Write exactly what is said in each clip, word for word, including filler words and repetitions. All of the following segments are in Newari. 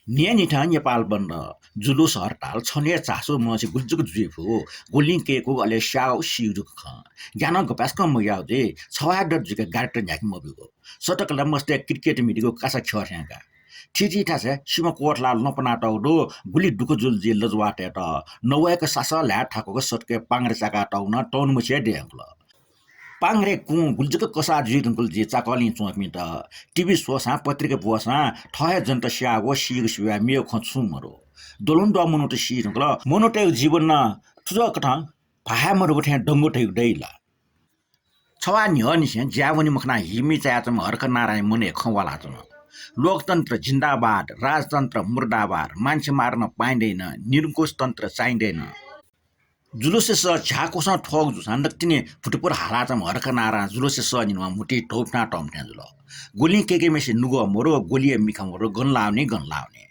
न्हियान्हिथं नेपाल बन्द, जुलुस हरताल, छन्हुया चासो मछि गुलि जक जुइ फु, गुलिं कय्‌कूगु अले स्याःगु सीगु जक खँ। ज्ञानं गपाय्‌सकं मग्याःगु जुइ, छवाः दत जुइक गारेट न्ह्याके मब्यूगु। सतक ला मस्तय् क्रिकेट म्हितीगु कासा ख्यः थें का। थीथी थासय् सिमा क्वथलाः लँ पनातःगु दु, गुलि दुःख जुल जुइ लजवाःतय्‌त। नवय्‌क सासः ल्हाये थाकुक सतकय् पांग्रे चाकातःगु नं तःन्हुमछि हे दयेधुंकल। पांग्रे कुं गुलि जक कसाः जुइ धुंकल जुइ चाकःलिं च्वंपिन्त। टिभी स्वःसां, पत्रिका ब्वःसां थः हे जनत स्याःगु व सीगु सिवाय् मेगु खँ छुं मदु। द्वलंद्वः मनूत सी धुंकल। मनूतय्‌गु जीवन नं थुजःकथं भाःहाय् मदुगु थें दंगु धइगु दइ ला? छवाः न्ह्यःनिसें ज्याय् वने मखनाः हिमि चायाच्वंम्ह हर्खनारायं मनय् खँ वालाच्वन। लोकतन्त्र जिन्दाबाद, राजतन्त्र मुर्दाबाद, मान्छे मारन पाइँदैन, निरंकुश तन्त्र चाहिँदैन। जुलुसय् सः झ्याः क्वसं थ्वःगु जूसां नकतिनि भुतपुर हालाच्वंम्ह हर्खनारां जुलुसय् सः निन्वं म्हुतुइ धौ फ्यानातःम्ह थें जुल। गुलिं कय्‌केम्हेसित नुगः मदु, गुलिया मिखा मदु, गन लाःवनी, गन लाःवनी।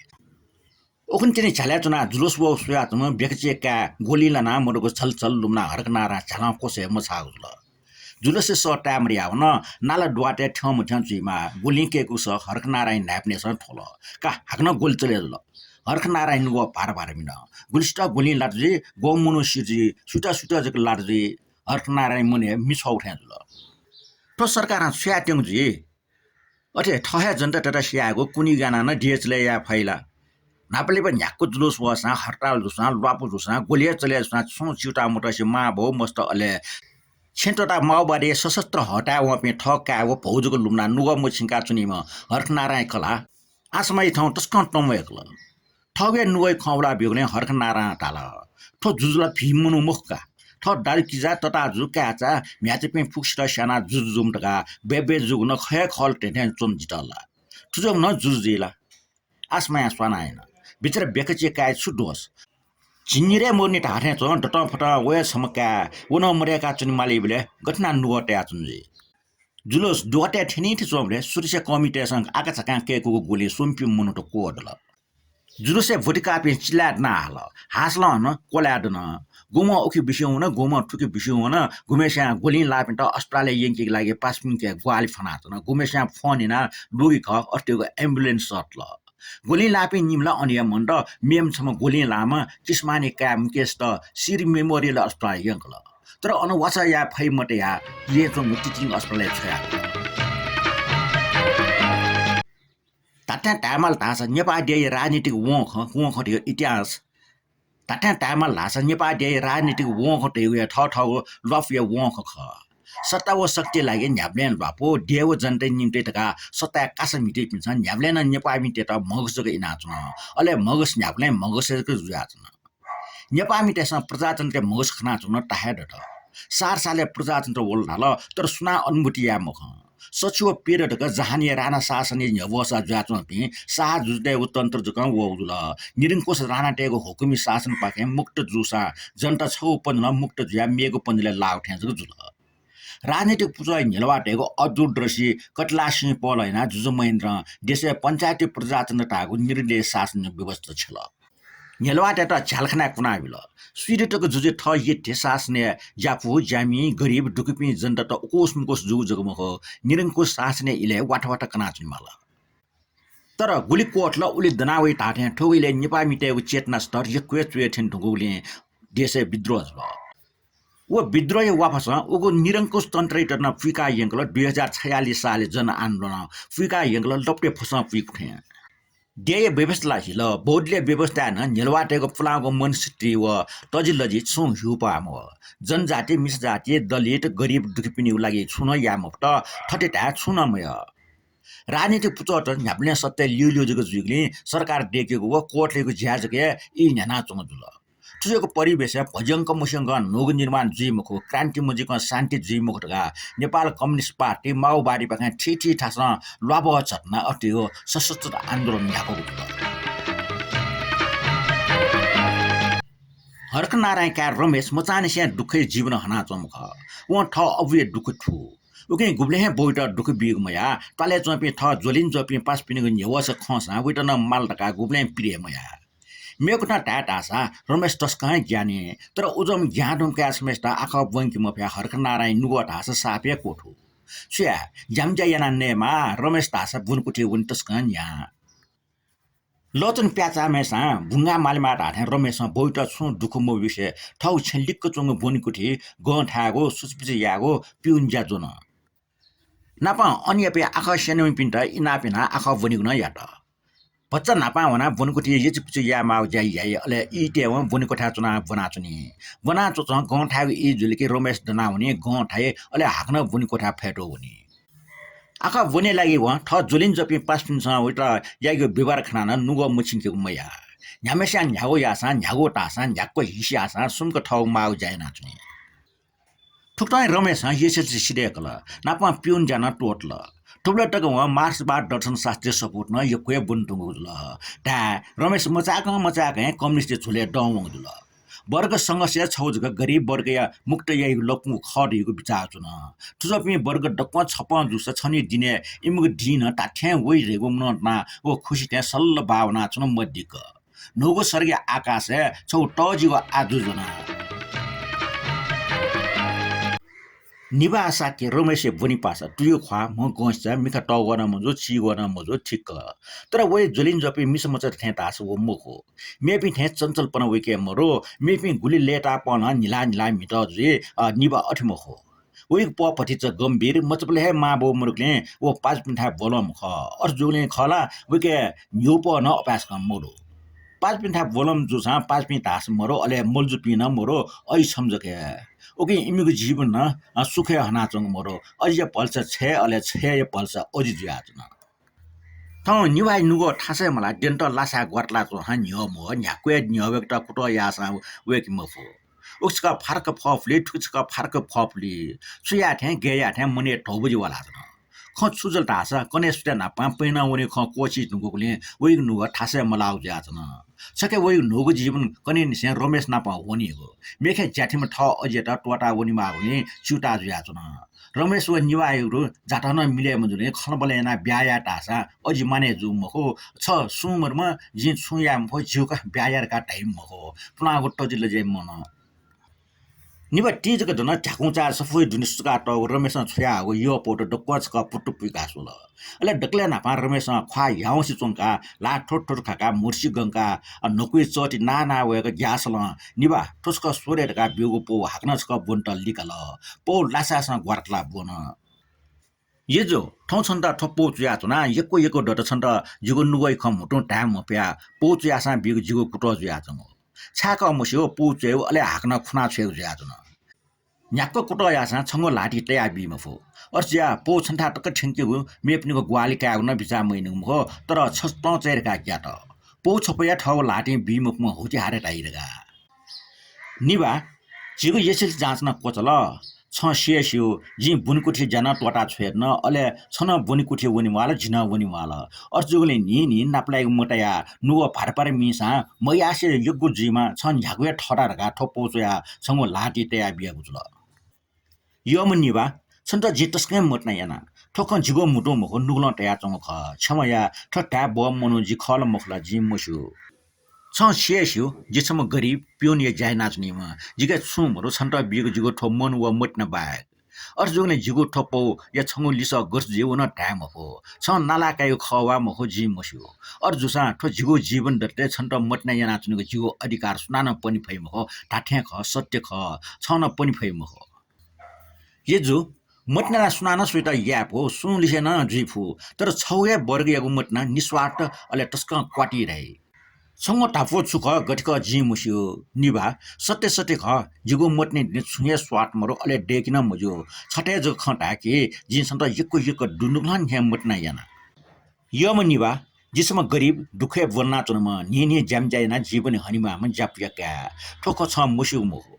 उखुन्हु तिनि झ्यालय् च्वनाः जुलुस वःगु स्वयाच्वंम्ह बेकचिया काय् ग्वलिं लानाः मदुगु झलझल लुमनाः हर्खनारां झ्यालं क्वसय् मछाःगु जुल। जुलुसय् सः ताय्‌मदयावन, नाला दुवातय् थ्यंमथ्यं जुइमाः, गुलिं कय्‌कूगु सः हर्खनारांया न्हाय्‌पनय्‌सं थ्वल। का हाकनं ग्वलि चले जुल। हर्खनारांया नुगः भार भार मिन। गुलिसित गुलिं लात जुइ, ग्वम्ह मनू सी जुइ, सुइत सुइत जक लात जुइ, हर्खनारांया मनय् मि छ्वःगु थें जुल। थ्व सरकारं छु यायेत्यंगु जुइ? अथे थः हे जनतातय्‌त स्यायेगु कुन्हु गानाः नं देय् चले याये फइ ला? न्हापालिपा न्ह्याक्व जुलुस वःसां, हरताल जूसां, ल्वापु जूसां, ग्वलि हे चले जूसां छुं च्यूताः मतसे मांबौ मस्त अले छेँ त्वःताः माओवादीया सशस्त्र हताय् वंपिं थः काय् व भौ जक लुमनाः नुगः मछिंका च्वनीम्ह हर्खनारांया कलाः आसमाय् थौं तसकं तं वय्‌कल। थःगु हे नुगःया खँ वलाः ब्यूगुलिं हर्खनारां धाल, थ्व जुजु ला भिंम्ह मनू मखु का। थः दाजुकिजा, तताजु, काय्‌चा, म्ह्याय्‌चापिं फुक्कसित स्यानाः जुजु जूम्ह धकाः बय्‌बय् जूगु नं खः हे खः ला थें थें च्वन जितः ला। थुजूम्ह नं जुजु जुइ ला? आसमाय् स्वानाः हानं। बिचरा बेकचिया काय्‌या छु दोष? झिंनिदँय् मरुनि धाःथें च्वं दतं फतं वया छम्ह काय्, व नं मदय्‌का च्वनेमालीबलय् गथे यानाः नुगः तयाच्वन जुइ? जुलुस दुवातय् थ्यनीथ्यंच्वंबलय् सुरक्षा कर्मीतय्‌सं आकाझाकां कय्‌कूगु ग्वलिं स्वम्हपिं मनूत क्वदल। जुलुसय् ब्वति काःपिं चिल्लाय् दनाः हाल। हासलं हानं क्वलाय् दन। गुम्हं उखे बिस्युं वन, गुम्हं थुखे बिस्युं वन। गुम्हस्यां ग्वलिं लाःपिन्त अस्पतालय् यंकेगु लागि पासापिनिके ग्वाहालि फ्वनाच्वन। गुम्हस्यां फोन यानाः लुगि घः अथेगु एम्बुलेन्स सःतल। ग्वलिं लाःपिं निम्ह ला अन हे मन्त, मेम्ह छम्ह ग्वलिं लाःम्ह किसमानी काय् मुकेशत सिर मेमोरियल अस्पतालय् यंकल। तर अन वासः याये फइ मते याः, लँय् च्वंगु तितिं अस्पतालय् छ्वयाहल। धात्थें धायेमाल धाःसा नेपाः देय्‌या राजनीतिक वंखँ, वंखँ धइगु इतिहास। धात्थें धायेमाल धाःसा नेपाः देय्‌या राजनीतिक वंखँ धइगु हे थःथःगु ल्वापुया वंखँ खः। सत्ता व शक्तिया लागि न्ह्याबलें ल्वापु, देय् व जनताया निंतिं धकाः सत्ताया कासा म्हितीपिन्सं न्ह्याबलें नं नेपाःमितय्‌त म्हगस जक इनाच्वन। अले म्हगस न्ह्याबलें म्हगस जक जुयाच्वन। नेपाःमितय्‌सं प्रजातन्त्रया म्हगस खनाच्वंगु नं ताहाय् दत। सारसालय् प्रजातन्त्र वल धाल, तर सुनां अनुमति याये मखं। सछि व पीर धकाः जहानया राणा शासनया न्ह्यब्वःसा जुयाच्वंपिं शाह जुजुतय्‌गु तन्त्र जकं वःगु जुल। निरंकुश राणातय्‌गु हुकुमी शासनपाखें मुक्त जूसां जनता छगू पन्जालं मुक्त जुयाः मेगु पन्जालय् लाःगु थें जक जुल। राजनीतिक पुचःया न्ह्यलुवातय्‌गु अब्दुल रसिद कतलासिं पहलं यानाः जुजु महेन्द्रं देशय् पञ्चायती प्रजातन्त्र धाःगु निर्दयी शासन व्यवस्था छ्यल। न्ह्यलुवातय्‌त झ्यालखानाय् कुनाबिल। स्वीदँ तक जुजुया थः यःथें शासनय् ज्यापु, ज्यामि, गरिब, दुःखीपिं जनतात उकुस मुकुस जूगु जक मखु, निरंकुश शासनया इलय् वाथावाथा कनाच्वनेमाल। तर गुलि क्वथल उलि दना वइ धाःथें थुगु इलय् नेपाःमितय्‌गु चेतना स्तर यक्व हे च्वय् थ्यने धुंकूगुलिं देशय् विद्रोह जुल। व विद्रोहया वाफसं उगु निरंकुश तन्त्रयात नं पुइका यंकल। दुई हजार छयालिस सालय् जनआन्दोलनं पुइका यंकल, लपटे फसं पुइकु थें। देय्‌या व्यवस्था ला हिल, बहुदलीय व्यवस्थाय् नं न्ह्यलुवातय्‌गु पुलांगु मनस्थिति व तजिलजि छुं ह्यूपाः मवः। जनजाति, मिश्रजाति, दलित, गरिब दुःखीपिनिगु लागि छुं नं याये मफुत। थथे धाये छुं नं मयः। राजनीतिक पुचःत न्ह्याबलें सत्ताय् ल्यूल्यू जक जुइगुलिं सरकार दय्‌केगु व क्वथलेगु ज्या जक हे ई न्ह्यानाच्वंगु जुल। थुजक परिवेशय् भज्यंक मस्यंकं न्हूगु निर्माण जुइ मखु, क्रान्ति मजुइकं शान्ति जुइ मखु धकाः नेपाल कम्युनिस्ट पार्टी माओवादीपाखें थीथी थासं ल्वाभः झतनाः अथेगु सशस्त्र आन्दोलन न्ह्याकूगु जुल। हर्खनाराया काय् रमेश मचांनिसें दुःखय् जीवन हनाच्वंम्ह खः। वं थः अबुया दुःख थू। उकिं गुबलें हे बौयात दुःख बीगु मयाः, त्वालय् च्वंपिं थः ज्वलिंज्वःपिं पासापिनिगु न्ह्यवःसा खंसां वयात नं माल धकाः गुबलें पिर हे मयाः। मेकथं धाये धाःसा रमेश तसकं हे ज्ञानी, तर उजं ज्ञां दुम्ह काय् छम्हेसित आखः ब्वंके मफयाः हर्खनाराया नुगः धाःसा साप हे क्वथू। छु याये, ज्यामिज्या यानाः नयेमाः, रमेश धाःसा बुनकुथिइ वने तसकं न्ह्याः। लचन प्याचाःम्हय्‌सां बुंगा मालेमा धाःथें रमेशं बौइत छुं दुःख मब्यूसे थःगु छेँ लिक्क च्वंगु ब्वनेकुथि गं थायेगु, सुचुपिचु यायेगु पिउन ज्या ज्वन। नापं अन यापे आखः स्यनीपिन्त इनाप यानाः आखः ब्वनेगु नं यात। भचा न्हापां वनाः ब्वनेकुथि यचुपिचु यायेमाःगु ज्या याइ, अले ईतय्‌वं ब्वनेक्वथाय् च्वनाः ब्वनाच्वनी। ब्वना च्वंच्वं गं थायेगु ई जुल कि रमेश दनावनी, गं थाइ, अले हाकनं ब्वनेक्वथाय् फय्‌तः वनी। आखः ब्वने लागि वं थः ज्वलिंज्वःपिं पासापिन्सं वइत याइगु व्यवहार खनाः नं नुगः मछिंकेगु मयाः। न्ह्याम्हस्यां न्ह्यागु याःसां, न्ह्यागु ताःसां, न्ह्याक्व हिस याःसां सुम्क थःगु माःगु ज्या यानाच्वनी। थुकथं हे रमेशं एसएलसी सिधय्‌कल। नापं पिउन ज्या नं त्वःतल। थुबलय् तक वं मार्क्सवाद दर्शन शास्त्रीय सफूत नं यक्व हे ब्वने धुंकूगु जुल। धाये, रमेश मचाय्‌कं मचाय्‌कं हे कम्युनिस्टया झ्वलय् दं वंगु जुल। वर्ग संघर्षय् छगू जक गरिब वर्गया मुक्त याइगु लँपु खः धइगु बिचाः च्वन। थुजःपिं वर्ग दक्वं छप्पँ जूसा छन्हु दिनय् इमिगु दिं नं धात्थें वइ धइगु मनंतुना व खुसि थें सल्ल बाः वनाच्वन मदिक्क। न्हूगु सर्गया आकाशय् छगू तःजिगु आजु ज्वन। निभाः शाक्य रमेशया ब्वने पासा तुयु ख्वाः, म्ह गंसिचा, मिखा तःग्वः नं मजू, चीग्वः नं मजू, थिक्क। तर वया ज्वलिंज्वःपिं मिसामचा थें धाःसा व मखु। मेपिं थें चञ्चलपना वय्‌के मरु, मेपिं गुलि लय्‌तापं नं न्हिला न्हिला म्हितः जुइ, अ, निभाः अथे मखु। वइगु पः भतिचा गम्भीर, मचाबलय् हे मांबौ मदुगुलिं व पाजुपिन्थाय् ब्वलंम्ह खः। अथे जूगुलिं खः ला, वइके न्ह्यू पः नं अपाय्‌सकं मदु। पाजुपिन्थाय् ब्वलंम्ह जूसां पाजुपिं धाःसा मरु, अले मल्जुपिं नं मरु, अय् छम्ह जक हे। उकिं इमिगु जीवन नं, अ, सुखय् हनाच्वंगु मदु। अजिया भलसा छय्, अले छय्‌या भलसा अजि जुयाच्वन। थौं निभाःया नुगः थासय् मलाः द्यनेत लासाय् ग्वातलाः च्वंसां न्ह्यः म्वः, न्ह्याक्व हे न्ह्यः वय्‌केत कुतः याःसां वय्‌के मफु। उखे छकः फारक फपुली, थुखे छकः फारक फपुली। छु याये थें, गय् याये थें मनय् धौबजि वालाच्वन। खँ छु जुल धाःसा कन्हय् सुथय् न्हापां पैनं वनेगु खँ क्वःछी धुंकूगुलिं वइगु नुगः थासय् मलाःगु जुयाच्वन। छखे वइगु न्हूगु जीवन कन्हय्‌निसें रमेश नाप वनीगु। मेखे ज्याथिम्ह थः अजियात त्वःता वनेमाःगुलिं च्यूताः जुयाच्वन। रमेश व निभाःयागु जातः नं मिले मजूगुलिं खँल्हाबल्हा यानाः ब्याहा याये धाःसा अजि मानय् जू मखु। छ सुं मदुम्ह, जिं छुं याये मफु, ज्यू का ब्याहा या धकाः धाइ मखु। पुलांगु तजिलजि मनं। निभाः ति जक दन, झ्याकुंचाय् सफूया दुने सुचुकातःगु रमेशं छ्वयाहःगु यःपौत दक्वं छकः पुतु पुइकाः स्वल। अले दकलय् न्हापां रमेशं ख्वाः ह्याउँसे च्वंकाः ल्हाः थ्वथ्वथ्व खाकाः म्हुतुसि गंकाः न्हकुइ चःति नाः नाः वय्‌क ग्यासलं निभाः थ्व छकः स्वरे धकाः ब्यूगु पौ हाकनं छकः ब्वनेत लिकाल। पौ लासाय्‌सं ग्वातलाः ब्वन। यजु, थौं छन्त थ्व पौ च्वयाच्वना, यक्व यक्व दत छन्त जिगु नुगःया खँ म्हुतुं धाये मफयाः पौ च्वयासां बीगु जिगु कुतः जुयाच्वंगु। छाय्‌कः मस्यू, पौ च्वयेगु अले हाकनं खुना छ्वयेगु जुयाच्वन। न्ह्याक्व कुतः याःसां छंगु ल्हातिइ तया बी मफु। अथे जुयाः पौ छन्थाय् तक थ्यंकेगु, मेपिनिगु ग्वाहालि कायेगु नं बिचाः मयानागु मखु, तर छ तं चाइ धकाः ग्यात। पौ छपया थःगु ल्हातिं बी मफुम्ह हुतिहारय् धाइ धकाः। निभाः, झीगु एसएलसी जाँच नं क्वचाल। छं सि हे स्यू, जिं ब्वनेकुथिया ज्या नं त्वःता छ्वये धुन, अले छ नं ब्वनेकुथिइ वनेमाल, जि नं वनेमाल। अथे जूगुलिं न्हिं न्हिं नापलायेगु मतायाः नुगः भार भार मीसां मग्यासे यक्व जुइमा, छं न्ह्यागु हे थःता धकाः थ्व पौ च्वयाः छंगु ल्हातिइ तया बियागु जुल। यःम्ह निभाः, छन्त जिं तसकं हे मतिना याना। थ्व खँ जिगु म्हुतुं मखु, नुगलं तयाच्वंगु खः। क्षमा या, थ्व धाये बहःम्ह मनू जि खः ला मखु ला जिं मस्यू। छं सि हे स्यू, जि छम्ह गरिब पिउनया ज्या यानाच्वनीम्ह। जिके छुं मदु, छन्त बीगु जिगु थ्व मन व मतिना बाहेक। अथे जूगुलिं जिगु थ्व पौया छंगु लिसः गथे जुइ व नं धाये मफु। छं नाला काइगु खः वा मखु जिं मस्यू। अथे जूसां थ्व जिगु जीवन दतले छन्त मतिना यानाच्वनेगु जिगु अधिकार सुनानं पने फइ मखु। धात्थें खः, सत्य खः, छं नं पने फइ मखु। यजु, मतिना सुनानं सुइत याये फु, सुं लिसे नं जुइ फु, तर छगू हे वर्गयागु मतिना निस्वार्थ अले तसकं क्वाति धाइ। छंगु धापू छु खः, गथे खः जिं मस्यू। निभाः, सत्य सत्य खः, जिगु मतिनाया दुने छुं हे स्वार्थ मदु, अले दय्‌के नं मज्यू। छथे जक खँ धाये कि जिं छन्त यक्व यक्व दुनुगलंनिसें मतिना याना। यःम्ह निभाः, जि छम्ह गरिब, दुःखय् ब्वलनाच्वनाम्ह, न्हिं न्हिं ज्यामिज्या यानाः जीवन हनेमाःम्ह ज्यापुया काय्। थ्व खँ छं मस्यूगु मखु।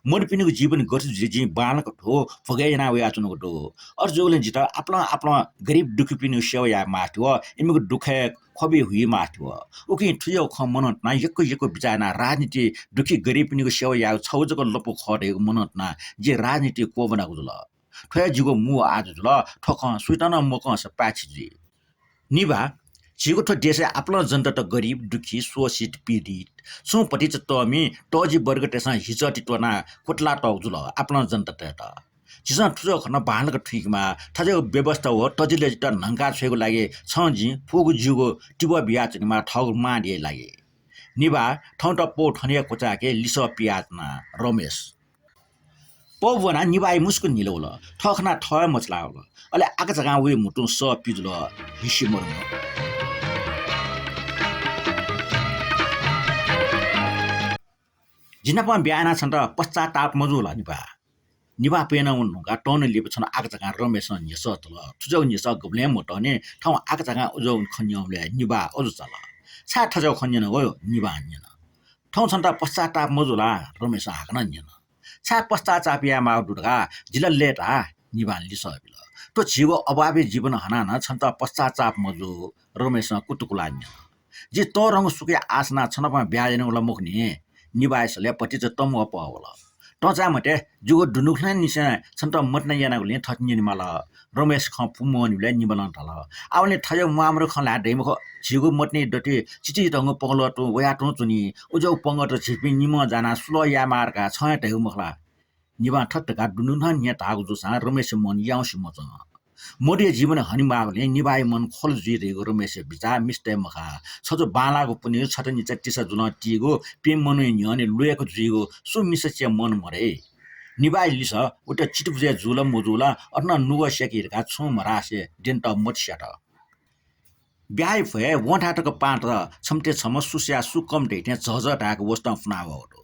मनूपिनिगु जीवन गथे जुइ जिं बांलाक थ्व भोगय् याना वयाच्वनागु दु। अथे जूगुलिं जितः आपालं आपालं गरिब दुःखीपिनिगु सेवा याये मास्ति वः, इमिगु दुःखय् ख्वबि हुइ मास्ति वः। उकिं थुकियागु खँ मनंतुनाः यक्व यक्व बिचाः यानाः राजनीति दुःखी गरिबपिनिगु सेवा यायेगु छगू जक लँपु खः धइगु मनंतुनाः जिं राजनीति क्वब्वनागु जुल। थ्व हे जिगु मू आजु जुल, थ्व खँ सुइत नं मकंसा पाय्‌छि जुइ। निभाः, झीगु थ्व देशय् आपालं जनता त गरिब, दुःखी, शोषित, पीडित। छुं भतिचा तःमि तःजि वर्गतय्‌सं हिचःति त्वनाः क्वतलातःगु जुल आपालं जनतातय्‌त। झीसं थुजक खँ बांलाक थुइकेमाः, थज्याःगु व्यवस्था व तजिलजित न्हंका छ्वयेगु लागि छं जिं फुगु ज्यूगु तिबः बियाच्वनेमाः थःगु मांलिइ लागि। निभाः थौंत पौ थन हे क्वचाय्के लिसः पियाच्वना रमेश। पौ ब्वनाः निभाःया मुसुक न्हिल वल। थः खनाः थः हे मछिला वल। अले आकाझाकां वइ म्हुतुं सः पिजुल, हिसि मरुमरु। जि नाप ब्याहा यानाः छन्त पश्चाताप मजू ला निभाः? निभाः प्यनं वने धुंकाः तःन्हु लिपा छन्हु आकाझाकां रमेशं न्ह्यसः तल। थुज्याःगु न्ह्यसः गुबलें मतःनि, थौं आकाझाकां उज्याःगु खँ न्यंबलय् निभाः अजू चाल। छाय् थज्याःगु खँ न्यनागु? निभां न्यन। थौं छन्त पश्चाताप मजू ला? रमेशं हाकनं न्यन। छाय् पश्चाताप यायेमाःगु दु धकाः जि ला लय्ताः, निभां लिसः बिल। थ्व झीगु अभावी जीवन हनाः नं छन्त पश्चाताप मजू, रमेशं कुतुकुलाः न्यन। जि तःधंगु सुखया आशा यानाः छ नाप ब्याहा यानागु ला मखु नि। निभाःया सलय् भतिचा तंम्वः पहः वल। तं चाये मते, जिगु दुनुगलंनिसें छन्त मतिना यानागुलिं थथे न्यनेमाल। रमेश खँ पूवनीबलय् निभालं धाल, आः वने थज्याःगु म्वाःमदु खँ ल्हाये दइ मखु। झीगु मतिनाया दथुइ चिचिधंगु पंगः तुं वयाः तुं च्वनी। उज्याःगु पंगःत झीपिं निम्हं जानाः सुलह यायेमाः धकाः छं हे धयागु मखु ला? निभां थथे धकाः दुनुगलं न्ह्यः धाःगु जूसां रमेशया मन याउँसे मच्वन। मदुया जीवन हनेमाःगुलिं निभाःया मन ख्वल जुइ धइगु रमेशया बिचाः मिस्तय् मखा। छजु बांलाःगु पुन्हिया छता निचा तिसा जुलं तीगु प्यम्ह मनूया न्ह्यःने ल्वय्क जुइगु सु मिसाया मन मदइ। निभाःया लिसः वइत चितबुझय् जू ला मजू ला, अथे नं नुगः स्याकी धकाः छुं मधासे द्यनेत मतिस्यात। ब्याहाया भ्वय् वंथाय् तक पाहां त छम्हसिथाय् छम्ह सुस्याः सु कम धइथें झःझः धाय्क वसतं पुनावःगु दु।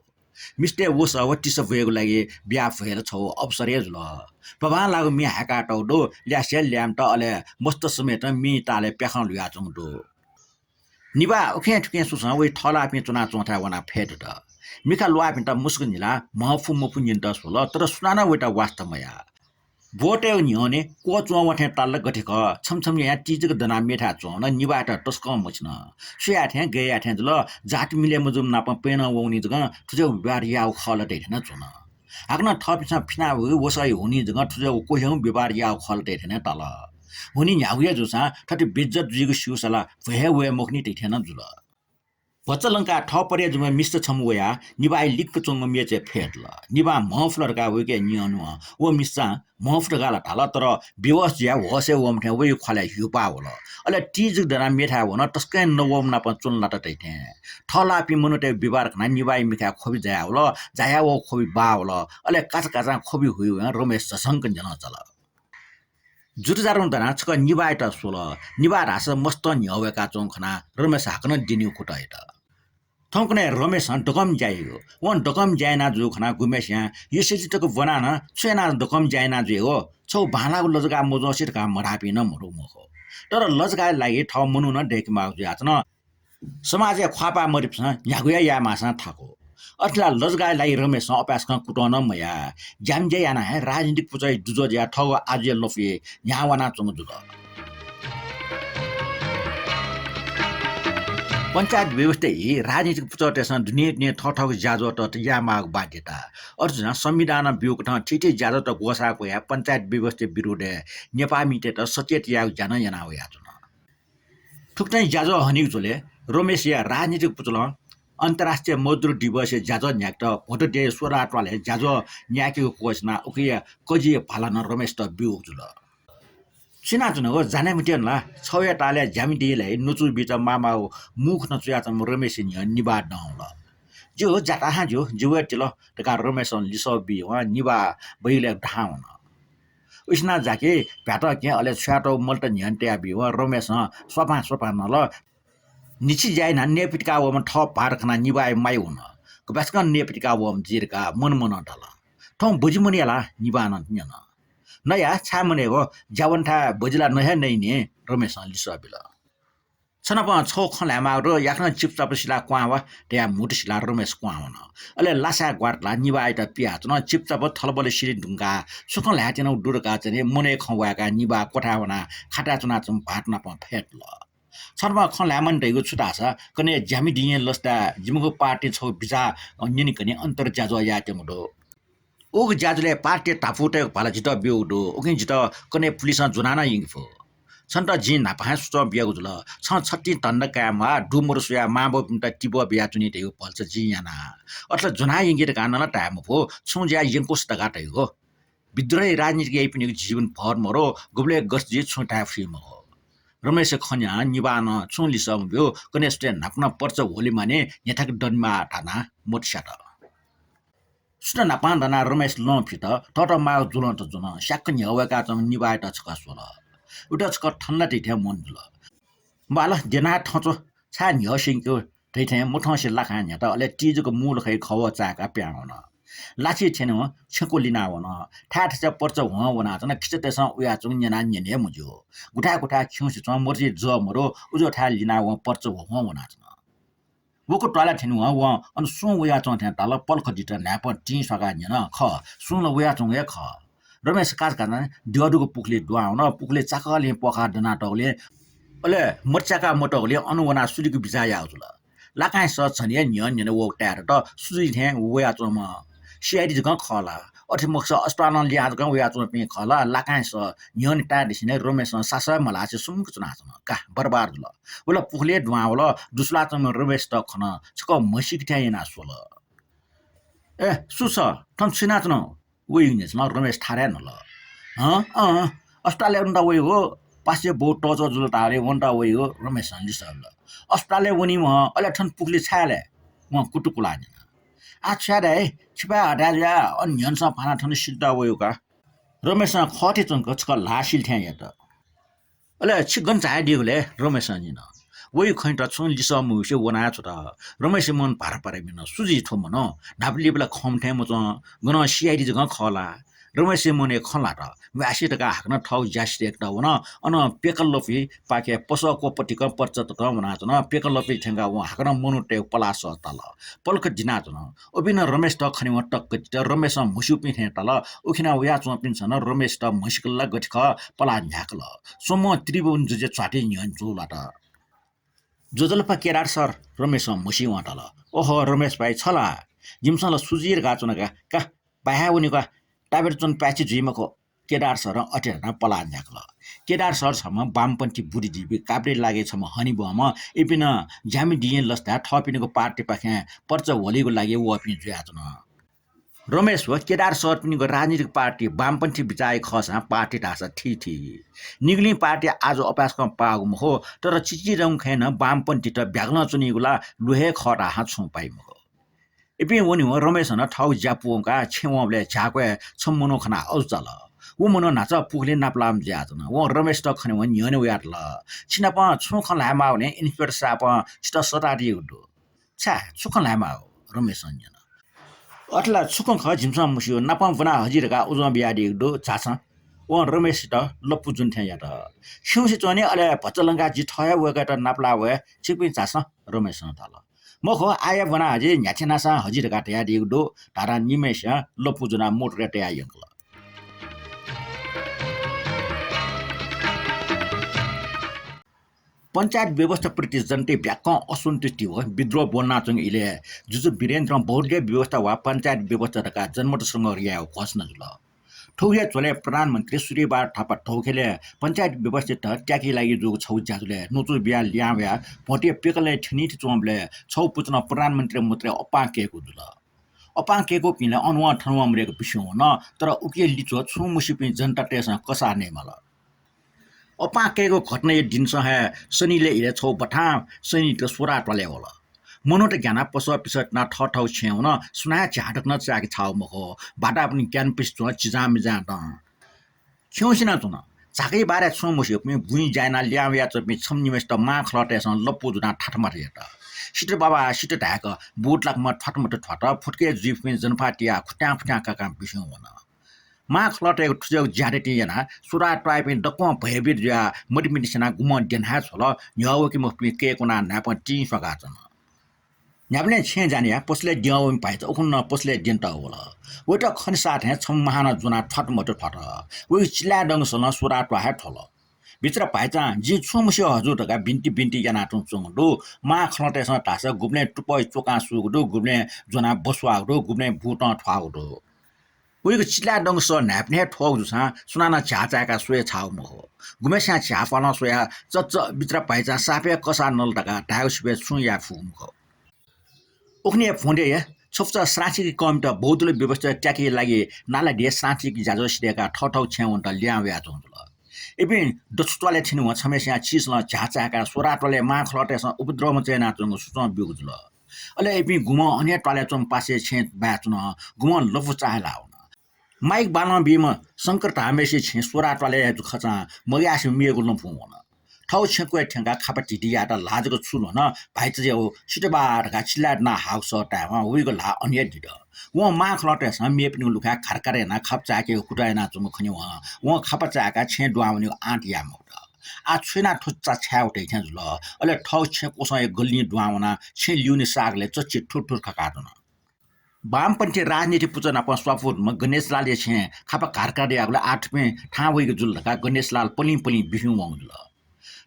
मिस्तय् वसः व तिसा ब्वयेगु लागि ब्याहा भ्वय् ला छगू अवसर हे जुल। बांबांलाःगु म्ये हाय्कातःगु दु, ल्यासे ल्याय्म्हत अले मस्त समेतं म्येया तालय् प्याखं ल्हुयाच्वंगु दु। निभाः उखें थुखें सुसं वइ थःलाःपिं च्वनाच्वंथाय् वनाः फय् दुत। मिखा ल्वाःपिन्त मुसुक न्हिलाः म्हं फु मफु न्यनेत स्वल, तर सुनानं वइत वास्ता मयाः। ब्वतय्गु न्ह्यःने क्वःच्वं वःथें ताल ला गथे खः, छम्ह छम्ह यानाः ति जक दनाः मेथाय् च्वं वन, निभाःयात तसकं मछिन। छु याये थें गय् याये थें जुल, जात मिले मजूम्ह नाप प्यनं वंगुलिं जकं थुज्याःगु व्यवहार याःगु खः ला धइथें नं च्वन। हाकनं थःपिन्सं फिना वइगु वसःया हुनिं जकं थुज्याःगु क्वह्यंगु व्यवहार याःगु खः ला धइथें नं ताल। हुनिं न्ह्यागु हे जूसां थथे बेइज्जत जुइगु स्यूसा ला भ्वय् हे वये मखुनि धइथें नं जुल। भचा लंकाः थः पदय् जूम्ह मिस्त छम्ह वयाः निभाःया लिक्क च्वंगु मेचय् फय् तल। निभां म्हं फुल धकाः वय्कःया न्यंन्वं व मिस्तां म्हं फु धकाः ला धाल, तर बेहोस जुयाः होसय् वःम्ह थें वइगु ख्वालय् ह्यूपाः वल। अले ति जक दनाः मेथाय् वन, तसकं नवःम्ह नाप च्वंलात धइथें। थःलाःपिं मनूतय्गु व्यवहार खनाः निभाःया मिखाय् ख्वबि जायावल, जायावःगु ख्वबि बाः वल। अले काचाकाचां ख्वबि हुइवं रमेश झसंक न्ह्यलं चाल। जुरुजारुं दनाः छकः निभाःयात स्वल। निभाः धाःसा मस्तं न्ह्यः वय्काच्वंगु खनाः रमेश हाकनं द्यनीगु कुतः यात। थौंकन्हय् रमेशं दकलय् ज्या याइगु। वं दकलय् ज्या याना जूगु खनाः गुम्हेसियां यसेजु तक ब्वनाः नं छु यानाः दकलय् ज्या याना जुइगु? छगू बांलाःगु लजगाः मजूसे धकाः मधाःपिं नं मदु मखु। तर लजगाःया लागि थः मनू नं दय्केमाःगु जुयाच्वन। समाजय् ख्वाःपाः मदुपिन्सं न्ह्यागु हे यायेमाःसां थाकु। अथे ला लजगाःया लागि रमेशं अपाय्सकं कुतः नं मयाः। ज्यामिज्या यानाः हे राजनीतिक पुचःया दुजः जुयाः थःगु आजुया लँपुइ न्ह्याः वनाच्वंगु जुल। पञ्चायत व्यवस्थाय् राजनीतिक पुचःतय्सं दुने दुने थःथःगु ज्याझ्वःत यायेमाःगु बाध्यता। अथे जुयाः संविधानं ब्यूकथं थीथी ज्याझ्वःत ग्वसाः क्वयाः पञ्चायत व्यवस्थाया विरोधय् नेपाःमितय्त सचेत यायेगु ज्या नं याना वयाच्वन। थुकथं ज्याझ्वः हनीगु झ्वलय् रमेशया राजनीतिक पुचलं अन्तर्राष्ट्रिय मजदुर दिवसया ज्याझ्वः न्ह्याकेत भोट देय् स्वराः त्वालय् ज्याझ्वः न्ह्याकेगु क्वःछिनाः उकिया कजिया भाला नं रमेशत ब्यूगु जुल। चिनाच्वनागु जाने मते ला, छगूया तालय् ज्यामितिइ ल्हाइ नुचु बीत माःमाःगु मू खँ नं च्वयाच्वंम्ह रमेशया न्ह्यः निभाः दं वल। ज्यू, ज्यात हां ज्यू, जि वये तिल धकाः रमेशं लिसः बीवं निभाः बहिलय् धाहां वन। उइसिना जाकि भ्यातः केहेँ अले छ्वयातःगु मलत न्ह्यःने तयाबीवं रमेशं स्वापां स्वापां नल। न्हिच्छि ज्या यानाः नयेपितिका वःम्ह थः भाःत खनाः निभाःया माया वन। गपाय्सकं नयेपितिका वःम्ह जि धकाः मनमनं धाल। थौं बजि मनया ला? निभालं न्यन। नया, छाय् मनयेगु, ज्या वनेथाय् बजि ला न हे नइनि, रमेशं लिसः बिल। छ नाप छगू खँ ल्हायेमाःगु दु, याकनं चिपचाप सिलाः क्वहां वा धयाः म्हुतु सिलाः रमेश क्वहां वन। अले लासाय् ग्वात लाः निभाःयात पियाच्वन। चिपचाप थलबल सिने धुंकाः छु खँ ल्हायेत्यनागु दु धकाः चाहिँ मनय् खँ वाय्काः निभाः क्वथाय् वनाः खाताय् च्वनाच्वंम्ह भाःत नाप फय् तल। छ नाप खँ ल्हायेमानि धइगु छु धाःसा कन्हय् ज्यामितिं लसताय् जिमिगु पार्टीं छगू बिचाः न्यनेकने अन्तर्ज्याझ्वः यायेत्यंगु दु। उगु ज्याझ्वलय् पार्टीया धापूतय्गु भाला जितः ब्यूगु दु। उकिं जितः कन्हय् पुलिसं ज्वनाः नं यंके फु। छन्त जिं न्हापां हे सुचं बियागु जुल। छं छतिं धन्दा काये म्वाः, दु मदु स्वयाः मांबौपिन्त तिबः बियाच्वनी धइगु भलसा जिं याना। अथे ला ज्वनाः यंके धकाः नं ला धाये मफु, छुं जुयाः यंकुस धकाः धइगु। विद्रोही राजनीतिक याइपिनिगु जीवन भर मरो गुबलय् गथे जुइ छुं धाये फुइ मखु। रमेशया खँ न्यनाः निभाः नं छुं लिसः मब्यू, कन्हय् सुथय् न्हापा नं पर्चा ह्वले माने न्ह्यथाके दनेमाः धनाः मत स्यात। सुथ न्हापां दनाः रमेश लं फित, ततःमाःगु जुलं त जुल, स्याक्क न्ह्यः वय्काच्वंम्ह निभाःयात छकः स्वल। वयात छकः थन ला तइ थें मन जुल। बाल, द्यनाः थन च्व, छाय् न्ह्यः स्यंकेगु धइथें मथंसे लाखां न्ह्यात, अले ति जक मू लखय् खवः चाय्काः पिहां वन। लाछि थ्यनेवं छेँक्व लिनाः वन। थाय् थासय् पर्चा ह्वं वनाच्वन, खिचातय्सं वयाच्वंगु न्यनाः न्यने हे मज्यू। गुथाय् गुथाय् खिउँसे च्वं, मर्जी जः मदु, उजं थाय् लिनाः वं पर्चा ह्वं वनाच्वन। वक्व त्वालय् थ्यनेवं वं अन सुं वयाच्वं थें ताल, पलख दित, न्हाय्पं तिं स्वाकाः न्यन, खः, सुं ला वयाच्वंगु हे खः। रमेश काचाकाचां द्यः दुगु पुखुलिइ दुहां वन। पुखुलिइ चाकःलिं पःखाः दनातःगुलिं, अले मत च्याका मतःगुलिं अन वनाः सुलिक बिचाः याः जुल। लाकांनिसें झन हे न्ह्यः न्यने वःगु ताय्‌दत, सु जुइ थें वयाच्वंम्ह सिआइडी जकं खः ला? अथे मखुसा अस्पतालं लिहां जकं वयाच्वंपिं खः ला? लाकांनिसें न्ह्यःने ताय्‌दिसें रमेशं सासः मल्हासे सुम्क च्वनाच्वन। का, बरबार जुल। व ला पुखुलिइ दुहां वल, दुस्वलाच्वंम्ह रमेशयात खन, छकः म्हसीके थें यानाः स्वल। ए, सु छ? थन छु यानाच्वनागु? वइगु न्ह्यसनं रमेश थारय् न्ह्यल। हँ, अँ, अस्पतालय् वनेत वइगु, पासाया बौ तःच्वः जुल धाःगुलिं वनेत वइगु, रमेशं लिसः बिल। अस्पतालय् वनीम्ह, अले थन पुखुलिइ छाय् ले? वं कुतुकुलाः न्यन। आः छु याये दाइ, छिपाय् हथाय् जुयाः अन न्ह्यःनेसं फानाः थन सिधुनेत वइगु का। रमेशं खःथें च्वंक छकः ल्हाः सिल थें यात। अले छि गन झायादीगु ले? रमेशं न्यन। वइगु खँयात छुं लिसः मब्यूसे वनाः छ्वत। रमेशया मन भारापारा बिन। सु जुइ थ्व मनू? न्हापालिपा ला खंम्ह थें मच्वं, गनं सिआइडी जकं खः ला? रमेशया मनय् खँ ल्हात। म्वाय्से धकाः हाकनं थःगु ज्या सिधय्केत वन। अनं प्यकः लःपिंपाखे पसः क्वपतिकं पर्चा ततं वनाच्वन। प्यकः लःपिं थ्यंकाः वं हाकनं मनूतय्गु पलाः सःताल। पलख दिनाच्वन। उपिं नं रमेशयात खनेवं तक्क दित। रमेशं म्हस्यूपिं थें ताल, उखेना वयाच्वंपिन्सं नं रमेशयात म्हसीकल ला गथे खः पलाः न्ह्याकल। स्वम्हं त्रिभुवन जुजुया च्वातय् न्ह्यःने ज्वः ल्वात। ज्वजलपा केदार सर, रमेशं म्हसीवं धाल। ओहो, रमेश भाइ, छ ला? जिमिसं ला सु जुइ धकाः च्वना का। का, बाया वनेगु का। ताबेर च्वने पाय्छि जुइ मखु। केदार सरं अथे धनाः पलाः न्ह्याकल। केदार सर छम्ह वामपन्थी बुद्धिजीवी, काभ्रे लागे छम्ह हनेबहःम्ह, इपिं नं ज्यामि दिं लसताय् थःपिनिगु पार्टीपाखें पर्चा ह्वलेगु लागि वःपिं जुयाच्वन। रमेश व केदार सरपिनिगु राजनीतिक पार्टी वामपन्थी बिचाःया खःसां पार्टी धाःसा थीथी। निगुलिं पार्टी आजु अपाय्सकं पाःगु मखु, तर चिचिधंगु खँय् नं वामपन्थीत ब्यागलं च्वनीगु ला लु हे खः धाःसां छुं पाइ मखु। इपिं वनेवं रमेशं नं थःगु ज्या पूवंकाः छेँ वंबलय् झ्याःक्वय् छम्ह मनू खनाः अजू चाल। व मनू न्हाचः पुखुलिइ नापलाःम्ह जुयाच्वन। वं रमेशयात खनेवं न्ह्यःने वयाः धाल, छि नाप छुं खँ ल्हायेमाःगुलिं इन्सपेक्टर साहेबं छितः सःतादीगु दु। छाय्, छु खँ ल्हायेमाःगु? रमेशं न्यन। अथे ला छु खँ खः जिमिसं मस्यू, नापं ब्वना हजि धकाः उजं बियादीगु दु, झासँ। वं रमेशयात लँपु जुन थें यात। खिउँसे च्वने, अले भचा लंकाः जि थः हे वय्कःयात नापलाः वये, छिकपिं झासँ, रमेशं धाल। मखु, आः हे ब्वना हजि, न्ह्याथे नासां हजि धकाः धयादीगु दु, धाधां निम्हय्सिनं लँपु जुनाः मोटरय् तयाः यंकल। पञ्चायत व्यवस्थाप्रति जनताय् ब्याक्कं असन्तुष्टि व विद्रोह ब्वलनाच्वंगु इलय् जुजु वीरेन्द्रं बहुदलीय व्यवस्था वा पञ्चायत व्यवस्था धकाः जनमत संग्रह यायेगु घोषणा जुल। थुकिया झ्वलय् प्रधानमन्त्री सूर्यबहादुर थापा धौखेलय् पञ्चायत व्यवस्थायात त्याकेगु लागि जूगु छगू ज्याझ्वलय् न्वचु बियाः लिहां वयाः भोंतया प्यकलय् थ्यनीति च्वंबलय् छगू पुचलं प्रधानमन्त्री मत्रे अपां कय्कू जुल। अपां कय्कूपिं ला अन वं थन वं मदय्क बिस्युं वन, तर उकिया लिच्वः छुं मस्यूपिं जनतातय्सं कसाः नयेमाल। अपां कय्कू घटनाया दिनसं हे सनिलय् इलय् छगू बथां सनित स्वराः त्वालय् वल। मनूत ग्यानाः पसः पिसः तिनाः थःथःगु छेँय् वन, सुनां हे झ्याः तक नं चाय्के छाःगु मखु। बाटापनि क्यानपिसे च्वं चिजांमिजां दं। खिउँसे नं च्वन। झाकाया बारे छुं मस्यूपिं बुँइ ज्या यानाः लिहां वयाच्वंपिं छम्ह निम्हय्सित मांखलःतय्सं लँपु जुनाः थाथमाथ यात। सित बाबा, सित धाय्क बुट लाकम्ह थ्वातमत थ्वात, फुतकय् जुइफुपिं जनफाः तियाः खुत्यां खुत्यां काकां बिस्युं वन। मांखलःतय्गु थुज्याःगु ज्यादतिं यानाः स्वराः त्वाःपिं दक्वं भयभीत जुयाः मतिमिति स्यनाः गुम्हं द्यने हे छ्वल। न्ह्यः वके मफुपिं कय्कुनाः न्हाय्पं तिं स्वाकाच्वन। न्ह्याबलें छेँय् जाने याः पसलय् द्यं वःम्ह भाइचा उखुन्हु नं पसलय् द्यनेत वल। वयात खनेसाथं छम्ह मांनं ज्वनाः थ्वातमत थ्वात। वयागु चिल्लाय्दंगु सलं स्वराः त्वाः हे थ्वल। भित्र भाइचां, जिं छुं मस्यू हजुर धकाः बिन्ति बिन्ति यानातुं च्वंगु दु। मांखलःतय्सं धाःसा गुबलें तुपः च्वकां सूगु दु, गुबलें ज्वनाः बस्वाःगु दु, गुबलें बुतं थ्वाःगु दु। वयागु चिल्लाय्दंगु सः न्हाय्पनं हे थ्वःगु जूसां सुनानं झ्याः चाय्काः स्वये छाःगु मखु। गुम्हस्यां झ्याः प्वालं स्वयाः चच्च भित्र भाइचां साप हे कसाः नल धकाः धायेगु सिबय् छुं याये फुगु मखु। उखुन्हुया भोंतय् हे छपुचा सांस्कृतिक कमित बौद्धले व्यवस्था त्याके लागि नालादिया सांस्कृतिक ज्याझ्वः सिधय्काः थःथःगु छेँय् वनेत लिहां वयाच्वंगु जुल। इपिं दछु त्वालय् थ्यनेवं छम्हस्यां चिसलं झ्याः चाय्काः सोरा त्वालय् मांखलःतय्सं उपद्रव मचाय् यानाच्वंगु सुचं ब्यूगु जुल। अले इपिं गुम्हं अन हे त्वालय् च्वंम्ह पासाया छेँय् बाय् च्वन, गुम्हं लँपु चाःहिला वन। माइक बालं बीम्ह शंकर धाःम्हय्सिया छेँ सोरा त्वालय् हे जू खचां मग्यासे मेगु लँपुं वन। थःगु छेँ क्वय् थ्यंकाः खापा धिधि यायेत ल्हाः जक छु ल्ह्वन, भाइचाज्याःगु सितबाः धकाः चिल्लाय् दनाः हाःगु सः तायेवं वइगु ल्हाः अन हे दित। वं मांखलःतय्सं मेपिनिगु लुखाय् घारघार यानाः खापा चाय्केगु कुतः यानाच्वंगु खनेवं वं खापा चाय्काः छेँ दुहां वनेगु आँट याये मखुत। आः छु यानाः थ्व चा छायेगु धइथें जुल। अले थःगु छेँ क्वसं हे गल्लिं दुहां वनाः छेँ ल्यूने सागलय् चच्छि थुरथुर खकाच्वन। वामपन्थी राजनीतिक पुचः नाप स्वापू दुम्ह गणेशलालया छेँ खापा घारघार याःगुलिं आः थुपिं थाहां वइगु जुल धकाः गणेशलाल पलिं पलिं बिस्युं वंगु जुल।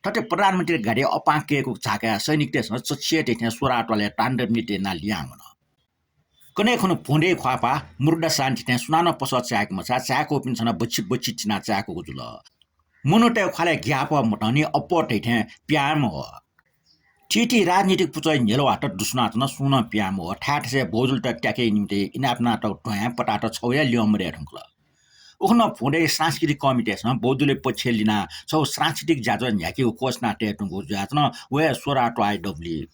थथे प्रधानमन्त्री गाडीया अपां कय्कूगु झाकाय् सैनिकतय्सं चच्छि हे धइथें सोरा त्वालय् ताण्डव नृत्य यानाः लिहां वन। कन्हय् खुन्हु भुँडे ख्वाःपाः मुर्दा शान्ति थें सुनानं पसः चाय्के मछाः, चाय्कूपिन्सं नं बच्छि बच्छि चिनाः चाय्कूगु जुल। मनूतय् ख्वालय् ग्याःपः मतंनि अप्वः धइथें पिहां हे मवः। थीथी राजनीतिक पुचःया न्ह्यलुवात दुस्वनाच्वन, सुं नं पिहां मवः। थाय्थासय् बौद्धत त्याकेया निंतिं इनाप यानातःगु ध्वाँय् पतात छगू हे ल्यं मदये धुंकल। उखुन्हु भुँडे सांस्कृतिक कमितय्सं बौद्धले पक्षय् लिनाः छगू सांस्कृतिक ज्याझ्वः न्ह्याकेगु क्वःछिना तये धुंकूगु जुयाच्वन, व हे सोरा त्वाःया दबुलिइ।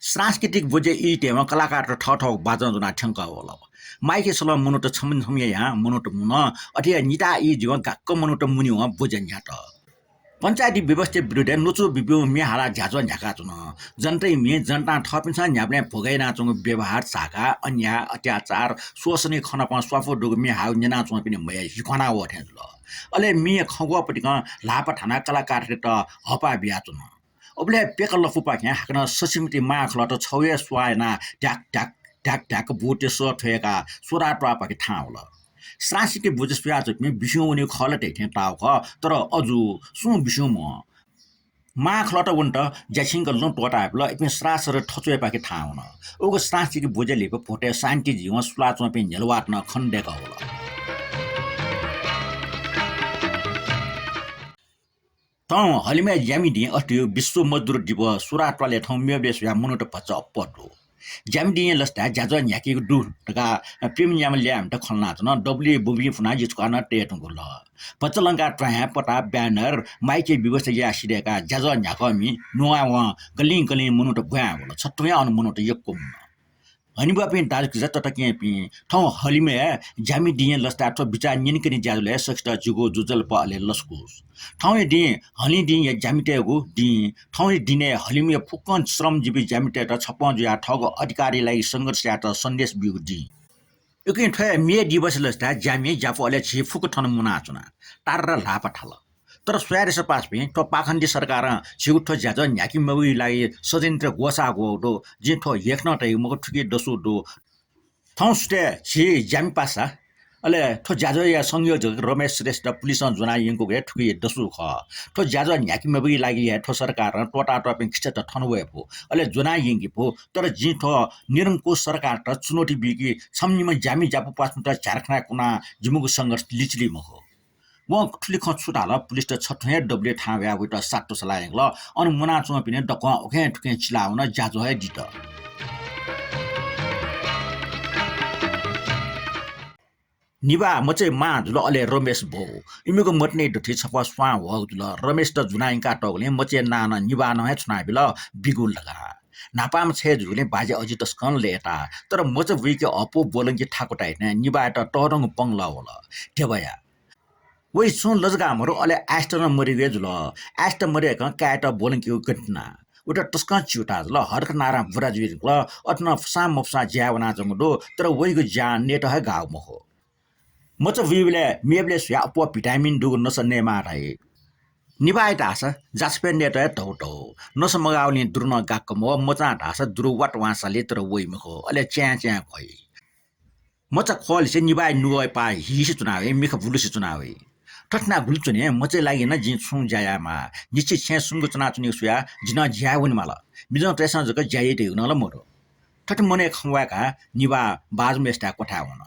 सांस्कृतिक ब्वज्या ई तयेवं कलाकारत थःथःगु बाजं ज्वनाः थ्यंकः वल। माइकय् सलं मनूत छम्ह छम्हयां मनूत मुन, अथे हे निताः ई जुइवं गाक्क मनूत मुनेवं ब्वज्या न्ह्यात। पञ्चायती व्यवस्थाया विरुद्धय् न्वचु बिब्यूगु म्ये हालाः ज्याझ्वः न्ह्याकाच्वन। जनताया म्ये जनतां थःपिन्सं न्ह्याबलें भोग यानाच्वंगु व्यवहार झाकाः अन्याय, अत्याचार, शोषणया खँ नाप स्वापू दुगु म्ये हाःगु न्यनाच्वंपिनि म्हय् हिख्वाना वः थें जुल। अले म्ये खंग्वःपतिकं ल्हापा थानाः कलाकारतय्त हःपाः बियाच्वन। उबलय् प्यकलफुपाखें हाकनं सछिमिति मांखलःत छगू हे स्वाः यानाः ढ्याक ढ्याक ढ्याक ढ्याक बूतय् सः थ्वय्काः सोरा त्वाःपाखे थाहां वल। सांस्कृतिक ब्वज्या स्वयाच्वंपिं बिस्युं वनीगु खः ला धइथें ताःगु खः, तर अजू सुं बिस्युं मवं। मांखलःत वनेत ज्याछिंक लँ त्वःताबिल। इपिं सरासर थ्व च्वय्पाखे थाहां वन। उगु सांस्कृतिक ब्वज्या लिपा भोटय् शान्ति जुइवं सुलाच्वंपिं न्ह्यलुवात नं खनेदय्कः वल। थौं हलिमय् ज्यामि दिं अथे विश्व मजदुर दिवस सोरा त्वालय् थौं मेबलय् स्वयाः मनूत भचा अप्वः दु। ज्यामि दिंया लसताय् ज्याझ्वः न्ह्याकेगु दु धकाः प्रेमनियाम्ह ल्याय्म्हत खँ ल्हानाच्वन। दबुलिइ बुबिं फुनाः यचुकाः नं तये धुंकल। भचा लंकाः त्वाँय् पताः, banner, माइकया व्यवस्था याये सिधय्काः ज्याझ्वः न्ह्याकःमि नुवावं गल्लिं गल्लिं मनूत ब्वाँय् वल। छथुं हे अन मनूत यक्व मुन। हनेबहःपिं दाजुकिजा तताकेहेँपिं, थौं हलिमय् ज्यामि दिंया लसताय् थ्व बिचाः न्यनेकने ज्याझ्वलय् सकसित जिगु ज्वजलपा अले लसकुस। थौंया दिं हलिं दिंया ज्यामितय्गु दिं। थौंया दिनय् हलिमया फुक्कं श्रमजीवी ज्यामितय्त छप्पँ जुयाः थःगु अधिकारया लागि संघर्ष यायेत सन्देश ब्यूगु दिं। उकिं थ्व हे मे दिवस लसताय् ज्यामि, ज्यापु अले झी फुक्क थन मुनाच्वना। तार्रा ल्हापा थाल। तर स्वयादिसँ पासापिं, थ्व पाखण्डी सरकारं झीगु थ्व ज्याझ्वः न्ह्याके मब्यूगु लागि षड्यन्त्र ग्वसाः ग्वःगु दु। जिं थ्व हेखनं धयागु मखु, थुकी दसु दु। थौं सुथय् झी ज्यामि पासा, अले थ्व ज्याझ्वःया संयोजक रमेश श्रेष्ठ पुलिसं ज्वनाः यंकूगु हे थुकी दसु खः। थ्व ज्याझ्वः न्ह्याके मब्यूगु लागि हे थ्व सरकारं त्वःतातःपिं खिचात थन वये फु, अले ज्वनाः यंके फु। तर जिं थ्व निरंकुश सरकारत चुनौती बीकी छम्ह निम्ह ज्यामि ज्यापु पासापिन्त झ्यालखानाय् कुनाः जिमिगु संघर्ष लिचिली मखु। वं थुलि खँ छु धाल, पुलिसत छथुं हे दबुलिइ थाहां वयाः वइत सात्तु सलाह यंकल। अन मुनाच्वंपिनि दक्वं उखें थुखें चिलाः वन, ज्याझ्वः हे दित। निभाः मचाया मां जुल, अले रमेश बौ। इमिगु मतनय् दथुइ छपः स्वां ह्वःगु जुल। रमेशत ज्वनाः यंकातःगुलिं मचाया नां नं निभालं हे छुनाबिल, बिगुल धकाः। न्हापांम्ह छय् जूगुलिं बाज्या अजि तसकं लय्ताः। तर मचा बुइके अप्वः ब्वलंकी थाकु धाइथें निभाःयात तःधंगु पंगलः वल। ध्यबाया। वइ छुं लजगाः मरु, अले आयेस्त नं मदयेगु हे जुल। आयेस्त मदय्कं काय्‌यात ब्वलंकीगु गन तिना। उइत तसकं च्यूताः जुल। हरख नारां बुरा जुइ धुंकल। अथे नं फुसां मफुसां ज्या याये वनाच्वंगु दु, तर वइगु ज्यां नयेत हे गाःगु मखु। मचा बुइबलय् मेबलय् स्वयाः अप्वः भिटामिन दुगु नसा नयेमाः धाइ। निभाःया धाःसा जाछपय् नयेत हे धौ धौ। नसा मगाःगुलिं दुरु नं गाक्क मवः, मचां धाःसा दुरु वात वां साली तर वइ मखु, अले च्यां च्यां ख्वइ। मचा ख्वःलिसे निभाःया नुगःया पाः हिसे च्वना वइ, मिखा बुलुसे च्वना वइ। थथे यानाः गुलि च्वने, मचाया लागि नं जिं छुं ज्या यायेमाः। निश्चित छेँय् सुम्क च्वनाच्वनीगु स्वयाः जि नं ज्या याये वनेमाल। मिजंतय्सं जक ज्या याइ धइगु नं ला मदु। थथे मनय् खँ वाय्काः निभाः बाजु मेस्ताया क्वथाय् वन।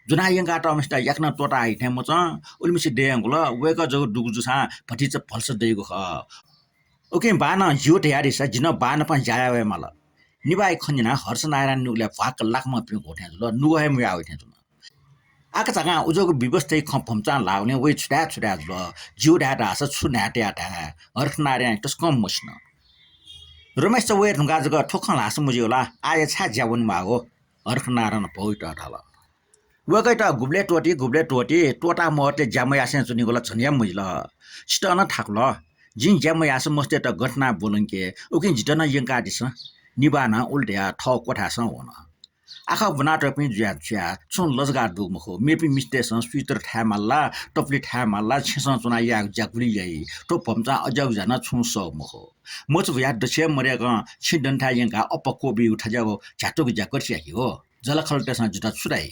ज्वनाः यंकातःम्हसित याकनं त्वःताः हइथें मचं उलिमछि दय्‌यंगु ला, वय्‌कः जक दुगु जूसां भतिचा भलसा दइगु खः। उकिं बाःनं ज्यू धयादिसँ, जि नं बाःनापं ज्या याये वयेमाल। निभाःया खँ न्यनाः हर्षनारायण नुगलय् भ्वाक्क लाकामं पिं घोः थें जुल, नुगः हे मुया वइ थें जुल। आकाझाकां उज्याःगु व्यवस्थाया खँ भम्चां ल्हाःगुलिं वइ छु धाये छु धाये जुल, जिगु धाये धाःसा छु न्हाय् तयाः धाये, हर्षनारायणं तसकं मसिन। रमेशचा वये धुंकाः जक थ्व खँ ल्हाःसा मजिउ ला, आः हे छाय् ज्या वनेमाःगु, हर्षनारायणं भौयात धाल। वय्कःयात गुबलय् त्वःती, गुबलय् त्वःती, त्वःता मवतले ज्या मयासें च्वनीगु ला झन हे मजिल। छितः नं थाकुल। जिं ज्या मयाःसा मस्तय्त गथे यानाः ब्वलंके, उकिं जितः नं यंकादिसँ। निभाः नं उलि धयाः थः क्वथाय्सं वन। आखः ब्वनातःपिं जुयाः छुं लजगाः दुगु मखु। मेपिं मिस्तय्सं स्वीटर थायेमाल ला, तपुलि थायेमाल ला, छेँसं च्वनाः यायेगु ज्या गुलि याइ। थ्व भम्चां अज्याःगु ज्या नं छुं सःगु मखु। मचा भुयाः दच्छि हे मदय्कं छिं दनेथाय् यंकाः अप्पा क्वःबीगु थज्याःगु झ्यातुक ज्या गथे याकी हो? जःलाखःलातय्सं जितः छु धाइ?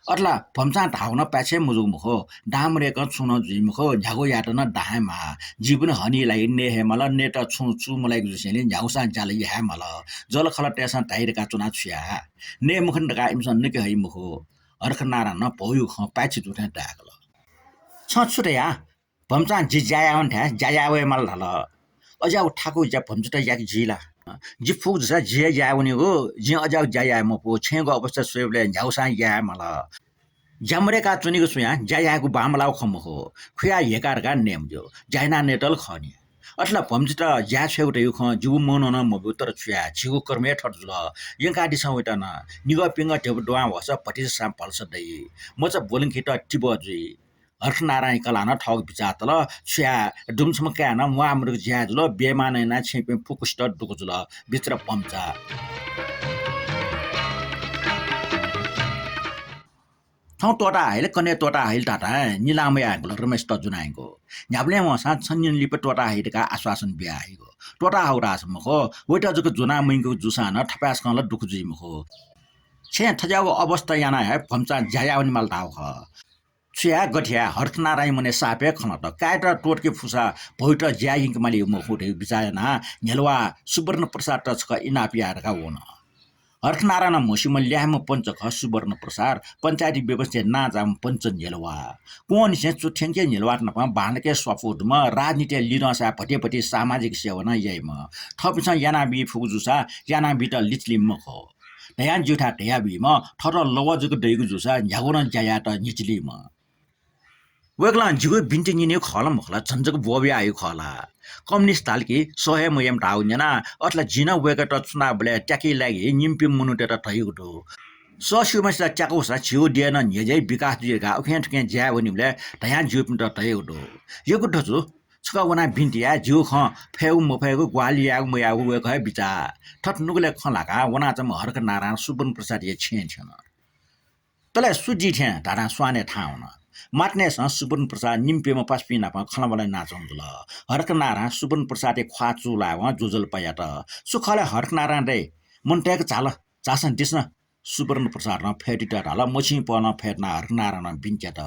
अथे ला भम्चां धाःगु नं पाय्छि हे मजूगु मखु। दां मदय्कं छुं नं जुइ मखु, न्ह्यागु यायेत नं दां हे माः। जीवन हनिया लागि नये हे माल, नयेत छुं चूमलाइगु जुसेंलि न्ह्यागुसां ज्या ला याये हे माल। जःलाखःलातय्सं धाइ धकाः च्वनाः छु याये? नये मखुनि धकाः इमिसं नके हइ मखु। हर्खनारायणं भौयागु खँ पाय्छि जू थें धाय्कल। छं छु धया? भम्चां जि ज्या याये वनेथाय् ज्या याये वये माल धाल। अज्याःगु थाकुगु ज्या भम्चायात याके जुइ ला? जि फुगु जूसा जि हे याये वनीगु, जिं अज्याःगु ज्या याये मफु, छेँयागु अवस्था स्वयेबलय् न्ह्यागुसां याये हे माल। ज्या मदय्काः च्वनीगु स्वयां ज्या यायेगु बांमलाःगु खँ मखु, खुयाः ह्यय्का धकाः नये मज्यू, ज्या यानाः नयेत ला खः नि। अथे ला भम्चायात ज्याय् छ्वयेगु धइगु खँ जिगु मनं नं मब्यू, तर छु याये, झीगु कर्म हे थथे जुल। यंकादिसँ वइत नं, निगः प्यंगः ध्यबा दुहां वःसा भतिचासां भलसा दइ, मचा ब्वलंकेत तिबः जुइ। हर्खनारायणया कलाः नं थःगु बिचाः तल। छु याये, दुम्ह छम्ह काय् नं म्वाःमदुगु ज्या जुल, बेइमानी यानाः छिकपिं फुक्कसित दुःख जुल, बिचरा भम्चा। थौं त्वःता हइल, कन्हय् त्वःता हइल धाःथाय् निलाः मयायेगु ला रमेशत ज्वनायंगु। न्ह्याबलें वंसां छन्हिन लिपा त्वःता हइ धकाः आश्वासन बिया हइगु। त्वःता हःगु धाःसा मखु, वइत जक ज्वना मयंकूगु जूसां नं थपाय्सकं ला दुःख जुइ मखु। छेँय् थज्याःगु अवस्था यानाः हे भम्चां ज्या याये वनेमाल धाःगु खः। छु याये, गथे याये, हर्खनारायणया मनय् साप हे खँ ल्हात। काय्‌त त्वःतके फुसा भौयात ज्याय् यंके मालीगु मखु धइगु बिचाः यानाः न्ह्यलुवाः सुवर्ण प्रसादत छकः इनाप याये धकाः वन। हर्खनारायणं म्हस्यूम्ह ल्याय्म्ह पञ्च खः सुवर्ण प्रसाद, पञ्चायती व्यवस्थाय् नांजाःम्ह पञ्च न्ह्यलुवाः। क्वंनिसें च्वथ्यंक न्ह्यलुवाःत नाप बांलाक स्वापू दुम्ह, राजनीतिया लिधंसाय् भति भति सामाजिक सेवा नं याइम्ह। थःपिन्सं यानाबी फुगु जूसा यानाबीत लिचिलीम्ह खः। धयां जिगु थाय् धयाबीम्ह, थःत लवः जक दइगु जूसा न्ह्यागु नं ज्या यायेत न्ह्यचिलीम्ह। वय्कलं जिगु बिन्ति न्यनेगु खः ला मखु ला, झन जक ब्वःबिया हइगु खः ला? कम्युनिस्ट धाल कि सह हे मयाइम्ह धाःगु न्यना। अथे ला जिं नं वय्कःयात च्वनाबलय् त्याकेया लागि निम्हपिं मनूतय्त धयागु दु। सह स्यूम्हसित त्याकूसा झीगु देय् नं न्ह्यज्याइ विकास जुइ धकाः उखें थुखें ज्याय् वनीबलय् धयां जिउपिन्त धयागु दु। यक्व दजु, छकः वनाः बिन्ति याये, जिगु खँ फयेगु मफयेगु, ग्वाहालि यायेगु मयायेगु वय्कःया बिचाः। थथे नुगलय् खँ ल्हाकाः वनाच्वंम्ह हर्खनारायण सुवर्ण प्रसादया छेँय् थ्यन। तले सु दी थें धाधां स्वानय् थाहां वन। मातांनिसें सुवर्ण प्रसाद निम्हपिंम्ह पासापिं नाप खँल्हाबल्हा यानाच्वंगु जुल। हर्खनारायणं सुवर्ण प्रसादया ख्वाः चूलायेवं ज्वजलपा यात। छु खः ले हर्खनारायण दाइ? मन तय्क झाल, झासँ दिसँ। सुवर्ण प्रसादं फय्तुइत धाल, मछिं पहलं फय्तुनाः हर्खनारायणं बिन्ति यात।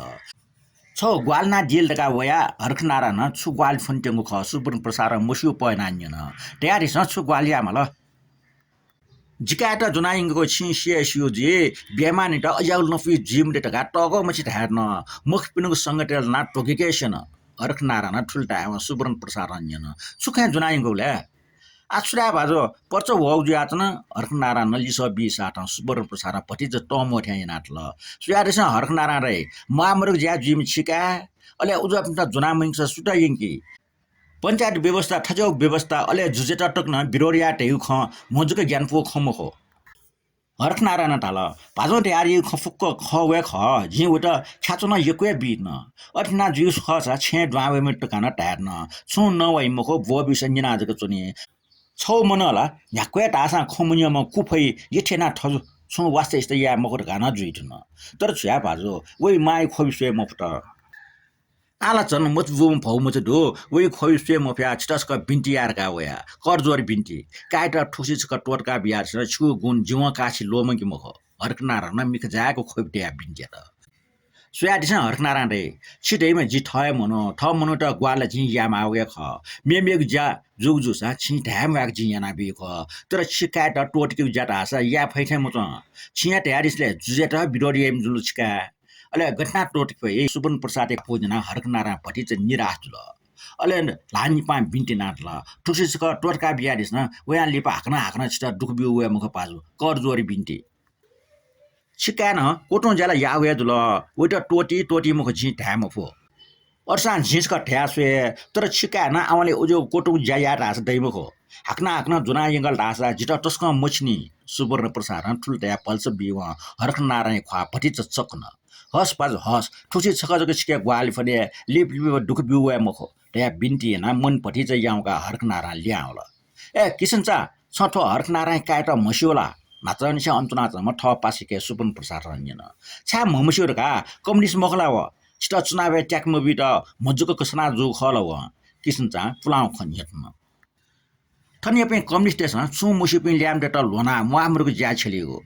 छगू ग्वाहालि यानादिल धकाः वयाः हर्खनारायणं छु ग्वाहालि फ्वनेत्यंगु खः सुवर्ण प्रसादं मस्यू पहयानाः न्यन। धयादिसँ, छु ग्वाहालि यायेमाल? जि काय्‌त ज्वनायंकेगु छिं सि हे स्यू जुइ, बेइमानीत अज्याःगु लँपुइ जुइ मते धकाः तःगः मछि धाये धुन, मखुपिनिगु संगतय् लानाः त्वगिके स्यन। हर्खनारायणं थुलि धायेवं सुवर्ण प्रसादं न्यन, छु खँय् ज्वनायंकेगु ले? आः छु धाये भाजु, पर्चा ह्वःगु जुयाच्वन। हर्खनारायणं लिसः बी साथं सुवर्ण प्रसादं भतिचा तंम्वः थें यानातल। स्वयादिसँ हर्खनारायण दाइ, म्वाःमदुगु ज्या जुइम्ह छि काय्, अले उजुपिन्त ज्वना मयंकूसा सुयात यंकी? पञ्चायत व्यवस्था, थज्याःगु व्यवस्था, अले जुजुयात तक नं विरोध याये धइगु खँ म्हो जक ग्यानापुगु खँ मखु। हर्खनारायणं धाल, भाजुं धयादीगु खँ फुक्क खः वय् खः, जिं वइत ख्याच्वलं यक्व हे बी धुन। अथे याना जुइगु खःसा छेँय् दुहां वयेमते धकाः नं धाये धुन। छुं नवाइ मखु, ब्वःबिसे न्यना जक च्वनी। छगू मनं ला न्ह्याक्व हे धाःसां खँ मन्यंम्ह कुफइ यथे यानाः थजु छुं वास्ता इस्ता याये मखु धकाः नं जुइ धुन। तर छु याये भाजु, वइ मांया ख्वबि स्वये मफुत। आः ला झन मचा बूम्ह भौमचा दु, वइ ख्वबि स्वये मफयाः छितः छकः बिन्ति याये धकाः वया। करजोडे बिन्ति। काय्‌त थुगुसी छकः त्वःतका बियादिसँ, छिगु गुण जिं काःछि ल्वःमंके मखु। हर्खनारायणं मिखा जाय्‌क ख्वबि तयाः बिन्ति यात। स्वयादिसँ हर्खनारायण दाइ, छि धइम्ह जि थः हे मनू, थः मनूत ग्वाहालि ला जिं यायेमाःगु हे खः। मेमेगु ज्या जूगु जूसा छिं धाये म्वायेक जिं यानाबीगु खः। तर छि काय्‌त त्वःतकेगु ज्या धाःसा याये फइ थें मच्वं। छिं हे धयादिसँ ले, जुजुयात विरोध याइम्ह जुल छि काय्। अले गथे यानाः त्वःतके फइ? सुवर्ण प्रसादया खँ न्यनाः हर्खनारायण भतिचा निराश जुल। अले ल्हाः निपां बिन्ति यानातल। थुसी छकः त्वःतका बियादिसँ, वयां लिपा हाकनं हाकनं छितः दुःख ब्यू वये मखु पाजु। कर जोरी बिन्ति। छि काय्‌नं क्वतुं ज्या ला याःगु हे जुल, वइत त्वःति त्वःति मखु जिं धाये मफु। अथेसां जिं छकः धया स्वये, तर छि काय्‌नं आवंलि उज्याःगु क्वतुं ज्या याये धाःसा दइ मखु। हाकनं हाकनं ज्वना यंकल धाःसा जितः तसकं मछिनि। सुवर्ण प्रसादं थुलि धयाः भलसा बीवं हर्खनारांया ख्वाः भतिचा चक्कन। हस् पाजु हस्, थुसी छकः जक छिके ग्वाहालि फ्वने, लिपा लिपा दुःख ब्यू वये मखु धयाः बिन्ति यानाः मन भतिचा याउँकाः हर्खनारां लिहां वल। ए किसनचा, छं थ्व हर्खनारांया काय्‌यात म्हस्यू ला? न्हाचःनिसें अन च्वनाच्वंम्ह थः पासायाके सुवर्ण प्रसादं न्यन। छाय् म्हमस्यू धकाः? कम्युनिस्ट मखु ला व? छितः चुनावय् त्याके मबीत म्हजूक कसाना जूगु खः ला व? किसनचां पुलांगु खँ न्ह्यथन। थनयापिं कम्युनिस्टतय्‌सं छुं मस्यूपिं ल्याय्‌म्हतय्‌त ल्ह्वनाः म्वाःमदुगु ज्या छ्यलीगु।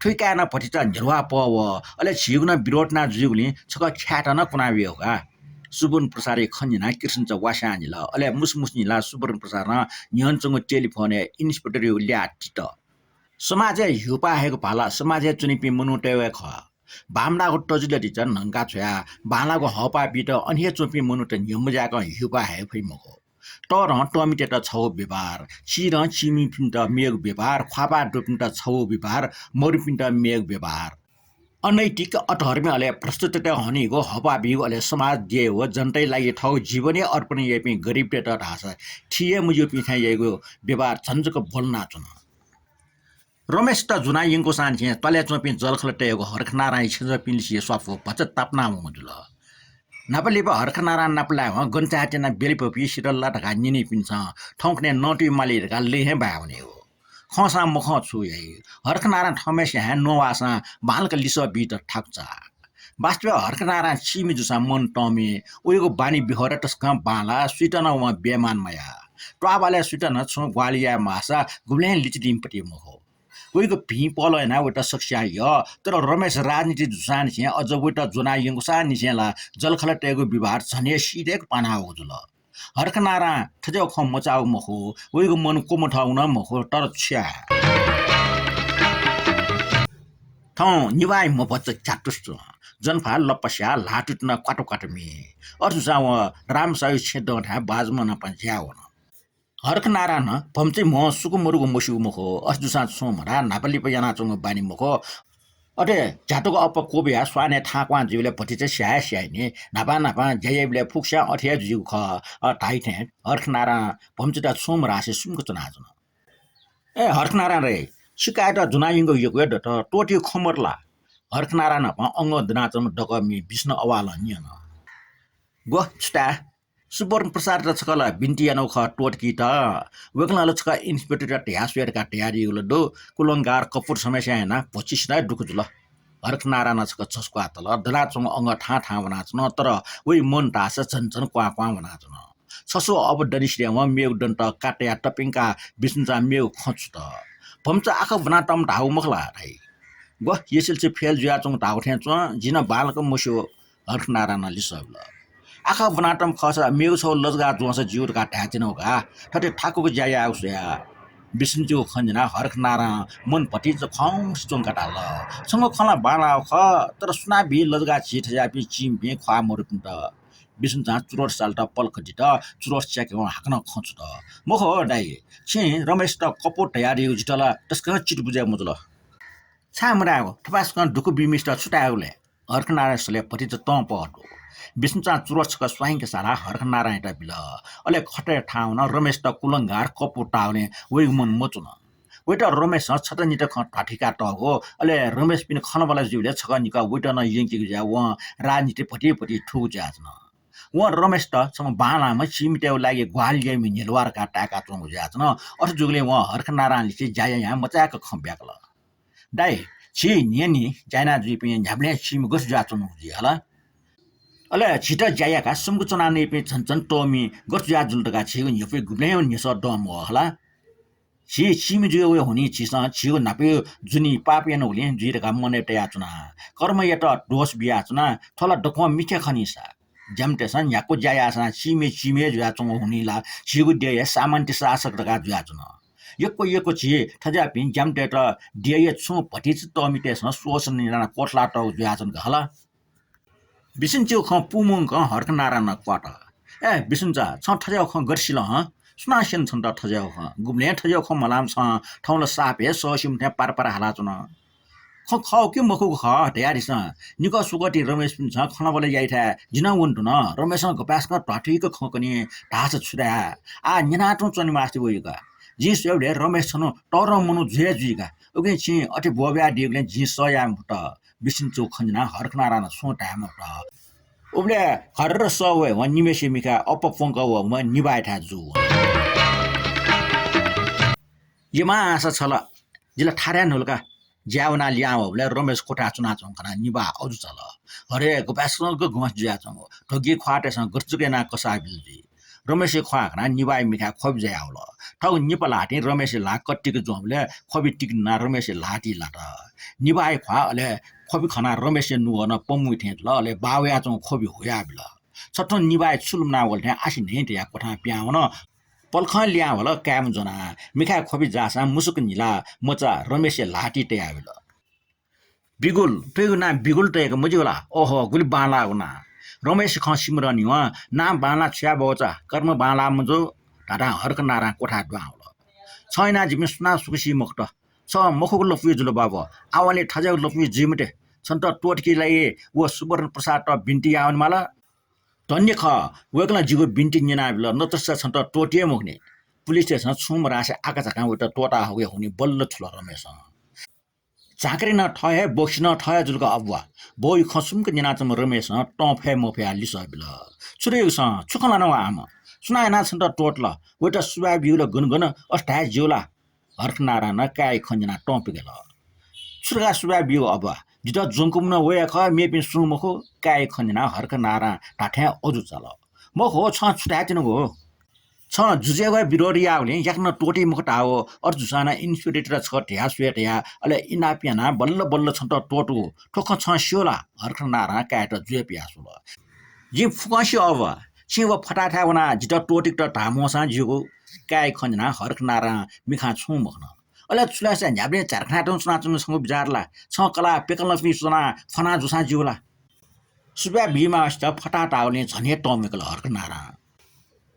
थुइकाय् नं भतिचा न्ह्यलुवा पः वः, अले झीगु नं विरोध याना जुइगुलिं छकः ख्यात नं कुना वयेगु का। सुवर्ण प्रसादया खँ न्यनाः किसनचा वास्यां न्हिल, अले मुसुमुसु न्हिलाः सुवर्ण प्रसादं न्ह्यःने च्वंगु टेलिफोनय् इन्सपेक्टरयागु ल्याः तित। समाजय् ह्यूपाः हयेगु भाला समाजय् च्वनीपिं मनूतय् हे खः। बांमलाःगु तजिलति नं न्हंका छ्वयाः बांलाःगु हःपाः बीत अन हे च्वंपिं मनूत न्ह्यमजाय्‌कं ह्यूपाः हये फइ मखु। तःधं तःमितय्‌त छगू व्यवहार, चिधं चिमिपिन्त मेगु व्यवहार, ख्वाःपाः दुपिन्त छगू व्यवहार, मरुपिन्त मेगु व्यवहार। अनैतिक, अधर्मी अले भ्रष्टतय्‌त हनीगु, हःपाः बीगु अले समाज देय् व जनताया लागि थःगु जीवन हे अर्पण याइपिं गरिबतय्‌त धाःसा थी हे मज्यूपिं थें याइगु व्यवहार झन जक ब्वलनाच्वन। रमेशत ज्वना यंकूसांनिसें त्वालय् च्वंपिं जःलाखःलातय्‌गु हर्खनारांया छेँजःपिंलिसे स्वापू भचा तापाना वंगु जुल। न्हापालिपा हर्खनारां नापलायेवं गन चाय् त्यनाः ब्यलय् पफी सिधल ला धकाः न्यनीपिन्सं थौंकन्हय् नतुइ माली धकाः लँय् हे बाय् वनेगु। खंसां मखं छु याइ? हर्खनारां थःम्हय्‌सिया हे नवाःसां बांलाक लिसः बीत थाकु चाः। वास्तवय् हर्खनारां चिमि जूसां मन तःमि, वयागु बानी व्यवहार तसकं बांलाः, सुइत नं वं बेमान मयाः। त्वाःबालय् सुइत नं छुं ग्वाहालि याये माःसा गुबलें लिचिदिं पति मखु। वयागु भिं पहलं यानाः वयात सकसियां यः, तर रमेश राजनीति जूसांनिसें अझ वयात ज्वना यंकूसांनिसें ला जःलाखःलातय्‌गु व्यवहार झन हे सीदय्‌क पाना वःगु जुल। हर्खनारां थज्याःगु खँ मचाःगु मखु, वयागु मन क्वमथःगु नं मखु, तर छु याये? थौं निभाःया म्ह भचा झ्यातुस च्वं, जनफा लप्पस्याः ल्हाः तुति नं क्वात क्वात मी। अथे जूसां वं रामसायु छेँ दंथाय् बाजुम्ह नाप ज्याय् वन। हर्खनारां नं भम्चाया म्ह सुकु मरुगु मस्यूगु मखु, अथे जूसां छुं मधाः न्हापालिपा यानाच्वंगु बानी मखु। अथे झ्यातुक अप्पा क्वब्वयाः स्वानय् थाहां क्वहां जुइबलय् भतिचा स्याये स्याइनि, न्हापां न्हापां ज्या याइबलय् फुक्कस्यां अथे हे जुइगु खः, अ, धाइ थें हर्खनारां भम्चायात छुं मधासे सुम्क च्वनाच्वन। ए हर्खनारां रे, छि काय्‌यात ज्वना यंकूगु यक्व हे दत, त्वःतिगु खँ मदु ला? हर्खनारां नाप अंगः दनाच्वंम्ह दकःमि बिष्णु अवालं न्यन। ग्व, छु ताये? सुवर्ण प्रसादयात छकः ला बिन्ति यानागु खः त्वःतिकीत। वय्‌कलं ला छकः इन्सपेक्टरयात धया स्वये धकाः धयादीगु ला दु। कुलंगार कपुर छम्हय्‌सियां यानाः भचिसिनं दुःख जुल। हर्खनारां नं छकः छसुकाः तल। दनाच्वंगु अंगः थाहां थाहां वनाच्वन, तर वया मन धाःसा झन झन क्वहां क्वहां वनाच्वन। छसु अबु दनिसिनं वं मेगु दन्त कात तयाः तप्यंकाः बिष्णुचां मेगु खँ छुत। भम्चा आखः ब्वनातःम्ह धाःगु मखु ला धाइ। ग्व, एसएलसी फेल जुयाच्वंगु धाःगु थें च्वं, जिं नं बांलाक मस्यू। हर्खनारां नं लिसः बिल। आखः ब्वनातःम्ह खःसा मेगु छगू लजगाः ज्वंसा ज्यू धकाः धायेत्यनागु का। थथे थाकुक ज्या यायेगु स्वयाः बिष्णुजुया खँ न्यनाः हर्खनारां मन भतिचा खंसे च्वंकाः धाल, छंगु खँ ला बांलाःगु खः, तर सुनां बी लजगाः झी थज्याःपिं चिमिपिं ख्वाः मरुपिन्त? बिष्णुचां चुरोट सालत पलख दित, चुरोट च्याकेवं हाकनं खँ छुत। मखु दाइ, छिं रमेशत कपुर धयादीगु जितः ला तसकं चित्त बुझे मजुल। छाय् मधायेगु? थपाय्‌सकं दुःख बीम्हसित छु धायेगु ले? हर्खनारांया सलय् भतिचा तंपः दु। बिष्णुचां चुरोट छकः स्वांके सालाः हर्खनारांयात बिल। अले खटय् थाहां वनाः रमेशत कुलंगार कपुर ताःबलय् वयागु मन मच्वन। वयात रमेशं छता निता खँ ध्वाथुइका तःगु, अले रमेशपिनि खँल्हाबल्हा जुइबलय् छकः निकः वयात नं यंकीगु जुयाः वं राजनीति भति भति थूगु जुयाच्वन। वं रमेशत छम्ह बांलाःम्ह चिमितय्‌गु लागि ग्वाहालि याइम्ह न्ह्यलुवा धकाः ताय्‌काच्वंगु जुयाच्वन। अथे जूगुलिं वं हर्खनारांलिसे ज्या यायां मचाय्‌क खँ ब्याकल। दाइ, झी न्हियान्हि ज्या याना जुइपिं न्ह्याबलें चिमि गथे जुयाच्वंगु जुइ हला? अले झीत ज्या याकाः सुम्क च्वनानइपिं झन झन तःमि गथे जुया जुल धकाः झीगु न्ह्यपुइ गुबलें हे न्ह्यसः दं मवः हला? झी चिमि जुया वये हुनिं झीसं झीगु न्हापाया जुनिइ पाप यानागुलिं जुइ धकाः मनय् तयाच्वना। कर्मयात दोष बियाच्वना, थ्व ला दक्वं मिथ्या खनीसा। ज्यामितय्‌सं न्ह्याक्व ज्या याःसां चिमि चिमि हे जुयाच्वंगु हुनिं ला झीगु देय् सामन्त शासक धकाः जुयाच्वन। यक्व यक्व झी थज्याःपिं ज्यामितय्‌त देय्‌या छुं भतिचा तःमितय्‌सं शोषण यानाः क्वथलातःगु जुयाच्वन का हला। बिष्णुजुया खँ पूमंकं हर्खनारां नं क्वात। ए बिसुन्चा, छं थज्याःगु खँ गथे सिल हँ? सुनां स्यन छन्त थज्याःगु खँ? गुबलें थज्याःगु खँ मल्हाःम्ह छं, थौं ला साप हे सःसिम्ह थें पार पार हालाच्वन। खँ खः कि मखुगु खः धयादिसँ। निकः स्वकः तिनि रमेशपिन्सं खँल्हाबल्हा याइथाय् जि नं वने धुन। रमेशं गपाय्सकं ध्वाथुइक खँ कनी धाःसा छु धाये? आः न्यनातुं च्वनेमास्ति वइगु का। जिं स्वयेबलय् रमेश छन्हु तःधंम्ह मनू जुइ हे जुइगु का। उकिं छिं अथे ब्वःबियादीगुलिं जिं सह याये मफुत। बिसुन्चा खँ न्यनाः हर्खनारां नं छुं धाये मफुत। उबलय् घर्र सः वये वं निम्हेसिया मिखाय् अप्वः प्वंकः वःम्ह निभायाथाय् जू वन। यमाःसा छल, जि ला थाय् न्हुल का। ज्याय् वनाः लिहां वःबलय् रमेश क्वथाय् च्वनाच्वंगु खनाः निभाः अजू चाल। अरे, गपाय्सकं गं गं जुयाच्वंगु। ध्वगिया ख्वाःतय्सं गथे जक यानाः कसाः बिल जुइ। रमेशया ख्वाः खनाः निभाःया मिखाय् ख्वबि जायावल। थःगु निपा ल्हाः तिनि रमेशया ल्हाः कतिक ज्वंबलय् ख्वबि तिक न्हुनाः रमेशया ल्हाः तिलात। निभाःया ख्वाः अले ख्वबि खनाः रमेशया नुगः नं पमूइ थें जुल, अले बाः वयाच्वंगु ख्वबि हुयाबिल। छथुं निभाःया छु लुमना वल थें आसि न्हय् तयाः क्वथां पिहां वन। पलखं लिहां वल काय्म्ह ज्वनाः। मिखाय् ख्वबि जाःसां मुसुक न्हिलाः मचा रमेशया ल्हाः ति तयाबिल। बिगुल, थुइगु नां बिगुल तय्क मज्यू ला? ओहो, गुलि बांलाःगु नां। रमेशया खँ सिमधंनिवं नां बांलाः छु याये बौचा, कर्म बांलाः मजू धाधां हर्खनारां क्वथाय् दुहां वल। छं यानाः जिपिं सुनां सुख सी मखुत। छ मखुगु लँपुइ जुल बाबु, आवंलि थज्याःगु लँपुइ जुइ मते। छन्त त्वःतेकेया लागि व सुवर्ण प्रसादयात बिन्ति याये वनेमाल। धन्य खः, वय्कलं जिगु बिन्ति न्यनाबिल, नत्रसा छन्त त्वःते हे मखुनि। पुलिसतय्सं छुं मधासे आकाझाकां वयात त्वःता हःगु हुनिं बल्ल थुल रमेशं। झाँक्री नं थः हे, बोक्सी नं थः हे जुल का अब्वा। बौया खँ सुम्क न्यनाच्वंम्ह रमेशं तं फये मफयाः लिसः बिल। छु रे उकिसं, छु खँ ल्हाना व आम? सुनां यानाः छन्त त्वःतल? वयात सुभाय् बीगु ला गन गन, अथे धाये ज्यू ला? हर्खनारां नं काय्या खँ न्यनाः तं पिकल। छु धकाः सुभाय् बीगु अब्वा? जितः ज्वंकूम्ह नं व हे खः, मेपिं सुं मखु। काय्या खँ न्यनाः हर्खनारां धात्थें अजू चाल। मखु, छं छु धायेत्यनागु? छं जुजुयागु हे विरोध याःगुलिं याकनं त्वःती मखु धाःगु। अथे जूसां नं इन्सपेक्टरयात छकः धया स्वये धया, अले इनाप यानाः बल्ल बल्ल छन्त त्वःतूगु। थ्व खँ छं स्यू ला? हर्खनारां काय्‌यात जुया पिया स्वल। जिं फुक्कं स्यू अब्वा। छिं व फताहाथाय् वनाः जितः त्वःतीकेत धाःम्ह वंसां ज्यूगु। काय्‌या खँ न्यनाः हर्खनारां मिखां छुं मखन। अले छु धाःसा न्ह्याबलें झ्यालखानाय् तुं च्वनाच्वने छंगु बिचाः ला? छं कलाः प्यकंलःपिं च्वनाः फ्वना जूसां ज्यू ला? सुभाय् बीमाःसित फताहा धाःगुलिं झन हे तं मुइकल हर्खनारां।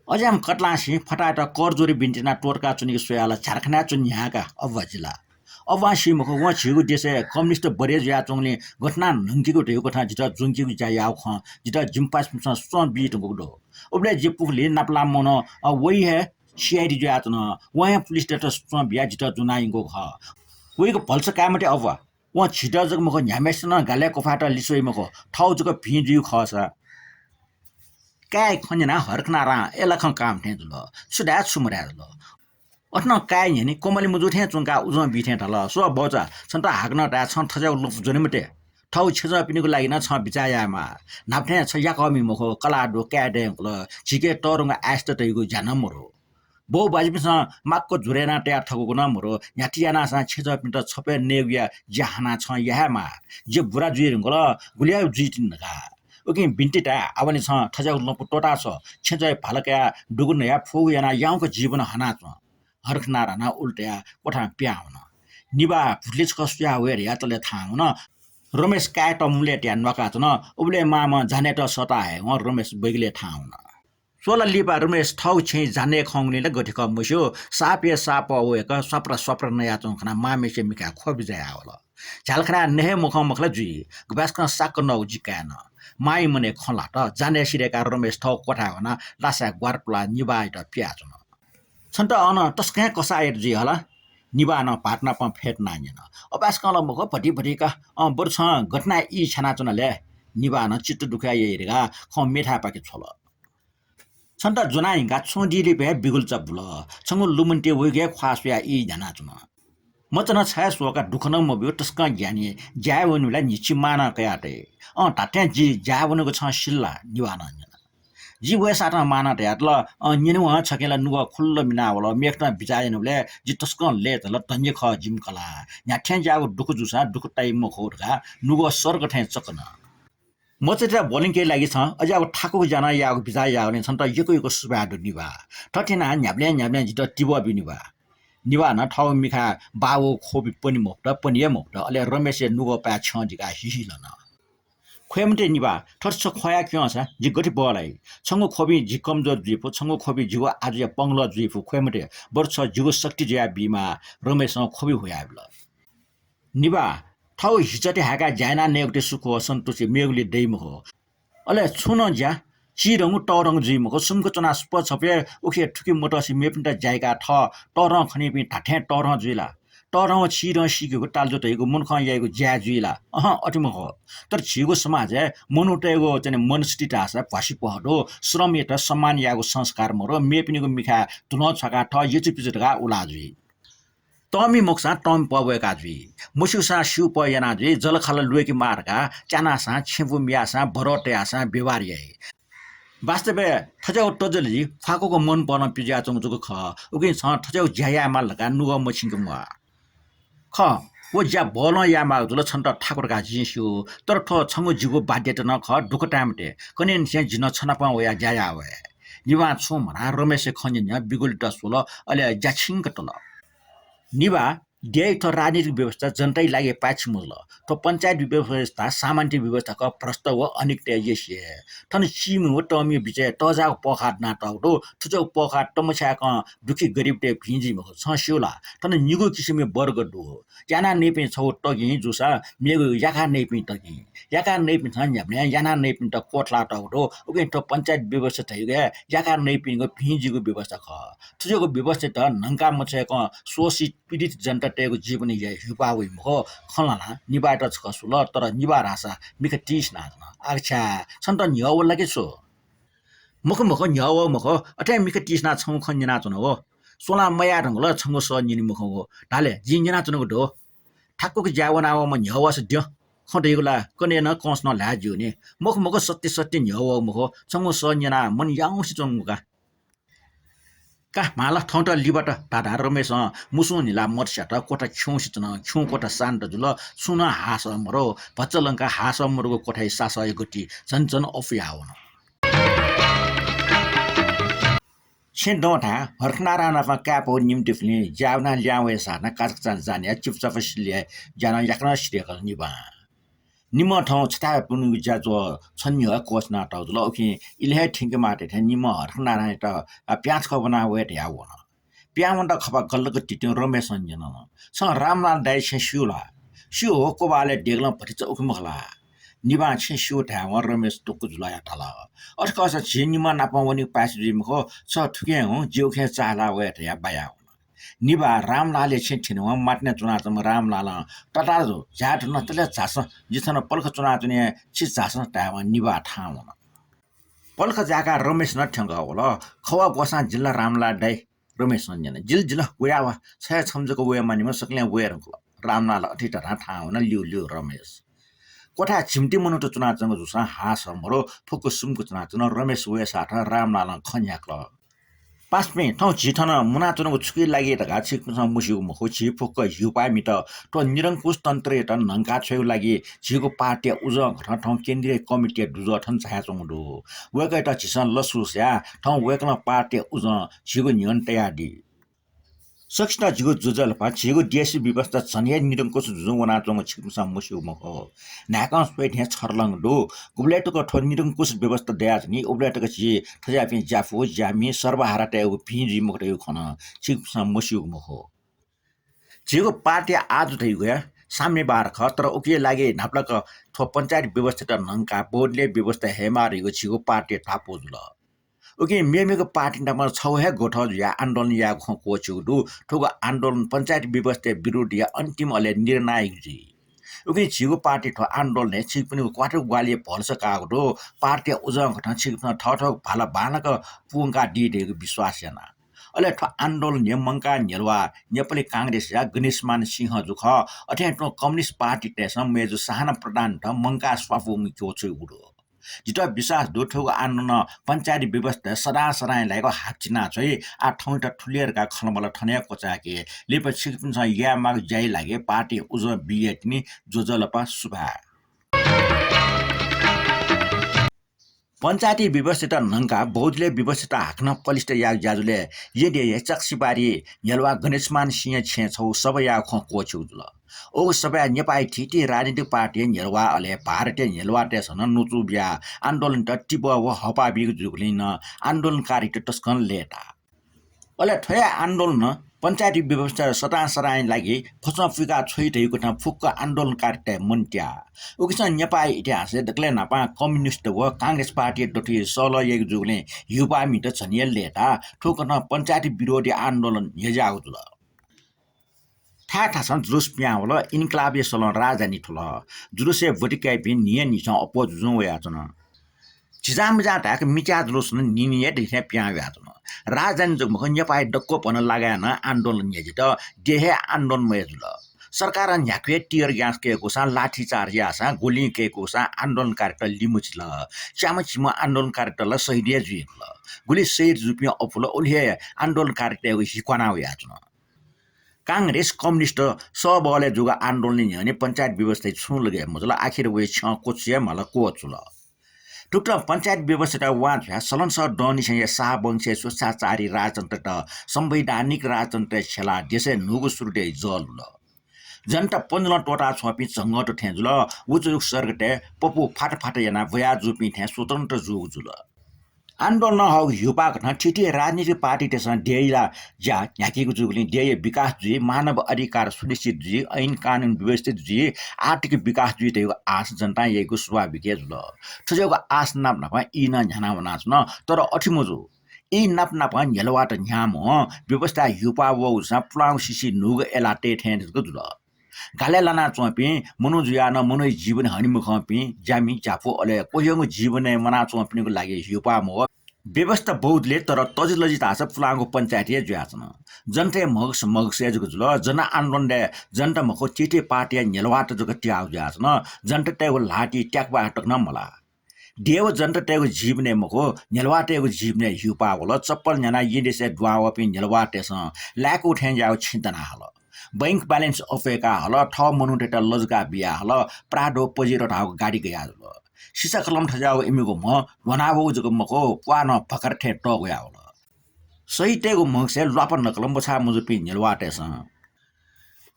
अज्याःम्ह कतलांसिं फताहायात करजोरे बिन्ति यानाः त्वःतका च्वनीगु स्वयाः ला झ्यालखानाय् च्वने न्ह्याः का अब्वा जि ला। अब्वां सी मखु, वं झीगु देशय् कम्युनिस्ट बढे जुयाच्वंगुलिं गथे यानाः न्हंकेगु धइगु कथं जितः ज्वंकेगु ज्या याःगु खँ जितः जिमिपासापिन्सं च्वं बी धुंकूगु दु। उबलय् जि पुखुलिइ नापलाःम्ह मनू, अ, वइ हे सिआइडी जुयाच्वन। वं हे पुलिसतय्त च्वं बियाः जितः ज्वना यंकूगु खः। वइगु भलसा काये मते अब्वा। वं झीत जक मखु, न्ह्याम्हेसित नं गालय् क्वफायेत लिसः वइ मखु, थःगु जक भिं जुइगु खःसा। काय्‌या खँ न्यनाः हर्खनारां अय्‌लाखं काःम्ह थें जुल। छु धाये छु मधाये जुल। अथे नं काय्‌या न्ह्यःने कोमलि मजू थें च्वंकाः उजं बी थें धाल, स्व बौचा, छन्त हाकनं धाये, छं थज्याःगु लँपु ज्वने मते। थःगु छेँजःपिनिगु लागि नं छं बिचाः यायेमाः। न्हापा थें छ याकःमि मखु, कलाः दु, काय् दये धुंकल, झीके तःधंगु आयेत तइगु ज्या नं मदु। बौबाज्यापिन्सं माक्व जुरे यानाः तया थकूगु नं मदु। न्ह्याथे यानाः सां छेँजःपिन्त छपय् नयेगुया ज्या हानाः छं या हे माः। जि बुरा जुइ धुंकल, गुलि हे जुइतिनि धकाः। उकिं बिन्ति ताये, आवंलि छं थज्याःगु लँपु त्वःता छ्व। छेँजःया भाला कयाः दुगु नया फुगु यानाः याउँक जीवन हनाच्वँ। हर्खनारां नं उलि तयाः क्वथां पिहां वन। निभाः भुतुलि छकः सुयाः वये धयाः तलय् थाहां वन। रमेश काय्‌यात मुलय् तयाः न्वाकाच्वन। उबलय् मांम्ह जान्हय्‌यात सःता हयेवं रमेश बैगलय् थाहां वन। स्व ला लिपा रमेश थःगु छेँय् जान्हय् खंगुलिं ला गथे खः मस्यू, साप हे साप वय्‌कः स्वाप्रा स्वाप्रा नयाच्वंगु खनाः मांम्हेसिया मिखाय् ख्वबि जायावल। झ्यालखानाय् नये हे मखं मखु ला जुइ, गपाय्‌सकं साक्क नःगु जि काय् नं। मांया मनय् खँ ल्हात। जान्हय् सिधय्‌काः रमेश थःगु क्वथाय् वनाः लासाय् ग्वारा पुलाः निभाःयात पियाच्वन। छन्त अन तसकं हे कसाः यात जुइ हला। निभालं भाःत नापं फ्यतुनाः न्यन। अपाय्‌सकं ला मखु, भतिभतिक, अँ, बरु छं गथे यानाः ई छ्यानाच्वन ले। निभालं चित्त दुःख याइ धकाः खँ मेथाय्‌पाखे छ्वल। छन्त ज्वनाः हिंकाः छुं दिं लिपा हे बिगुल चाबुल। छंगु लुमन्तिइ वइगु हे ख्वाः स्वयाः ई न्ह्यानाच्वन। मचा नं छाय् स्वःकाः दुःख नं मब्यू, तसकं ज्ञानी, ज्याय् वनेबलय् न्हिच्छि मां नं कयाः तइ। अँ, धात्थें जि ज्याय् वनेगु छं सिल ला? निभालं न्यन। जि वय्‌साथं मां नं तयातल। अँ, न्यनेवं छखें ला नुगः खुल्ल मिनावल। मेखतं बिचाः यानाबलय् जि तसकं लय्‌ताल, धन्य खः जिमि कलाः। न्ह्याथें ज्याःगु दुःख जूसां दुःख ताइ मखु धकाः नुगः सर्ग थें चकन। मचातय्त ब्वलंकेया लागि छं अज्याःगु थाकुगु ज्या नं याःगु बिचाः याःगुलिं छन्त यक्व यक्व सुभाय् दु निभाः। थथे यानाः न्ह्याबलें न्ह्याबलें जितः तिबः ब्यु निभाः। निभालं थःगु मिखाय् बाःवःगु ख्वबि पने मफुत, पने हे मफुत। अले रमेशया नुगःपाय् छ्यं दिकाः हिहिलन। ख्वये मते निबा, थथे छ ख्वया क्यंसा जि गथे बहलाइ? छंगु ख्वबिं जि कमजोर जुइफु, छंगु ख्वबिं जिगु आजुया पंगलः जुइफु। ख्वये मते, बरु छ जिगु शक्ति जुयाः बीमाः। रमेशं ख्वबि हुयाबिल। निबा, थःगु हिचःति हाय्काः ज्या याना नयेगुति सुख व सन्तुष्टि मेगुलिइ दइ मखु। अले छुं नं ज्या चिधंगु तःधंगु जुइ मखु। सुम्क च्वनाः सुपः छपय् उखे थुखे मतसे मेपिन्त ज्याय्काः थः तःधं खनीपिं धात्थें तःधं जुइ ला? तःधं व चिधं सीकेगु तालुजु धइगु मनुखं याइगु ज्या जुइ ला? अहं, अथे मखु। तर झीगु समाजय् मनूतय्गु चाहिँ मनस्थिति धाःसा भ्वासि पहः दु। श्रमयात सम्मान यायेगु संस्कार मदु। मेपिनिगु मिखाय् धुलं छ्वाकाः थः यचुपिचु धकाः उला जुइ। तःमि मखुसां तःमि पः वय्का जुइ। मस्यूसां स्यू पः याना जुइ। जलखाल ल्वय्के माः धकाः च्यानासां, छेँबुँ मियासां, बरः तयासां व्यवहार याइ। वास्तवय् थज्याःगु तजलजि ख्वाकुक मनपलं पिज्याच्वंगु जक खः। उकिं छं थज्याःगु ज्या यायेमाल धकाः नुगः मछिंके म्वाः। खः, व ज्या बलं यायेमाःगु जुल, छन्त थाकु धकाः जिं स्यू। तर थ्व छंगु जिगु बाध्यता नं खः, दुःख ताये मते। कन्हय् निसें जि नं छ नाप वयाः ज्या याः वये। निबां छुं म्हनाः रमेशया खँ न्यनाः बिगुलि तस्वल, अले ज्या छिंक तल। निबा, देय् थ्व राजनीतिक व्यवस्था जनताया लागि पाय्छि मजुल। थ्व पञ्चायत व्यवस्था सामन्ती व्यवस्था खः, भ्रष्ट व अनिकातय् यसे। थन चीमि व तःमि बिचय् तःजाःगु पःखाः दनातःगु दु। थुज्याःगु पःखाः तमछ्याय्कं दुःखी गरिबतय् भिं जुइ मखु। छं स्यू ला, थन निगू किसिमया वर्ग दु। यानाः नइपिं छगू तगिं जूसा मेगु याकाः नइपिं तगिं। याकाः नइपिन्सं न्ह्याबलें यानाः नइपिन्त क्वथलातःगु दु। उकिं थ्व पञ्चायत व्यवस्था धइगु हे याकाः नइपिनिगु भिं जुइगु व्यवस्था खः। थुज्याःगु व्यवस्थायात न्हंका मछ्वय्कं शोषित पीडित जनतातय्गु जीवन हे ह्यूपाः वइ मखु। खँ ल्हानाः निबायात छकः स्वल, तर निबा धाःसा मिखा तिसिनाच्वन। आखिच्छा, छन्त न्ह्यः वल ला कि छु? मखु मखु, न्ह्यः वःगु मखु, अथे हे मिखा तिसिनाः छंगु खँ न्यनाच्वनागु। स्वलां मयाये धुंकल छंगु सः न्यने मखंगु। धाले, जिं न्यनाच्वनागु दु। थाकुक ज्याय् वनावःम्ह न्ह्यः वःसा द्यँ। खँ धइगु ला कन्हय् नं कंस नं ल्हाये ज्यू नि। मखु मखु, सत्य सत्य न्ह्यः वःगु मखु, छंगु सः न्यनाः मन याउँसे च्वंगु का। का, माला थौंत लिबात धाधार रमेशं मुसुं न्हिलाः मत स्यात। क्वथा खिउँसे च्वन। खिउँ क्वथा शान्त जुल। छुं नं हाःसः मदु। भचा लंकाः हाःसः मदुगु क्वथाया सासःया गति झन झन अफुयाः वन। छेँ दंथाय् हरिनारायण नाप काय्पौ निम्तिपुलिं ज्या यानाः लिहां वये साथं काचाकचां जा नयाः चिपचाप सिल याये ज्या नं याकनं सिधय्कल निबां। निम्हं थौं छथाय् पुन्हुगु ज्याझ्वः छन्हि हे क्वःछिनातःगु जुल। उकिं इलय् हे थ्यंकेमाःथें निम्हं हरिनारायणयात, आ, प्यां छकः ब्वना वये धयाः वन। प्यां वनेत खपा गल्लक तितिं रमेशं न्यन, "छं रामलाल दाइया छेँ स्यू ला?" "स्यू हो, क्वबालय् देगलं भतिचा उखे मखु ला?" निबां छेँ स्यू धायेवं रमेश दुःख जुल याः धाल, "अथे खःसा झी निम्हं नाप वनेगु पाय्छि जुइ मखु, छ थुखें हुँ, जि उखें चाःहिला वये" धयाः बाया वन। निबा रामलालया छेँ थ्यनेवं मातानाय् च्वनाच्वंम्ह रामलालं, "तताजु, झाये धुन तले झासँ, जि थन पलख च्वनाच्वने, छि झासँ" धायेवं निबा थाहां वन। पलख जाय्काः रमेश नं थ्यंकः वल। "खः वा, ग्वसां जिल ला रामलाल दाइ?" रमेशं न्यन। "जिल जिल, वया वा, छ हे छम्ह जक वये मानिम्ह, सकलें वये धुंकल।" रामलाल अथे धकाः थाहां वन ल्यू ल्यू रमेश। क्वथाय् झिम्ति मनूत च्वनाच्वंगु जूसां हाःसः मदु, फुक्क सुम्क च्वनाच्वन। रमेश वये साथं रामलालं खँ न्ह्याकल। "पासापिं, थौं झी थन मुनाच्वनागु छुकिया लागि धकाः छिकपिन्सं मस्यूगु मखु, झी फुक्क ह्यूपाःमित थ्व निरंकुश तन्त्रयात न्हंका छ्वयेगु लागि झीगु पार्टीया उजं कथं थौं केन्द्रीय कमिटीया दुजः थन झायाच्वंगु दु। वय्कःयात झीसं लसकुस याये, थौं वय्कलं पार्टीया उजं झीगु न्ह्यःने तयादी। सकसितं जिगु ज्वजलपा, झीगु देशया व्यवस्था झन हे निरंकुश जुजुं वनाच्वंगु छिकपिन्सं मस्यूगु मखु। न्हाय्कं स्वये थें छर्लंगु दु। गुबलय् तक थ्व निरंकुश व्यवस्था दयाच्वनी, उबलय् तक झी थज्याःपिं ज्याफु, ज्यामि, सर्वहारातय्गु भिं जुइ मखु धइगु खँ नं छिकपिन्सं मस्यूगु मखु। झीगु पार्टी आजु धइगु हे साम्यवाद खः, तर उकिया लागि न्हापालाक थ्व पञ्चायत व्यवस्थायात न्हंकाः बहुदलीय व्यवस्था हयेमाः धइगु झीगु पार्टीया धापू जुल। उकिं मेमेगु पार्टी नाप छगू हे गोष्ठी जुयाः आन्दोलन यायेगु खँ क्वःछिउगु दु। थुगु आन्दोलन पञ्चायत व्यवस्थाया विरुद्धया अन्तिम अले निर्णायक जुइ। उकिं झीगु पार्टी थ्व आन्दोलनय् छिकपिनिगु क्वातुक ग्वाहालिया भलसा काःगु दु। पार्टीया उजं कथं छिकपिन्सं थःथःगु भाला बांलाक पूवंकादी धइगु विश्वास याना। अले थ्व आन्दोलनय् मंकाः न्ह्यलुवा नेपाली कांग्रेसया गणेशमान सिंह जु खः। अथें तुं कम्युनिस्ट पार्टीतय्सं मय्जु सहाना प्रधानत मंकाः स्वापू क्वःछिउगु दु। जितः विश्वास दु, थुगु आन्दोलनं पञ्चायती व्यवस्था सदां सदांया लाय्क हाकचिना छ्वइ। आः थौंयात थुलि हे धकाः खँल्हाबल्हा थन हे क्वचाय्के। लिपा छिकपिन्सं यायेमाःगु ज्याया लागि पार्टीं उजं बियादी नि। ज्वजलपा, सुभाय्। पञ्चायती व्यवस्थायात न्हंकाः बहुदलीय व्यवस्थायात हाकनं पलिस्त यायेगु ज्याझ्वलय् एनडिए हे चक्सीबारी न्ह्यलुवा गणेशमान सिंह छेँय् छगू सभा यायेगु खँ क्वःछिउगु जुल। उगु सभाय् नेपाःया थीथी राजनीतिक पार्टीया न्ह्यलुवा अले भारतीय न्ह्यलुवातय्सं नं नुचु बियाः आन्दोलनयात तीव्र व हःपाः बीगु जूगुलिं नं आन्दोलनकारीत तसकं लय्ताः। अले थ्व हे आन्दोलनं पञ्चायती व्यवस्था सदां सदांया लागि ख्वचं पुइका छ्वइ धइगु कथं फुक्क आन्दोलनकारीतय् मन त्याः। उकिसं नेपाःया इतिहासय् दकलय् न्हापां कम्युनिस्ट व कांग्रेस पार्टीया दथुइ सहलह याइगु जूगुलिं हिउपाःमित झन हे लय्ताः थुकथं पञ्चायती विरोधी आन्दोलन न्ह्यज्याःगु जुल। थाय् थासं जुलुस पिहां वल, इन्कलाबया सलं राजधानी थ्वल। जुलुसय् ब्वति काइपिं न्हिया न्हिसं अप्वः जुजुं वयाच्वन। झिजांमिजां धाय्क मिच्या जुलुस नं न्हिन्हिया दिथें पिहां वयाच्वन। राजधानी जक मखु, नेपाःया दक्व भन लागाय् नं आन्दोलन न्ह्यजित देशय् आन्दोलन मयः जुल। सरकारं न्ह्याक्व हे tear gas कय्कूसां, लाठीचार्ज याःसां, गोलिं कय्कूसां आन्दोलनकारीत लिमछिल। च्याम्ह छिम्ह आन्दोलनकारीत ला शहीद हे जुइधुल। गुलि शहीद जूपिं अपुल, उलि हे आन्दोलनकारीतय्गु हि क्वाना वयाच्वन। कांग्रेस, कम्युनिस्ट सहबलय् जूगु आन्दोलनया न्ह्यःने पञ्चायत व्यवस्थाय् छुं लगे मजुल। आखिर वया छ्यं क्वछुया म्हाला क्वःछुल। थुकथं पञ्चायत व्यवस्थायात वां छ्वयाः सलंसः दँनिसेंया शाह वंशया स्वेच्छाचारी राजतन्त्रयात संवैधानिक राजतन्त्रय् छ्यलाः देशय् न्हूगु सुरुतय् जः लुल। जनता पञ्जुलं त्वःताछ्वंपिं झंगःत थें जुल। उजुगु सर्गतय् पपू फात फात यानाः ब्वया जूपिं थें स्वतन्त्र जूगु जुल। आन्दोलनं हःगु हिउपाः कथं थीथी राजनीतिक पार्टीतय्सं देय्या ज्या न्ह्याकीगु जूगुलिं देय्या विकास जुइ, मानव अधिकार सुनिश्चित जुइ, ऐन कानून व्यवस्थित जुइ, आर्थिक विकास जुइ धइगु आश जनतां याइगु स्वाभाविक हे जुल। थज्याःगु आश नापनापं ई नं न्ह्याना वनाच्वन, तर अथे मजू। ई नापनापं न्ह्यलुवात न्ह्याःम्ह व्यवस्था हिउपाः वःगु जूसां पुलांगु सिसि न्हूगु एला तये थें जक जुल। गालय् लानाच्वंपिं मनू जुयाः नं मनूया जीवन हने मखंपिं ज्यामि, ज्यापु अले क्वह्यंगु जीवनय् म्वानाच्वंपिनिगु लागि हिउपाः मवः। व्यवस्था बहुदलीय तर तजिलजि धाःसा पुलांगु पञ्चायत हे जुयाच्वन। जनताया म्हगस म्हगस हे जक जुल। जनआन्दोलनय् जनता मखु, थीथी पार्टीया न्ह्यलुवात जक त्याःगु जुयाच्वन। जनतातय्गु ल्हातिइ त्याकबाः तक नं मलाः। देय् व जनतातय्गु जीवनय् मखु, न्ह्यलुवातय्गु जीवनय् हिउपाः वल। चप्पल न्ह्यानाः येँ देशय् दुहां वःपिं न्ह्यलुवातय्सं लाय्कू थें ज्याःगु छिं दना हल। Bank balance अप्वय्का हल, थः मनूतय्त लजगाः बिया हल, Prado Pajero धाःगु गाडी गया जुल। सिसा कलम थज्याःगु इमिगु म्ह ल्ह्वनावःगु जक मखु, प्वाः नं भकर थें तःग्वया वल। शहीदतय्गु म्हगसय् ल्वापा नकल मछाः मजूपिं न्ह्यलुवातय्सं।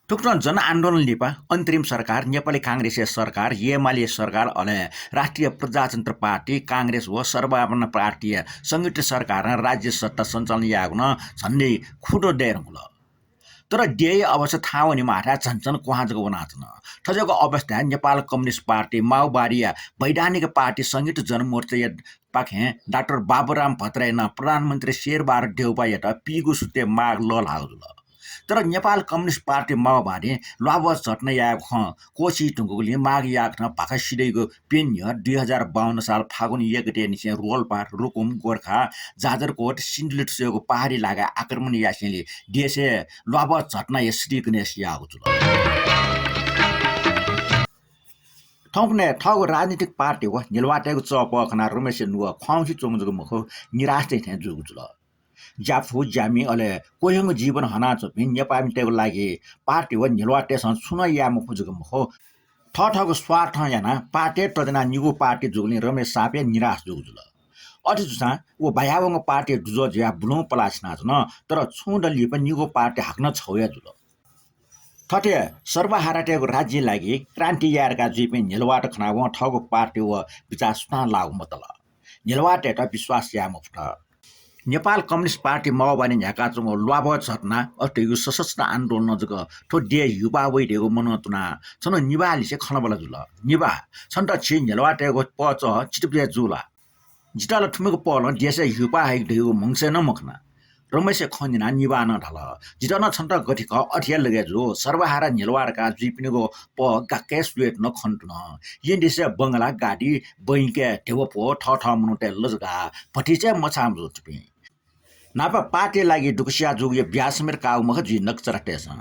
थुकथं जनआन्दोलन लिपा अन्तरिम सरकार, नेपाली कांग्रेसया सरकार, एमालेया सरकार, अले राष्ट्रिय प्रजातन्त्र पार्टी, कांग्रेस व सर्वभावना पार्टीया संयुक्त सरकारं राज्य सत्ता सञ्चालन यायेगु नं झन्डै खुदँ दये धुंकल। तर देय्या अवस्था थाहां वनेमाःथाय् झन झन क्वहां जक वनाच्वन। थज्याःगु अवस्थाय् नेपाल कम्युनिस्ट पार्टी, माओवादीया वैधानिक पार्टी संयुक्त जनमोर्चाया पाखें डाक्टर बाबुराम भट्टराईं नं प्रधानमन्त्री शेरबहादुर देउवायात पीगू सुथय् माग लःल्हाःगु जुल। तर नेपाल कम्युनिस्ट पार्टी माओवादीं ल्वाभः झट्ना यायेगु खँ क्वःछी धुंकूगुलिं माग याःगु थें भाखा सिधइगु प्यन्हु दुई हजार बाउन्न साल फागुन एक गते निसें रोल्पा, रुकुम, गोर्खा, जाजरकोट, सिन्धुली थज्याःगु पहाडी इलाकाय् आक्रमण यासेंलि देशय् ल्वाभः झट्नाया श्रीगणेश याःगु जुल। थौंकन्हय् थःगु राजनीतिक पार्टी व न्ह्यलुवातय्गु चःपः खनाः रमेशया नुगः ख्वाउँसे च्वंगु जक मखु, निराश तय् थें जूगु जुल। ज्याफु, ज्यामि अले क्वह्यंगु जीवन हनाच्वंपिं नेपाःमितय्गु लागि पार्टी व न्ह्यलुवातय्सं छुं नं याये मफु जक मखु, थःथःगु स्वार्थं यानाः पार्टी तज्यानाः निगू पार्टी जूगुलिं रमेश साप हे निराश जूगु जुल। अथे जूसां व बायावंगु पार्टी दुजः जुयाः बुलुं पलाः सिनाच्वन, तर छुं दँ लिपा निगू पार्टी हाकनं छगू हे जुल। थथे सर्वहारातय्गु राज्यया लागि क्रान्ति याये धकाः जुइपिं न्ह्यलुवात खनाः वं थःगु पार्टी व बिचाः सुथां लाःगु मतल। न्ह्यलुवातय्त विश्वास याये मफुत। नेपाल कम्युनिस्ट पार्टी माओवादीं न्ह्याकाच्वंगु ल्वाभः झट्ना अथे धइगु सशस्त्र आन्दोलनं जक थ्व देय् हिउपाः वइ धइगु मनं तुनाः छन्हु निभाः लिसे खँल्हाबल्हा जुल। निभाः, छन्त छि न्ह्यलुवातय्गु पहःचः चितपुतय् जू ला? जितः ला थुमिगु पहलं देशय् हिउपाः हइगु धइगु म्हगसय् नं मखना। रमेशया खँ न्यनाः निभालं धाल, जितः नं छन्त गथे खः अथे हे लगे जू। सर्वहारा न्ह्यलुवा धकाः जुइपिनिगु पह गाक्क हे सुयेत नं खनेदुन। येँ देशय् बंगला, गाडी, बैंकय् ध्यबा प्वः, थःथः मनूतय् लजगाः, भतिचा हे मछाः मजू थुपिं। न्हापा पार्टीया लागि दुःख सिया जूगुया ब्याहा समेत काःगु मखु जुइ नकचरातय्सं।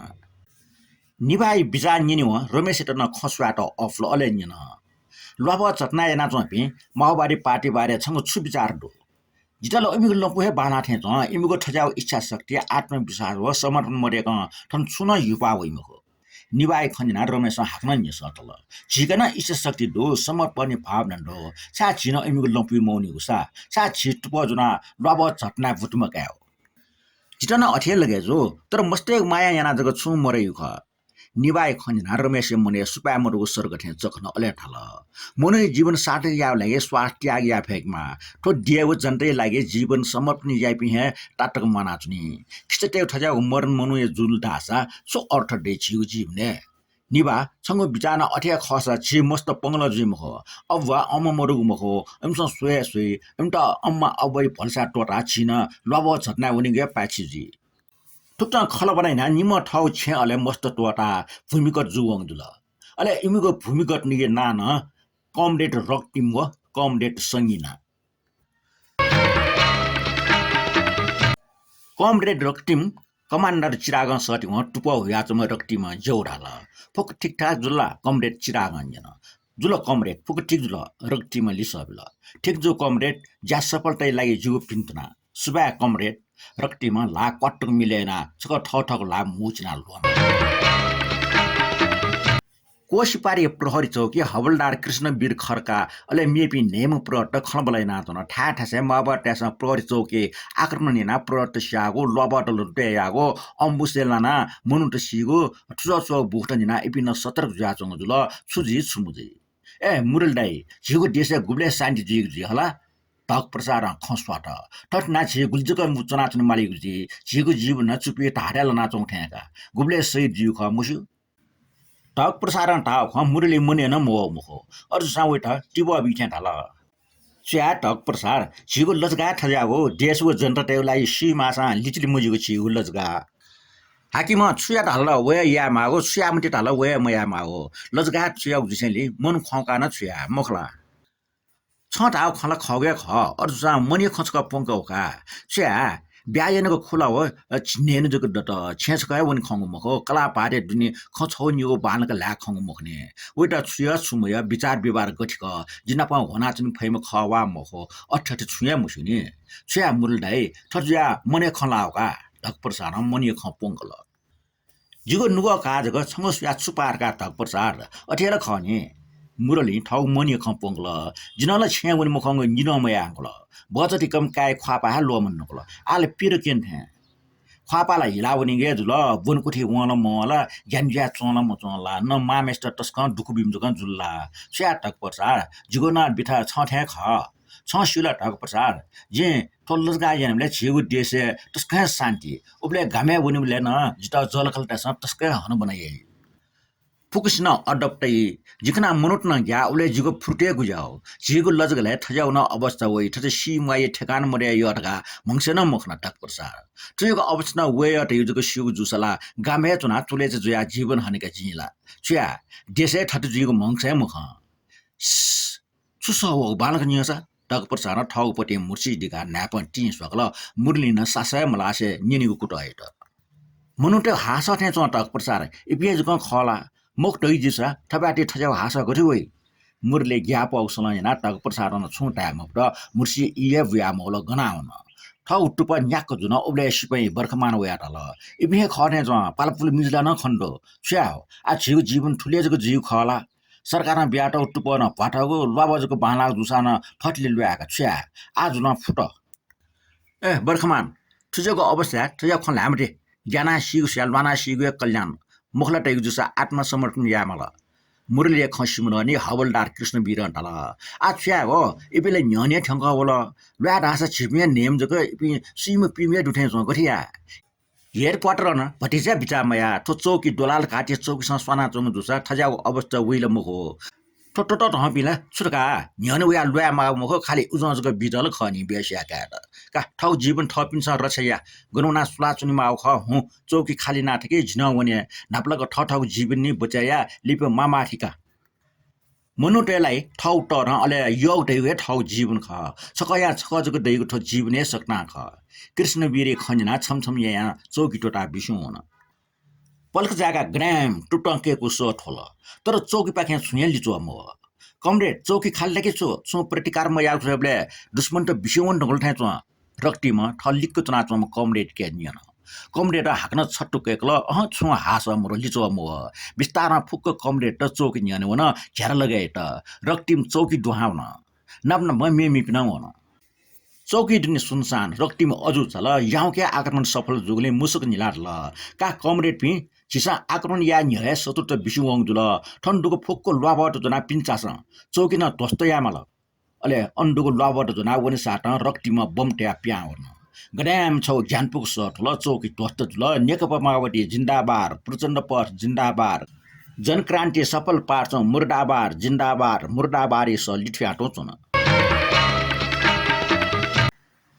निभाःया बिचाः न्यनेवं रमेशयात नं खँ स्वयातः अःपुल, अले न्यन, ल्वाभः झट्ना यानाच्वंपिं माओवादी पार्टी बारे छंगु छु बिचाः दु? जितः ला इमिगु लँपु हे बांलाः थें च्वं। इमिगु थज्याःगु इच्छा शक्ति, आत्मविश्वास व समर्पण मदय्कं थन छुं नं हिउपाः वइ मखु। निभाःया खँ न्यनाः रमेशं हाकनं न्ह्यसः तल। झीके नं इच्छा शक्ति दु, समर्पणया भावना दु। छाय् झी नं इमिगु लँपुइ मवनीगु सा? छाय् झी तुपः ज्वनाः ल्वाभः झट्नाय् बुतुमा काये हो? जितः नं अथे हे लगे जू, तर मस्तय्‌गु मायां यानाः जक छुं मरय्‌यु खः। निभाःया खँ न्यनाः रमेशया मनय् सुपाँय् मदुगु सर्ग थें चखनं अले धाल। मनूया जीवन सार्थक यायेगु लागि स्वार्थ त्याग याये फय्केमाः। थ्व देय् व जनताया लागि जीवन समर्पण याइपिं हे तातक म्वानाच्वनी। खिचातय्‌गु थज्याःगु मरण मनूया जुल धाःसा छु अर्थ दइ झीगु जीवनय्? निभाः, छंगु बिचाः नं अथे हे खःसा झी मस्त पंगः जुइ मखु। अब्वा अम्मा मदुगु मखु, इमिसं स्वये स्वइ। इमित अम्मा अब्वाया भलसाय् त्वःताः झी नं ल्वाभः झट्नाय् वनेगु हे पाय्छि जुइ। थुकथं खँल्हाबल्हा यानाः निम्हं थःगु छेँ अले मस्त त्वःताः भूमिगत जूवंगु जुल। अले इमिगु भूमिगत निगःया नां नं कमरेड रक्तिम व कमरेड संगिना। कमरेड रक्तिम कमान्डर चिरागं सःतेवं तुपः हुयाच्वंम्ह रक्तिमं ज्यू धाल। फुक्क ठिकठाक जुल ला? कमरेड चिरागं न्यन। जुल कमरेड, फुक्क ठीक जुल, रक्तिमं लिसः बिल। ठीक जू कमरेड, ज्या सफलताया लागि जिगु भिन्तुना। सुभाय् कमरेड। रक्तिमं ल्हाः क्वातुक मिले यानाः छकः थःथःगु ल्हाः मुचिनाः ल्वःमन। कोशीपारिया प्रहरी चौकी हवलदार कृष्णवीर खड्का अले मेपिं न्हय्म्ह प्रहरीत खँल्हाबल्हा यानाच्वन। थाय् थासय् माओवादीतय्‌सं प्रहरी चौकी आक्रमण यानाः प्रहरीत स्याःगु, ल्वाभःत लुटे याःगु, अम्बुसय् लानाः मनूत सीगु, थुस्वाः थुस्वाः बुखुत न्यनाः इपिं नं सतर्क जुयाच्वंगु जुल। छु जुइ छु मजुइ। ए मुरली दाइ, झीगु देशय् गुबलय् शान्ति जुइगु जुइ हला? ढकप्रसादं खँ स्वात। थथे यानाः झी गुलि जक च्वनाच्वने मालीगु जुइ? झीगु जीवन नं चुप्पी धाःथें लनाच्वंगु थें का। गुबलय् शहीद जुइगु खः मस्यू। ढकप्रसादं धाःगु खँ मुरलीया मनय् नं मवःगु मखु। अथे जूसां वयात तिबः बी थें धाल। छु याये ढकप्रसाद, झीगु लजगाः थज्याःगु, देश व जनतातय्‌गु लागि सी माःसां लिचिलि मजुइगु झीगु लजगाः। हाकिमं छु याये धाल ला वया यायेमाःगु, छु याये मते धाल ला वया मयायेमाःगु। लजगाः थज्याःगु जुसेंलि मनू खंकाः नं छु याये, मखु ला? छं धाःगु खँ ला खःगु हे खः, अथे जूसां मनया खँ छकः प्वंक वका। छु याये, ब्याहा यानागु खुला व, अ, झिंन्हय्‌न्हु जक दत, छेँ छकः हे वने खंगु मखु, कलाः भाःतय् दुने खँ छगू निगू बांलाक ल्हाये खंगु मखुनि। वयात छु यः छु मयः, बिचाः व्यवहार गथे खः, जि नाप ह्वनाच्वने फइम्ह खः वा मखु, अथे थथे छुं हे मस्यूनि। छु याये मुरली दाइ, थथे जुयाः मनया खँ ल्हाः वका। ढकप्रसादं मनया खँ प्वंकल। जिगु नुगः का जक, छंगु स्वयाः छु पार का ढकप्रसाद, अथे हे ला खः नि। मुरलीं थःगु मनया खँ प्वंकल। जि नं ला छेँय् वने मखंगु निदँ मयाये धुंकल। बचतिकं काय् ख्वाःपाः हे ल्वःमन धुंकल। आः ला पिर क्यने थें। ख्वाःपाः ला हिला वनीगु हे जुल, ब्वनेकुथिइ वं ला मवं ला, ज्ञान जुयाः च्वं ला मच्वं ला, न मांम्हय्‌सित तसकं दुःख बीम्ह जकं जुल ला। छु याये ढकप्रसाद, जिगु नं बिथा छं थें खः। छं स्यू ला ढकप्रसाद, जिं थ्व लजगाः यानाबलय् झीगु देशय् तसकं हे शान्ति। उबलय् गामय् वनेबलय् नं जितः जःलाखःलातय्‌सं तसकं हे हनाबना याइ। फुक्कसिनं अडप तइ। जि खनाः मनूत नं ग्याः, उबलय् जिगु फुर्तय् गुज्याः। झीगु लजगालय् थज्याःगु नं अवस्था वइ, थथे सी म्वाःया ठेकान मदये यः धकाः म्हगसय् नं मखना ढकप्रसाद। थुकियागु अवस्था नं वये यः धइगु जक स्यूगु जूसा ला गामय् च्वनाः चुलय् जुयाः जीवन हनेका जिं ला। छु याये, देशय् थथे जुइगु म्हगसय् मखं। छु सः वःगु बांलाक न्यंसा? ढकप्रसादं थःगु पतिं म्हुर्सी दिकाः न्हाय्पं तिं स्वाकल। मुरलीं नं सासः हे मल्हासे न्यनेगु कुतः यात। मनूतय् हाःसः थें च्वं ढकप्रसाद, इपिं हे जकं खः ला? मखु धइ जिसा, थपाय्‌तय् थज्याःगु हाःसः गथे वइ? मुरलीया ग्याःपुगु सलं यानाः ढकप्रसादं नं छुं धाये मफुत, म्हुर्सी ई हे बुया मवल, गना वन। थःगु तुपः न्याक्क जुन, उबलय् सिपाइँ बर्खमान वयाः धाल, इपिं हे खः थें च्वं, पालापुल मिजु ला नं खने दु। छु याये हो? आः झीगु जीवन थुलि जक जुइगु खः ला? सरकारं बियातःगु तुपः नं भ्वातःगु, ल्वाभः जक बांलाःगु जूसां नं थःथिति ल्वाय्‌का छु याये? आः जुलं फुत। ए बर्खमान, थुज्याःगु अवस्थाय् थज्याःगु खँ ल्हाये मते। ग्यानाः सीगु स्वयाः ल्वानाः सीगु हे कल्याण। मखु ला धइगु जूसा आत्मसमर्पण याये माल। मुरलीया खँ स्यू मदनि हवलदार कृष्णवीरं धाल, आः छु याये हो, इपिं ला न्ह्यःने थ्यंकः वल। ल्वाये धाःसा झीपिं हे न्हय्म्ह जक, इपिं सीम्ह पीम्ह हे दु थें च्वं, गथे याये? हेडक्वाटरं नं भतिचा बिचाः मयाः थ्व चौकी दोलाल घाटया चौकीसं स्वानाच्वंगु जूसा थज्याःगु अवस्था वइ ला मखु। थ्व ततःधंपिं ला छु धकाः न्ह्यःने वयाः ल्वाये माःगु मखु, खालि उजं जक बितल खः नि बेस याये कायेत। का, थःगु जीवन थःपिन्सं रक्षा या। गन वनाः सुलाच्वने माःगु खः, हुँ, चौकी खालि याना थकि, जि नं वने। न्हापालाक थःथःगु जीवन नि बचय् या, लिपा माः माः थकि का। मनूतय्‌लाइ थःगु तःधं अले यःगु धइगु हे थःगु जीवन खः। छकःया छकः जक दइगु थ्व जीवन हे सकतां खः। कृष्णवीरया खँ न्यनाः छम्ह छम्ह यायां चौकी त्वःताः बिस्युं वन। पलख जाय्‌काः ग्राम तुतं कय्‌कूगु सः थ्वल। तर चौकीपाखें छुं हे लिच्वः मवः। कमरेड, चौकी खालि ला कि छु? छुं प्रतिकार मयाःगु स्वयेबलय् दुश्मनत बिस्युं वने धुंकल थें च्वं। रक्तिमं थः लिक्क च्वनाच्वंम्ह कमरेडके न्यन। कमरेड हाकनं छत्तु कय्कल, अहँ, छुं हास मरु, लिच्वः मवः। बिस्तारं फुक्क कमरेडत चौकी न्ह्यःने वन, झ्यारा लगायेत। रकतिम चौकी दुहां वन। नाप नाप मेमेपिं नं वन। चौकी दुने सुनसान, रकतिम अजू चाल, याउँके आक्रमण सफल जूगुलिं मुसुक न्हिलातल। का कमरेडपिं, झीसं आक्रमण याये न्ह्यः हे शत्रुत बिस्युं वंगु जुल। थन दुगु फुक्क ल्वाभःत ज्वनाः पिने चासँ। चौकी नं ध्वस्त यायेमाल। अले अन दुगु ल्वाभःत ज्वनाः वनेसातं रकतिमं बम तयाः पिहां वन। गडायम छगू ज्यानपुक सः थुल, चौकी ध्वस्त जुल। नेकपा माओवादी जिन्दाबाद, प्रचण्ड पथ जिन्दाबाद, जनक्रान्ति सफल पार्छौं मुर्दाबाद, जिन्दाबाद, मुर्दाबादया सः लिथुयातुं च्वन।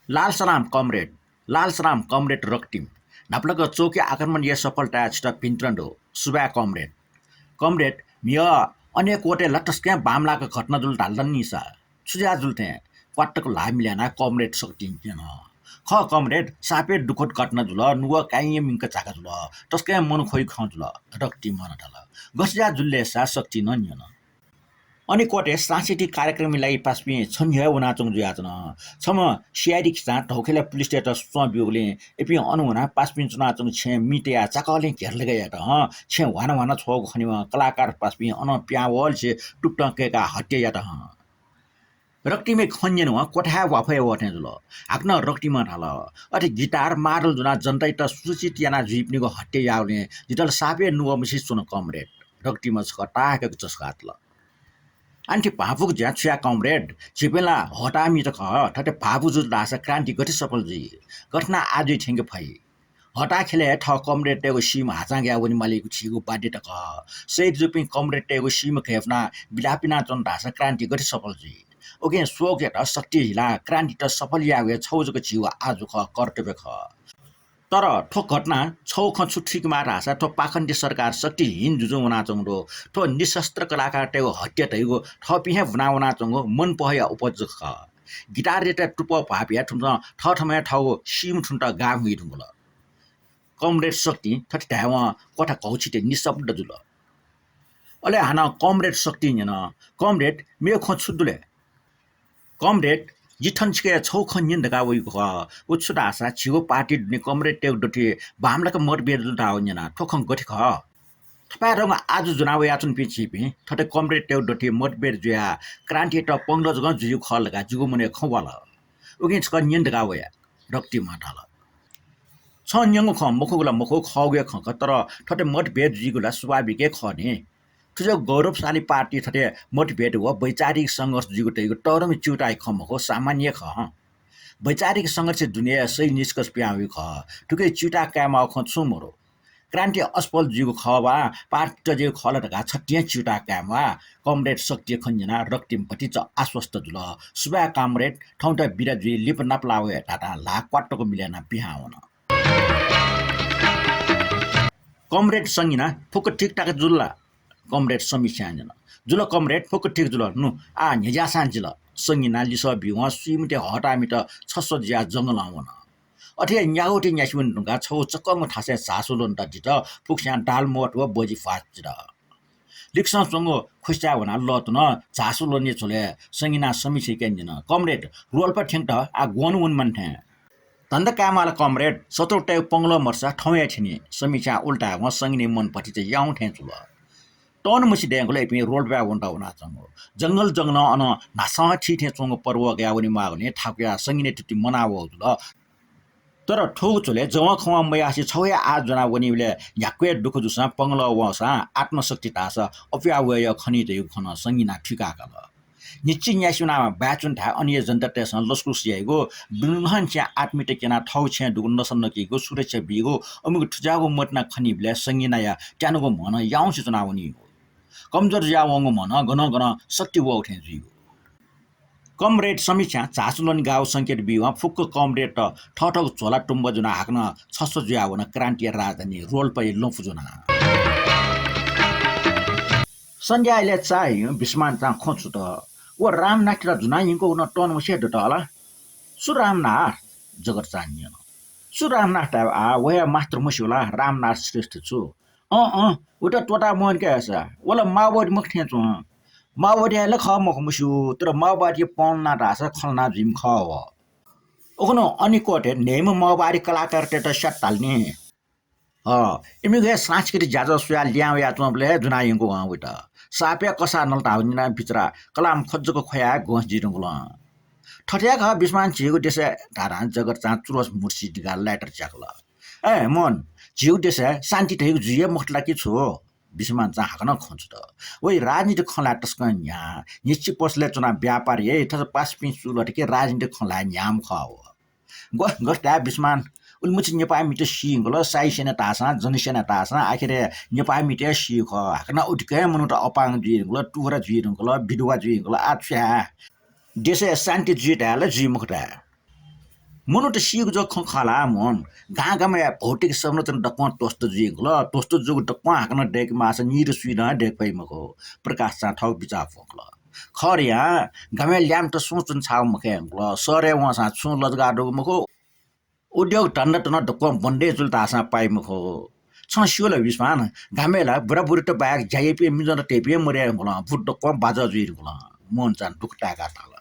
लाल सलाम कमरेड, लाल सलाम कमरेड रकतिम। न्हापालाक चौकी आक्रमण याये सफलताय् छितः भिंतुना दु। सुभाय् कमरेड। कमरेड, म्हिगः अनेक कोटय् ला तसकं बांमलाक घटना जुल धाल नि सा। छु ज्या जुल थें? क्वातक ल्हाः मिले यानाः कमरेड शक्तिं न्यन। खः कमरेड, सापय् दुःखद घटना जुल, नुगः काइँया मिंक झाका जुल, तसकं मन ख्वइ खँ जुल, रकतिमं धाल। गथे ज्या जुल ले सा? शक्तिं नं न्यन। अन कोटय् सांस्कृतिक कार्यक्रमया लागि पासापिं छ न्ह्यः वनाच्वंगु जुयाच्वन। छम्ह सिआइडी खिचां धौखेलय् पुलिसतय्त सूचना ब्यूगुलिं इपिं अन वनाः पासापिं च्वनाच्वंगु छेँय् मि तयाः चाकःलें घेरालाक यात हं। छेँ ह्वाना ह्वाना छ्वःगु खनेवं कलाकार पासापिं अनं पिहां वःलिसे टुप्तं कय्काः हत्या यात हं। रकतिमया खँ न्यनेवं क्वथाय् वाफय् वः थें जुल। हाकनं रकतिमं धाल, अथे गिटार मादल ज्वनाः जनतायात सूचित याना जुइपिनिगु हत्या याःगुलिं जितः ला सापय् नुगः मछिं च्वन कमरेड। रकतिमं छकः ताःहाकःगु चस्का तल। आनि थ्व भावुक ज्या छु याये कमरेड? झीपिं ला हःतामित खः। थथे भावुक जुल धाःसा क्रान्ति गथे सफल जुइ? गथे यानाः आः जुइ थ्यंके फइ? हःताखेलय् हे थः कमरेडतय्गु सीम्ह हाचां ग्याः वनेमालीगु झीगु बाध्यता खः। शहीद जूपिं कमरेडतय्गु सीम्ह घय्पुनाः बिलाप यानाच्वन धाःसा क्रान्ति गथे सफल जुइ? उकिं शोकयात शक्ति हिलाः क्रान्तियात सफल यायेगु हे छगू जक झीगु आजु खः, कर्तव्य खः। तर थ्व घटनां छगू खँ छु थुइकेमाः धाःसा थ्व पाखण्डी सरकार शक्तिहीन जुजुं वनाच्वंगु दु। थ्व निशस्त्र कलाकारतय्गु हत्या धइगु थःपिं हे ब्वना वनाच्वंगु मनपहया उपज खः। गिटारयात तुपः भ्वाः पियाः थुमिसं थःथम्हं हे थःगु सीम्ह थुनेत गाः हुइ धुंकल। कमरेड शक्तिं थथे धायेवं क्वथा घौछितय् निशब्द जुल। अले हानं कमरेड शक्तिं न्यन, कमरेड, मेगु खँ छु दु ले? कमरेड, जि थन छिके छगू खँ न्यने धकाः वइगु खः। व छु धाःसा झीगु पार्टी दुने कमरेडतय्गु दथुइ बांमलाक मतभेद जुल धाःगु न्यना। थ्व खँ गथे खः? थपाय्‌धंगु आजु ज्वना वयाच्वंपिं झीपिं थथे कमरेडतय्गु दथुइ मतभेद जुयाः क्रान्तियात पंगलः जकं जुइगु खः ला धकाः जिगु मनय् खँ वाल। उकिं छकः न्यने धकाः वया, रक्तिमं धाल। छं न्यंगु खँ मखुगु ला मखु, खःगु हे खँ खः, तर थथे मतभेद जुइगु ला स्वाभाविक हे खः नि। थुजक गौरवशाली पार्टी थथे मतभेद व वैचारिक संघर्ष जुइगु धइगु तःधंगु च्यूताःया खँ मखु, सामान्य खः। वैचारिक संघर्ष दुने सही निष्कर्ष पिहां वइगु खः। थुके च्यूताः कायेमाःगु खँ छुं मदु। क्रान्ति असफल जुइगु खः वा पार्टी तज्याइगु खः ला धकाः छतिं च्यूताः कायेमाः। कमरेड शक्तिया खँ न्यनाः रक्तिम भतिचा आश्वस्त जुल। सुभाय् कमरेड, थौंयात बिदा जुइ, लिपा नापलाः वये धाधां ल्हाः क्वातक मिले यानाः पिहां वन। कमरेड संगिना, फुक्क ठीकठाक जुल ला? कमरेड समीक्षां न्यन। जुल कमरेड, फुक्क ठीक जुल। नु, आः न्ह्यज्याःसां जिल। संगिनां लिसः बीवं स्वीम्हते हःताःम्हत छस्वः जुयाः जंगलं वन। अथे हे न्यागूति न्यासि वने धुंकाः छगू चक्कंगु थासय् झासु ल्वनेत दित। फुक्कस्यां दाल मवत व बजि फास दित। लिक्सं च्वंगु खुसिचाय् वनाः लःतुन। झासु ल्वने झ्वलय् संगिनां समीक्षायाके न्यन, कमरेड, रोल्पा थ्यंकेत आः ग्वन्हु वनेमानि थें? धन्दा कायेमाल कमरेड, शत्रुतय्गु पंगलः मदुसा थौं हे थ्यनी। समीक्षां उल्टा धायेवं संगिनाया मन भतिचा याउँथें जुल। तःन्हु मछि दँय्‌गु ला इपिं रोल्पाय् वनेत वनाच्वंगु। जंगल जंगलं अनं न्हासं थीथें च्वंगु पर्वः गयाः वनेमाःगुलिं थाकुयाः संगिनाया तुति मना वःगु जुल। तर थुगु झ्वलय् जवंखवं मयासें छगू हे आस ज्वनाः वनीबलय् न्ह्याक्व हे दुःख जूसां पंगलः वःसां आत्मशक्ति धाःसा अप्वया वयेगु खनी धइगु खँ नं संगिनां थुइका काल। न्हिच्छि न्यासि वनाः बाय् च्वने थाय् अनया जनतातय्सं लसकुस याइगु, दुनुगलंनिसें आत्मीयता क्यनाः थःगु छेँय् दुगु नसा नकीगु, सुरक्षा बीगु, अमिगु थज्याःगु मतिना खनीबलय् संगिनाया त्यानुगु म्ह नं याउँसे च्वनावनीगु। कमजोर जुयावंगु म्ह नं गनं गनं शक्ति वःगु थें जुइगु। कमरेड समीक्षां झासु ल्वने गाःगु संकेत बीवं फुक्क कमरेडत थःथःगु झोला तुम्बः ज्वनाः हाकनं छस्वः जुयाः वन क्रान्तिया राजधानी रोल्पाया लँपु ज्वनाः। सन्ध्या इलय् चाःहिं विश्वमानचां खँ छुत। व रामनाथयात ज्वनाः यंकूगु नं तःन्हु मछि हे दत ला? सु रामनाथ? जगतचां न्यन। सु रामनाथ धायेबा आः? व हे मास्तर मस्यू ला, रामनाथ श्रेष्ठ छु? अँ, अँ, उत त्वःता मवंके हय्सा। व ला माओवादी मखु थें च्वं। माओवादी हे ला खः मखु मस्यू, तर माओवादीया पं ल्हाना धाःसा खँ ल्हाना जुइम्ह खः व। उखुन्हु अनिकोटय् न्हय्म्ह माओवादी कलाकारतय्त स्यात धाल नि। अ, इमिगु हे सांस्कृतिक ज्याझ्वः स्वयाः लिहां वयाच्वंबलय् हे ज्वनायंकूगु हं वइत। सापय् कसाः नल धाःगु न्यनाः बिचरा कलाःम्ह खज्जुक ख्वयाः ग्वंस जुइ धुंकल। थथे हे खः बिस्मान, झीगु देशय् धाधां जगत चां चुरोस मुर्सी दिकाः lighter च्याकल। ए मोहन, झीगु देशय् शान्ति धइगु जुइ हे मखुत ला कि छु? बिस्मान चां हाकनं खँ छुत। वइ राजनीतिक खँ ल्हाये तसकं न्ह्याः, न्हिच्छि पसलय् च्वनाः व्यापार याइ, थ्व पासापिं सुलत कि राजनीतिक खँ ल्हाये न्ह्याःम्ह खः व। ग्व, गथे धाये बिस्मान, उलिमछि नेपाःमित सी धुंकल, सायु सेना धाःसां, जनसेना धाःसां, आखिरय् नेपाःमित हे सी खः। हाकनं उतिकं हे मनूत अपांग जुइ धुंकल, तुखुरा जुइ धुंकल, विधवा जुइ धुंकल, आः छु याये? देशय् शान्ति जुइ धाये ला जुइ मखु धाये? मनूत सीगु जक खँ खः ला मोहन? गां गामय् भौतिक संरचना दक्वं ध्वस्त जुइ धुंकल, ध्वस्त जूगु दक्वं हाकनं दय्के माःसा निदँ स्वीदँ हे दय्के फइ मखु। प्रकाश चां थःगु बिचाः प्वंकल। खः रे या, गामय् ल्याय्म्हत सुं च्वने छाःगु मखय् धुंकल, शहरय् वंसां छुं लजगाः दुगु मखु। उद्योग धन्दात नं दक्वं बन्द हे जुल धाःसां पाइ मखु। छं स्यू ला बिस्मान, गामय् ला बुराबुरीत बाहेक ज्या याइपिं मिजंत तय्पिं हे मदये धुंकल, भूत दक्वं बाजः जुइ धुंकल। मोहन चां दुःख ताय्काः धाल।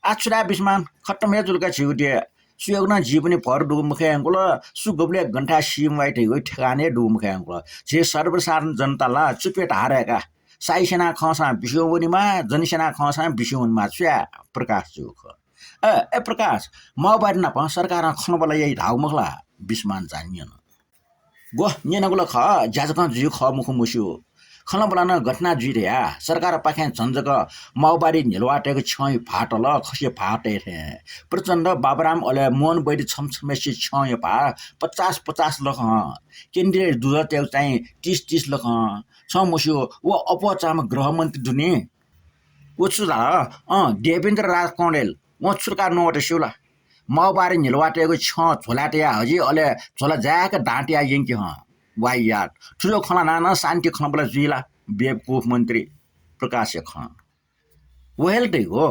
आः छु धाये बिस्मान, खतम हे जुल का झीगु देय्। सुयागु नं जीवनी भर दुगु मखय् धुंकल, सु गबलय् गन थाय् सी म्वाइ धइगु ठेकान हे दुगु मखय् धुंकल। झी सर्वसाधारण जनता ला चुपे धाःसा का। सायु सेना खंसां बिस्युं वनेमाः, जनसेना खंसां बिस्युं वनेमाः, छु याये प्रकाश जूगु खः। ए, ए प्रकाश, माओवादी नाप सरकारं खँल्हाबल्हा याइ धाःगु मखु ला? बिस्मान चां न्यन। ग्व, न्यनागु ला खः, ज्या जकं जुइगु खः मखु मस्यू। खँल्हाबल्हा नं गथे यानाः जुइ धया, सरकारपाखें झन जक माओवादी न्हिलाः तयेगु छ्यंया भाः तल, खसिया भाः तये थें। प्रचण्ड, बाबुराम अले मोहन वैद्य छम्ह छम्हय्सिया छ्यंया भाः पचास पचास लख हं। केन्द्रीय दुजः तयेगु चाहिँ तीस तीस लख हं। छं मस्यू, व अप्वः चाःम्ह गृहमन्त्री दु नि। व छु धाल? अँ, देवेन्द्र राज कौँडेल, वं छु धकाः नवात स्यू ला? माओवादी न्हिलाः तयेगु छ्यं झोलाय् तयाः हजि, अले झोला जाय्‌क दां तयाः यंकि हं। वाहियात, थुजो खँ ल्हानाः नं शान्ति खँल्हाबल्हा जुइ ला? बेवकुफ मन्त्री। प्रकाशया खँ। व हे ला धइगु,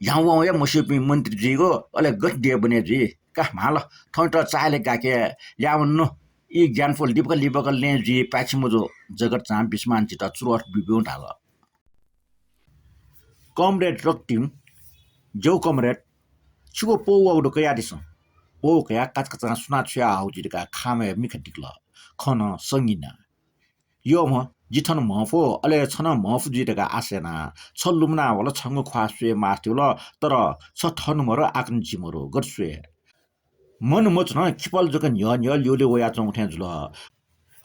ह्याउँवं हे मस्यूपिं मन्त्री जुइगु, अले गथे देय् ब्वने जुइ? का म्हाल, थौंयात चाःहिला गाके, ल्याहां वने नु। ई ज्ञानफुल लिपक लिपक लँय् जुइ पाय्छि मजू। जगत चां बिस्मानसित चुरोट ब्यूब्यूं धाल। कमरेड रक्तिम, ज्यू कमरेड, छिगु पौ वःगु दु कयादिसँ। पौ कयाः काचाकाचां सुनां छुया हःगु जुइ धकाः खामय् मिखा दिकल। खँ नं संगि ना। यःम्ह, जि थन म्हंफु, अले छ नं म्हंफु जुइ धकाः आशा याना। छ लुमना वल, छंगु ख्वाः स्वये मास्ति वल, तर छ थन मरु, आकन जि मरु, गथे स्वये? मन मछुं खिपल जक न्ह्यः न्ह्यः ल्यूल्यू वयाच्वंगु थें जुल।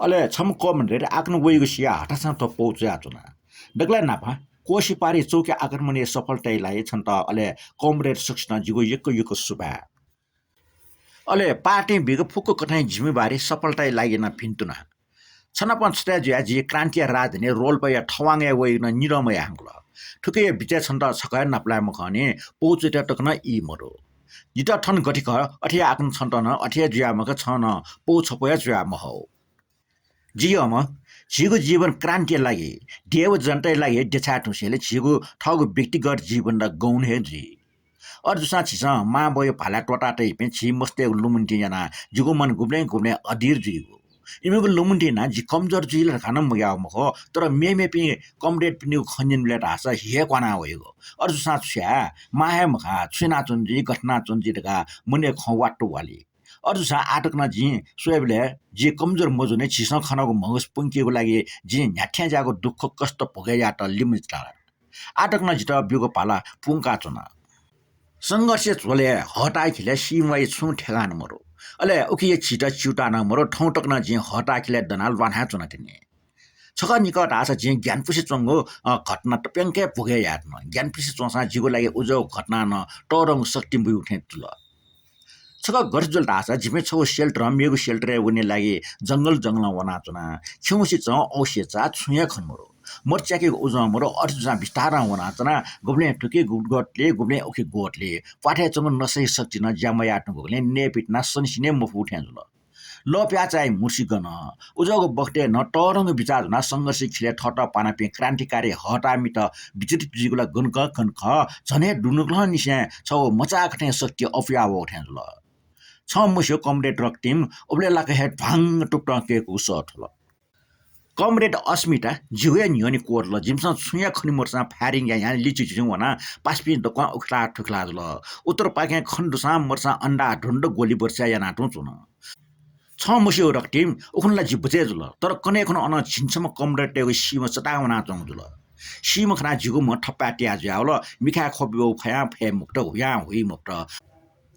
अले छम्ह कमरेड आकन वइगु सियाः हतासं थ्व पौ च्वयाच्वना। दकलय् न्हापां कोशी पारी चौकी आक्रमणया सफलताया लागि छन्त अले कमरेड सकसितं जिगु यक्व यक्व सुभाय्। अले पार्टीं बीगु फुक्क कथंया जिम्मेवारी सफलताया लागि नं भिन्तुना। छनापं छुतय् जुयाः जि क्रान्तिया राजधानी रोल्पाया थवांगय् वइगु नं निदँ मयाः हंकल। थुकिया बिचय् छन्त छकः हे नापलाये मखंनि, पौ च्वयेत तक नं ई मदु। जितः थन गथे खः, अथे हे आकन छन्त नं अथे हे जुयाः मखु, छं नं पौ छपु हे च्वयाः महौ। जि यःम्ह, झीगु जीवन क्रान्तिया लागि, देय् व जनताया लागि देछाये धुंसेंलि झीगु थःगु व्यक्तिगत जीवन ला गौण हे जुइ। अथे जूसां झीसं मांबौया भालाय् त्वःता तइपिं झी मस्तय्गु लुमन्तिं यानाः जिगु मन गुबलें गुबलें अधीर जुइगु। इमिगु लुमन्तिं यानाः जि कमजोर जुइ ला धकाः नं मग्याःगु मखु, तर मेमेपिं कमरेडपिनिगु खँ न्यनेबलय् धाःसा हि हे क्वाना वइगु। अथे जूसां छु याये, मां हे मखा, छु यानाच्वन जुइ, गथे यानाच्वन जुइ धकाः मनय् खँ वात्तु वाली। अथे जूसां आः तक नं जिं स्वयेबलय् जि कमजोर मजूनि, झीसं खनागु म्हगस प्वंकेगु लागि जिं न्ह्याथें ज्याःगु दुःख कष्ट भोगे यायेत लिमजि ताल। आः तक नं जितः ब्यूगु भाला पुंकाच्वन। संघर्षया झ्वलय् हःताःखिलय् सी म्वाइ छुं ठेकान मरु। अले उकिया झीत च्यूताः नं मरु, थौं तक नं जिं हःताःखिलय् दनाः ल्वाना हे च्वनातिनि। छकः निकः धाःसा जिं ग्यानापुसे च्वंगु, अ, घटना तप्यंक हे भोगे यायेधुन। ग्यानापुसे च्वंसां जिगु लागि उज्याःगु घटनां नं तःधंगु शक्ति ब्यूगु थें जुल। छकः गथे जुल धाःसा जिपिं छगू shelter-ं मेगु shelter-य् वने लागि जंगल जंगलं वनाच्वना। खिउँसे चं औसे चाः छुं हे खने मरु। मत च्याकेगु उजं मरु, अथे जूसां बिस्तारं वनाच्वना। गुबलें थुकी गु-, गोतले, गुबलें उकी गोतले। प्वाथय् च्वंगु नसाया शक्तिं नं ज्या मयाः धुंकूगुलिं नयेपिं तिनाः सनेसि नये मफुगु थें जुल। लःप्याः चाइ मुर्सी गन। उज्याःगु बखतय् नं तःधंगु बिचाः ज्वनाः संघर्षया खिलय् थःत पानापिं क्रान्तिकारी हःताःमित विचलित जुइगु ला गन खः, गन खः, झन हे दुनुगलंनिसें छगू मचाकथं शक्ति अपुया वःगु थें जुल। छं मस्यू कमरेड रक्तिम, उबलय् लाक्क हे ध्वांग टुप्टं कय्कूगु सः थ्वल। कमरेड अस्मिता, जिगु हे न्ह्यःने क्वदल। जिमिसं छुं हे खने मरुसां firing यायां लिचिचिं वनाः पासापिं दक्वं उखेला थुखेला जुल। उत्तरपाखें खने दुसां मरुसां अन्धाधुन्ध गोली बर्षा याना तुं च्वन। छं मस्यू रक्तिम, उखुन्हु ला जि बचय् जुल, तर कन्हय् खुन्हु अन झिंछम्ह कमरेडतय्गु सीम्ह चताः वनाच्वंगु जुल। सीम्ह खनाः जिगु म्ह थप्पाय् तया जुयावल। मिखाय् ख्वबि वःगु फयां फये मखुत, हुयां हुइ मखुत।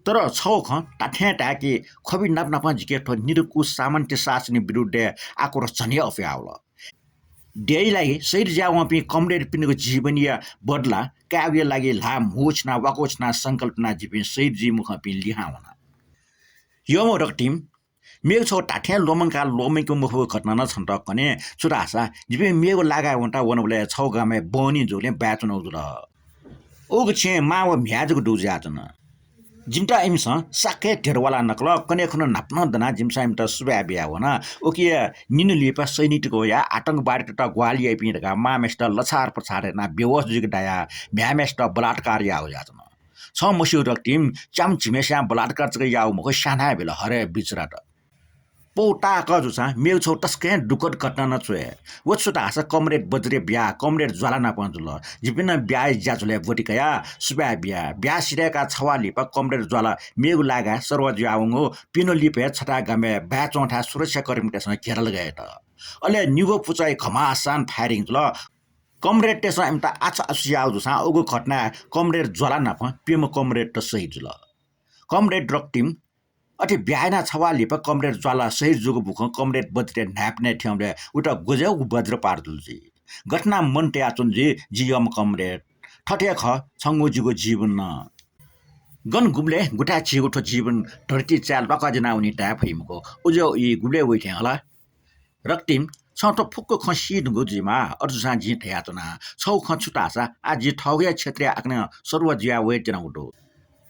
तर छगू खँ धात्थें धाये कि ख्वबि नाप नापं जिके थ्व निरंकुश सामन्त शासनया विरुद्धय् आक्रोश झन हे अप्वयावल। देय्या लागि शहीद जुयावंपिं कमरेडपिनिगु जीवनया बदला कायेगुया लागि ल्हाः म्हुगु छिनाः वाकु छिनाः संकल्प यानाः जिपिं शहीद जुइ मखंपिं लिहां वन। यःम्ह रक्तिम, मेगु छगू धात्थें ल्वःमंकाः ल्वःमंके मफुगु घटना नं छन्त कने। छु धाःसा जिपिं मेगु लागाय् वनाः वनाबलय् छगू गामय् बहनी जूगुलिं बाय् च्वनागु जुल। उगु छेँय् मां व म्ह्याय् जक दु जुयाच्वन। जिमित इमिसं साक्क हे धेर वाला नकल। कन्हय् खुन्हु न्हापा नं दनाः जिमिसं इमित सुभाय् बियावन। उकिया निन्हु लिपा सैनिकत वयाः आतंकवादीतय्त ग्वाहालि याइपिं धकाः मांम्हय्सित लछार पछार यानाः बेहोस जुइक दायाः म्ह्याय्म्हय्सित बलात्कार याः जुयाच्वन। छं मस्यू रक्तिम, च्याम्ह झिम्हय्सियां बलात्कार जक याः मखु, स्यानाबिल हरे बिचरात। पौ ताःक जूसां मेगु छगू तसकं हे दुःखद घटना नं च्वय्। व छु धाःसा कमरेड बज्रया ब्याहा कमरेड ज्वाला नाप जुल। जिपिं नं ब्याहा ज्याझ्वलय् ब्वति कयाः सुभाय् बिया। ब्याहा सिधय्काः छवाः लिपा कमरेड ज्वाला मेगु लागाय् सरुवा जुयावंगु पिन्हु लिपा हे छता गामय् बाय् च्वंथाय् सुरक्षाकर्मीतय्सं घेरालगय् यात। अले निगू पुचः घमासान firing जुल। कमरेडतय्सं इमित आछु आछु याः जूसां उगु घटनाय् कमरेड ज्वाला नाप प्यम्ह कमरेड त शहीद जुल। कमरेड रक्तिम अथे ब्याहा यानाः छवाः लिपा कमरेड ज्वाला शहीद जूगु बुखँ कमरेड बज्रया न्हाय्पनय् थ्यंबलय् उइत गुजय् वज्रपात जुल जुइ। गथे यानाः मन तयाच्वन जुइ जि यःम्ह कमरेड। थथे हे खः छंगु जिगु जीवन नं। गन गुबलय् गुथाय् झीगु थ्व जीवन धरती चाय् ल्वाकः ज्यनावनी धाये फइ मखु। उजय् ई गुबलय् वइ थें हला। रक्तिम, छं थ्व फुक्क खँ सी धुंकूगु जुइमाः। अथे जूसां जिं धयाच्वना। छगू खँ छु धाःसा आः जि थःगु हे क्षेत्रय् आकनं सरुवा जुया वये त्यनागु दु।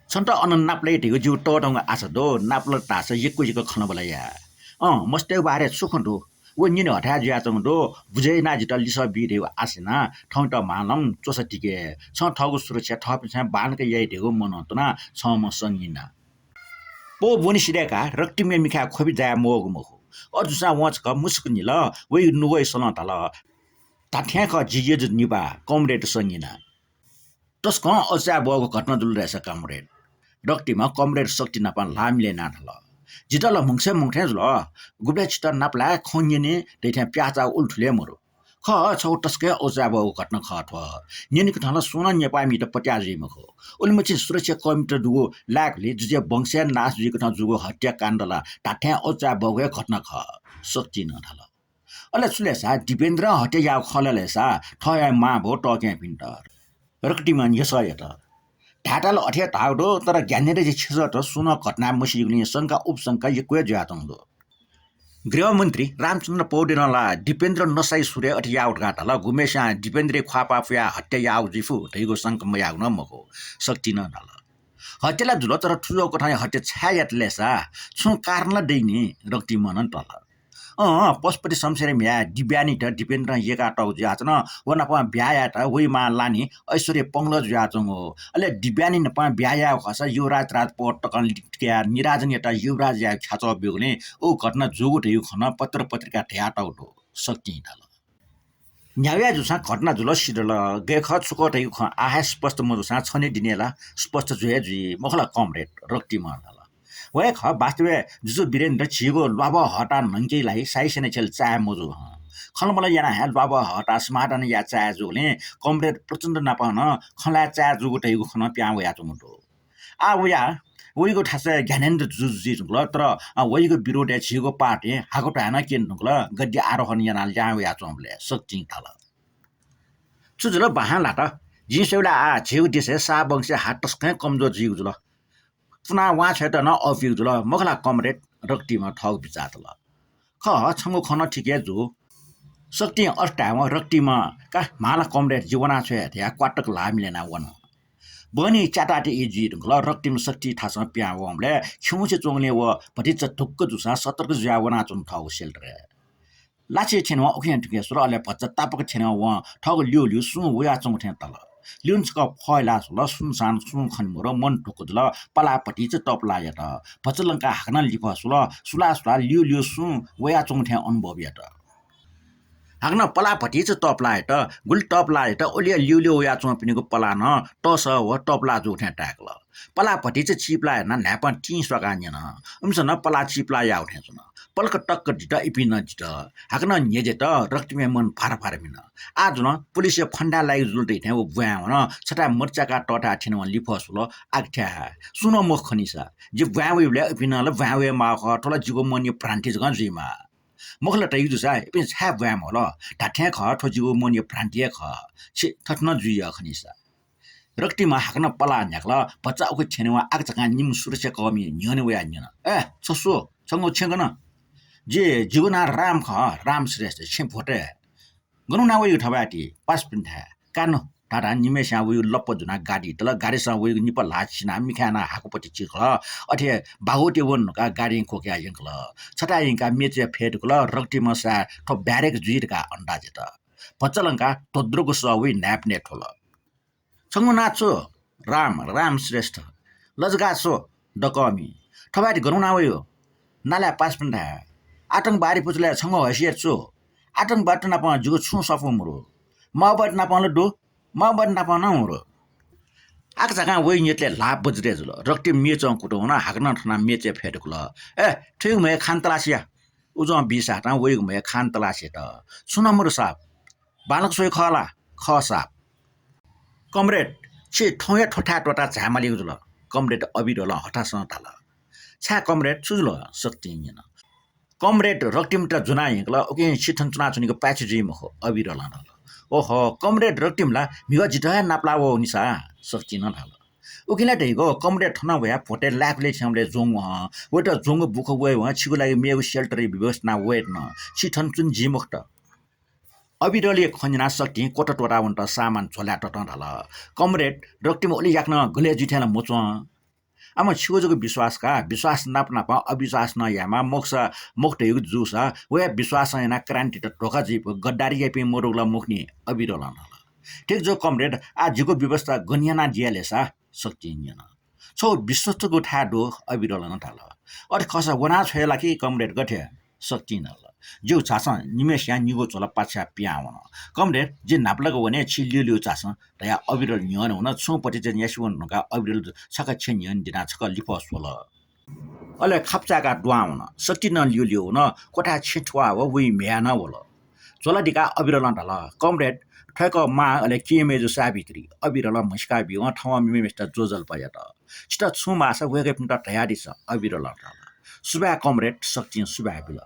छन्त अन नापलाइ धइगु जिगु तःधंगु आशा दु। नापलात धाःसा यक्व जक खँल्हाबल्हा या। अँ, मस्तय्गु बारे छु खँ दु? व न्यने हथाय् जुयाच्वंगु दु। बुझे यानाः जितः लिसः बी धइगु आशा यानाः थौंयात म्हालम च्वसा तिके। छं थःगु सुरक्षा थःपिन्सं बांलाक याइ धइगु मनं तुनाः छम्ह संगीना। पौ ब्वने सिधय्काः रक्तिमया मिखाय् ख्वबि जाये मवःगु मखु। अथे जूसां वं छकः मुसुक निल, वइगु नुगःया सलं धाल, धात्थें खः जि यजु निभाः कमरेड संगीना। तसकं अचाय् बहःगु घटना जुल धाःसा कमरेड। रक्तिमं कमरेड शक्ति नाप ल्हाः मिले यानाः धाल, जितः ला म्हगसय् म्हगथें जुल। गुबलय् छितः नापलाये खँ न्यने धइथें प्याःचाः उलथुलय् मरु। खः, छगू तसकं अचाय् बहःगु घटना खः थ्व। न्यनेकथं ला सुं नं नेपाःमित पत्याः जुइ मखु। उलिमछि सुरक्षाकर्मीत दुगु लाय्कलय् जुजुया वंशय् नाश जुइकथं जूगु हत्याकाण्ड ला धात्थें अचाय् बहःगु हे घटना खः। शक्तिं नं धाल। अले छु लय्सा दिपेन्द्रं हत्या याःगु खः ला लय्सा थःया मांबौ तःकेहेँपिन्त। रक्तिमं न्ह्यसः यात। धायेत ला अथे हे धाःगु दु, तर ज्ञानेन्द्रया छेँजःत सुं नं घटनाय् मसीगुलिं शंका उपशंका यक्व हे जुयाच्वंगु दु। गृहमन्त्री रामचन्द्र पौडेलं ला दिपेन्द्र नसाइ सुरय् अथे याःगु धकाः धाल। गुम्हय्सियां दिपेन्द्रया ख्वाःपाः पुयाः हत्या याःगु जुइ फु धइगु शंका मयाःगु नं मखु। शक्तिं नं धाल, हत्या ला जुल, तर थुजःकथंया हत्या छाय् यात लय्सा? छुं कारण ला दइ नि, रक्तिमं नं धाल। अँ, पशुपति शमशेरया म्ह्याय् दिव्यानीत दिपेन्द्रं यय्कातःगु जुयाच्वन। व नाप ब्याहा यायेत वइमाः लानि ऐश्वर्या पंगलः जुयाच्वंगु। अले दिव्यानी नाप ब्याहा याःगु खःसा युवराज राजपद तकं लिकयाः निराजनयात युवराज यायेगु ख्याच्वः ब्यूगुलिं उ घटना जूगु धइगु खँ नं पत्र पत्रिकाय् धयातःगु दु, शक्तिं धाल। न्ह्यागु हे जूसां घटना जुल सिधल, गय् खः छु खः धइगु खँ आः हे स्पष्ट मजूसां छन्हु दिनय् ला स्पष्ट जुइ हे जुइ, मखु ला कमरेड, रक्तिमं धाल। व हे खः, वास्तवय् जुजु वीरेन्द्र झीगु ल्वाभः हःताः न्हंकेगु लागि साइसेना छेँ ला चाये मजू हं। खँल्हाबल्हा यानाः हे ल्वाभः हःताः समाधान याये चाये जूगुलिं कमरेड प्रचण्ड नाप नं खँ ल्हाये चाये जूगु धइगु खँ नं पिहां वयाच्वंगु दु। आः वया, वइगु थासय् ज्ञानेन्द्र जुजु जुइ धुंकल, तर, अ, वइगु विरोधय् झीगु पार्टीं हाकु त्वाये नं क्यने धुंकल, गद्दी आरोहण यानाः लिहां वयाच्वंबलय् शक्तिं धाल। छु जुल बाहां ल्हात? जिं स्वयेबलय् आः झीगु देशय् शाह वंशया हात तसकं कमजोर जुइगु जुल। पुनाः वां छ्वयेत नं अःपुइगु जुल, मखु ला कमरेड, रक्तिमं थःगु बिचाः तल। खः, छंगु खँ नं ठीक हे जू। शक्तिं अथे धायेवं रक्तिमं का म्हां ला कमरेड, जि वनाछ्वये धयाः क्वातक ल्हाः मिले यानाः वन। बहनी च्याताःति ई जुइ धुंकल। रक्तिम शक्ति थासं पिहां वंबलय् खिउँसे च्वंगुलिं व भतिचा धुक्क जूसां सतर्क जुयाः वनाच्वन थःगु shelter-य्। लाछि थ्यनेवं उखें थुखें स्वल, अले भचा तापाक थ्यनेवं वं थःगु ल्यूल्यू सुं वयाच्वंगु थें ताल। ल्यूने छकः फहिलाः स्वल, सुनसान सुं खने मरु, मन धुक्क जुल, पालाः भतिचा तःपलाः यात। भचा लंकाः हाकनं लिफः स्वल, सुलाः सुलाः ल्यूल्यू सुं वयाच्वंगु थें अनुभव यात। हाकनं पलाः भतिचा तःपलाः यात, गुलि तःपलाः यात, ओलिया ल्यूल्यू वयाच्वंपिनिगु पलाः नं तःसः व तःपलाः जूगु थें ताय्कल। पलाः भतिचा चीपलाः यानाः न्हाय्पं तिं स्वाकाः न्यन। उमिसं नं पलाः चीपलाः याःगु थें च्वन। पलख तक्क दित, इपिं नं दित। हाकनं न्ह्यज्यात, रक्तिमया मन भार भार बिन। आः जुल, पुलिसया फन्दाय् लाइगु जुल धइथें व ब्वाँय् वन, छथाय् मत च्याकाः तःथाय् थ्यनेवं लिफः स्वल, आखथ्याः सुं नं मखु खनीसा। जि ब्वाँय् वइबलय् इपिं नं ला ब्वाँय् वये माःगु खः, थ्व ला जिगु मनया भ्रान्ति जकं जुइमाः। मखु ला धइगु जूसा इपिं छाय् ब्वाँय् मवल? धात्थें खः, थ्व जिगु मनया भ्रान्ति हे खः। छि, थथे नं जुइ यः खनीसा। रक्तिमं हाकनं पलाः न्ह्याकल, भचा उखे थ्यनेवं आकाझाकां निम्ह सुरक्षाकर्मी न्ह्यःने वयाः न्यन, ए, छ सु? छंगु छेँ गन? जि, जिगु नां राम खः, राम श्रेष्ठ, छेँ भ्वतय्। गन वना वइगु थपाय् ति? पासापिन्थाय्। का नु, धाधां निम्हय्सियां वइगु लप्पा जुनाः गाडी तल, गाडीसं वइगु निपा ल्हाः सिनाः मिखाय् यानाः हाकुपति चिकल। अथे बागवती वन धकाः गाडीं क्वकयाः यंकल। छथाय् यंकाः मेचय् फय् धुंकल, रक्तिमं साय् थ्व ब्यारेक जुइ धकाः अन्दाज यात। भचा लंकाः धोद्रोगु सः वइ न्हाय्पनय् थ्वल। छंगु नां छु? राम, राम श्रेष्ठ। लजगाः स्व, दकःमि। थपाय् ति गन वना वइगु? नालाय् पासापिन्थाय्। आतंकवादी पुचलय् छंगु हैसियत छु? आतंकवादीत नापं जिगु छुं स्वापू मरु। माओवादी नापं ला दु, माओवादी नापं नं मरु। आकाझाकां वइ न्यतले ल्हाः बज्रय् जुल। रक्तिम मेचं कुतुं वनाः हाकनं थनाः मेचय् फय् धुंकल। ए, थुइगु म्हय् खान तलास या। उजं बीसातं वइगु म्हय् खान तलास यात। छुं नं मरु साब। बांलाक स्वइगु खः ला? खः साब। कमरेड, छि थौं हे थ्व थाय् त्वःताः झायेमालीगु जुल, कमरेड अविरलं हतासं धाल। छाय् कमरेड, छु जुल? शक्तिं न्यन। कमरेड रक्तिमत ज्वनाः यंकल, उकिं छि थन च्वनाच्वनेगु पाय्छि जुइ मखु, अविरलं धाल। ओहो, कमरेड रक्तिम ला म्हिगः जितः हे नापलाः वःगु नि सा, शक्तिं नं धाल। उकिं ला धइगु, कमरेड थन वयाः भ्वतय् लाय्कुलय् छ्यंबलय् ज्वंगु हं, वयात ज्वंगु बुखँ वयेवं छिगु लागि मेगु shelter-या व्यवस्था याना वयेत नं, छि थन च्वने जी मखुत। अविरलया खँ न्यनाः शक्तिं क्वता त्वःताः वनेत सामान झोलाय् ततं धाल। कमरेड, रक्तिम उलि याकनं गले जुइ थें ला मच्वं। आम छिगु जक विश्वास का, विश्वास नाप नापं अविश्वास नं यायेमाः, मखुसा, मखु धइगु जूसा, व हे विश्वासं यानाः क्रान्तित धोखा जुइ फु, गद्दारी याइपिं मदुगु ला मखु नि, अविरलं धाल। ठीक जू कमरेड, आः जिगु व्यवस्था गन यानादिया ले सा, शक्तिं न्यन। छगू विश्वस्तगु थाय् दु, अविरलं धाल। अथे खःसा वना छ्वये ला कि कमरेड, गथे? शक्तिं धाल। ज्यू, झासँ, निम्हय्सियां निगू झोला पाछ्याः पिहां वन। कमरेड, जि न्हापालाक वने, छि ल्यूल्यू झासँ धयाः अविरल न्ह्यःने वन। छुं पतिचा न्यासि वन धुंकाः अविरल छखा छेँ न्ह्यःने दिनाः छकः लिफः स्वल। अले खापचाय्काः दुहां वन। शक्ति नं ल्यूल्यू वन, क्वथाय् छेँ थुवाः व वइ म्ह्याय् नं वल। झोला दिकाः अविरलं धाल, कमरेड, थ्वय्क मां अले केहेँ मय्जु सावित्री। अविरलं म्हसीका बीवं थःम्हं मेम्हय्सित ज्वजलपा यात। छितः छुं माःसा वय्कःपिन्त धयादिसँ, अविरलं धाल। सुभाय् कमरेड, शक्तिं सुभाय् बिल।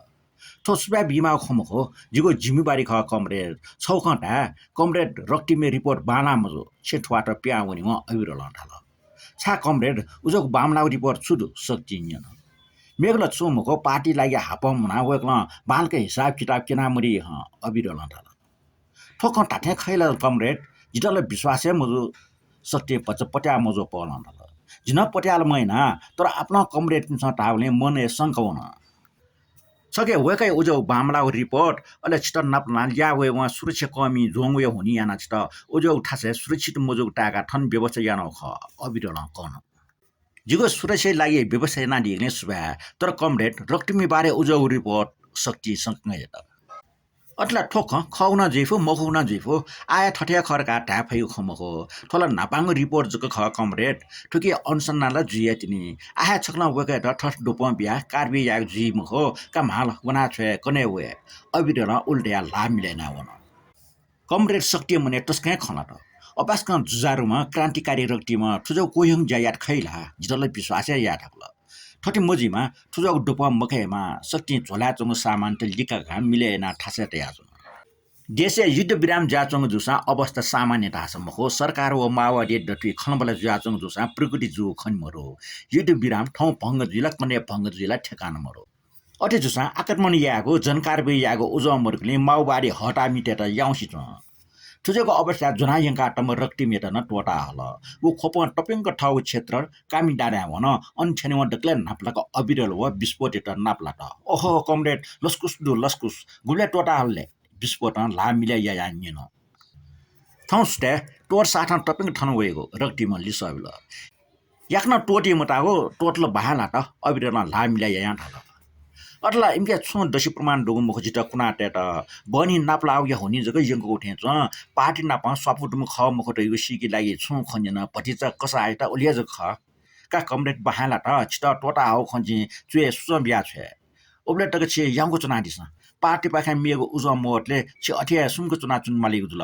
थ्व सुभाय् बीमाःगु खँ मखु, जिगु जिम्मेवारी खः कमरेड। छगू खँ धाये, कमरेड रक्तिमया रिपोर्ट बांलाः मजू, छेँ थुवाःत पिहां वनेवं अविरलं धाल। छाय् कमरेड, उजःगु बांमलाःगु रिपोर्ट छु दु? शक्तिं न्यन। मेगु ला छुं मखु, पार्टी लागि हापं मुनाः वय्कलं बांलाक हिसाब किताब क्यनामदी हं, अविरलं धाल। थ्व खँ धात्थें खइ ला कमरेड? जितः ला विश्वास हे मजू, शक्तिं भचा पत्याः मजू पहलं धाल। जि नं पत्याः ला मयाना, तर आपालं कमरेडपिन्सं धाःबलय् मनय् शंका वन। छखे वय्कःया उजःगु बांमलाःगु रिपोर्ट, अले छितः नापलानाः ल्याः वयेवं सुरक्षाकर्मी ज्वंगुया हुनिं यानाः छितः उजःगु थासय् सुरक्षित मजूगु ताय्काः थन व्यवस्था यानागु खः, अविरलं कन। जिगु सुरक्षाया लागि व्यवस्था यानादीगुलिं सुभाय्, तर कमरेड, रक्तिमया बारे उजःगु रिपोर्ट, शक्तिं शंका यात। अथे ला थ्व खँ खःगु नं जुइफु, मखुगु नं जुइफु, आः हे थथे हे खः धकाः धाये फइगु खँ मखु। थ्व ला न्हापांगु रिपोर्ट जक खः कमरेड, थुकिया अनुसन्धान ला जुइ हे तिनि। आः हे छकलं वय्कःयात थथे द्वपं बियाः कारवाही यायेगु जुइ मखु, का म्हाल, वना छ्वये, कन्हय् वये। अविरलं उलि धयाः ल्हाः मिले यानाः वन। कमरेड शक्तिया मनय् तसकं हे खँ लात। अपाय्सकं जुझारुम्ह क्रान्तिकारी रक्तिमं थुजःगु क्वह्यंगु ज्या यात खइ ला? जितः ला विश्वास हे याये धकाः ला। थथे मजुइमा, थुजःगु द्वपं मखयेमा, शक्तिं झोलाय् च्वंगु सामानत लिकाकाः मिले यानाः थासय् तयाच्वन। देशय् युद्ध विराम जुयाच्वंगु जूसां अवस्था सामान्य धाःसा मखु, सरकार व माओवादीया दथुइ खँल्हाबल्हा जुयाच्वंगु जूसां प्रगति जूगु खने मदु। युद्ध विराम थौं भंग जुइ ला, कन्हय् भंग जुइ ला ठेकाना मदु। अथे जूसां आक्रमण यायेगु, जनकारवाही यायेगु उजं मदुगुलिं माओवादी हःतामितय्त याउँसे च्वं। थुजःगु अवस्थाय् ज्वनाः यंकातःम्ह रक्तिमयात नं त्वःताहल। व ख्वपं तप्यंक थःगु क्षेत्र कामिदाराय् वन। अन थ्यनेवं दकलय् न्हापालाक अविरल व विस्फोटयात नापलात। ओहो कमरेड, लसकुस दु लसकुस, गुबलय् त्वःताहल ले? विस्फोटं ल्हाः मिले यायां न्यन। थौं सुथय् तोर साथं तप्यंक थन वइगु, रक्तिमं लिसः बिल। याकनं त्वःती मताःगु, त्वःतल बाहां लात, अविरलं ल्हाः मिले यायां धाल। अथे ला इमिके छुं दसि प्रमाण दुगु मखु, जितः कुना तयेत। बहनी नापलाःगुया हुनि जक यंकूगु थें च्वं। पार्टी नाप स्वापू दुम्ह खः मखु धइगु सीके लागि छुं खँ न्यन भतिचा कसाःयात उलिया जक खः। का कमरेड बहाय् लात, छितः त्वःताहःगु खँ जिं च्वय् सुचं बिया छ्वये। उबलय् तक छि याउँक च्वनादिसँ। पार्टीपाखें मेगु उजं मवतले छि अथे हे सुम्क च्वनाच्वने मालीगु जुल।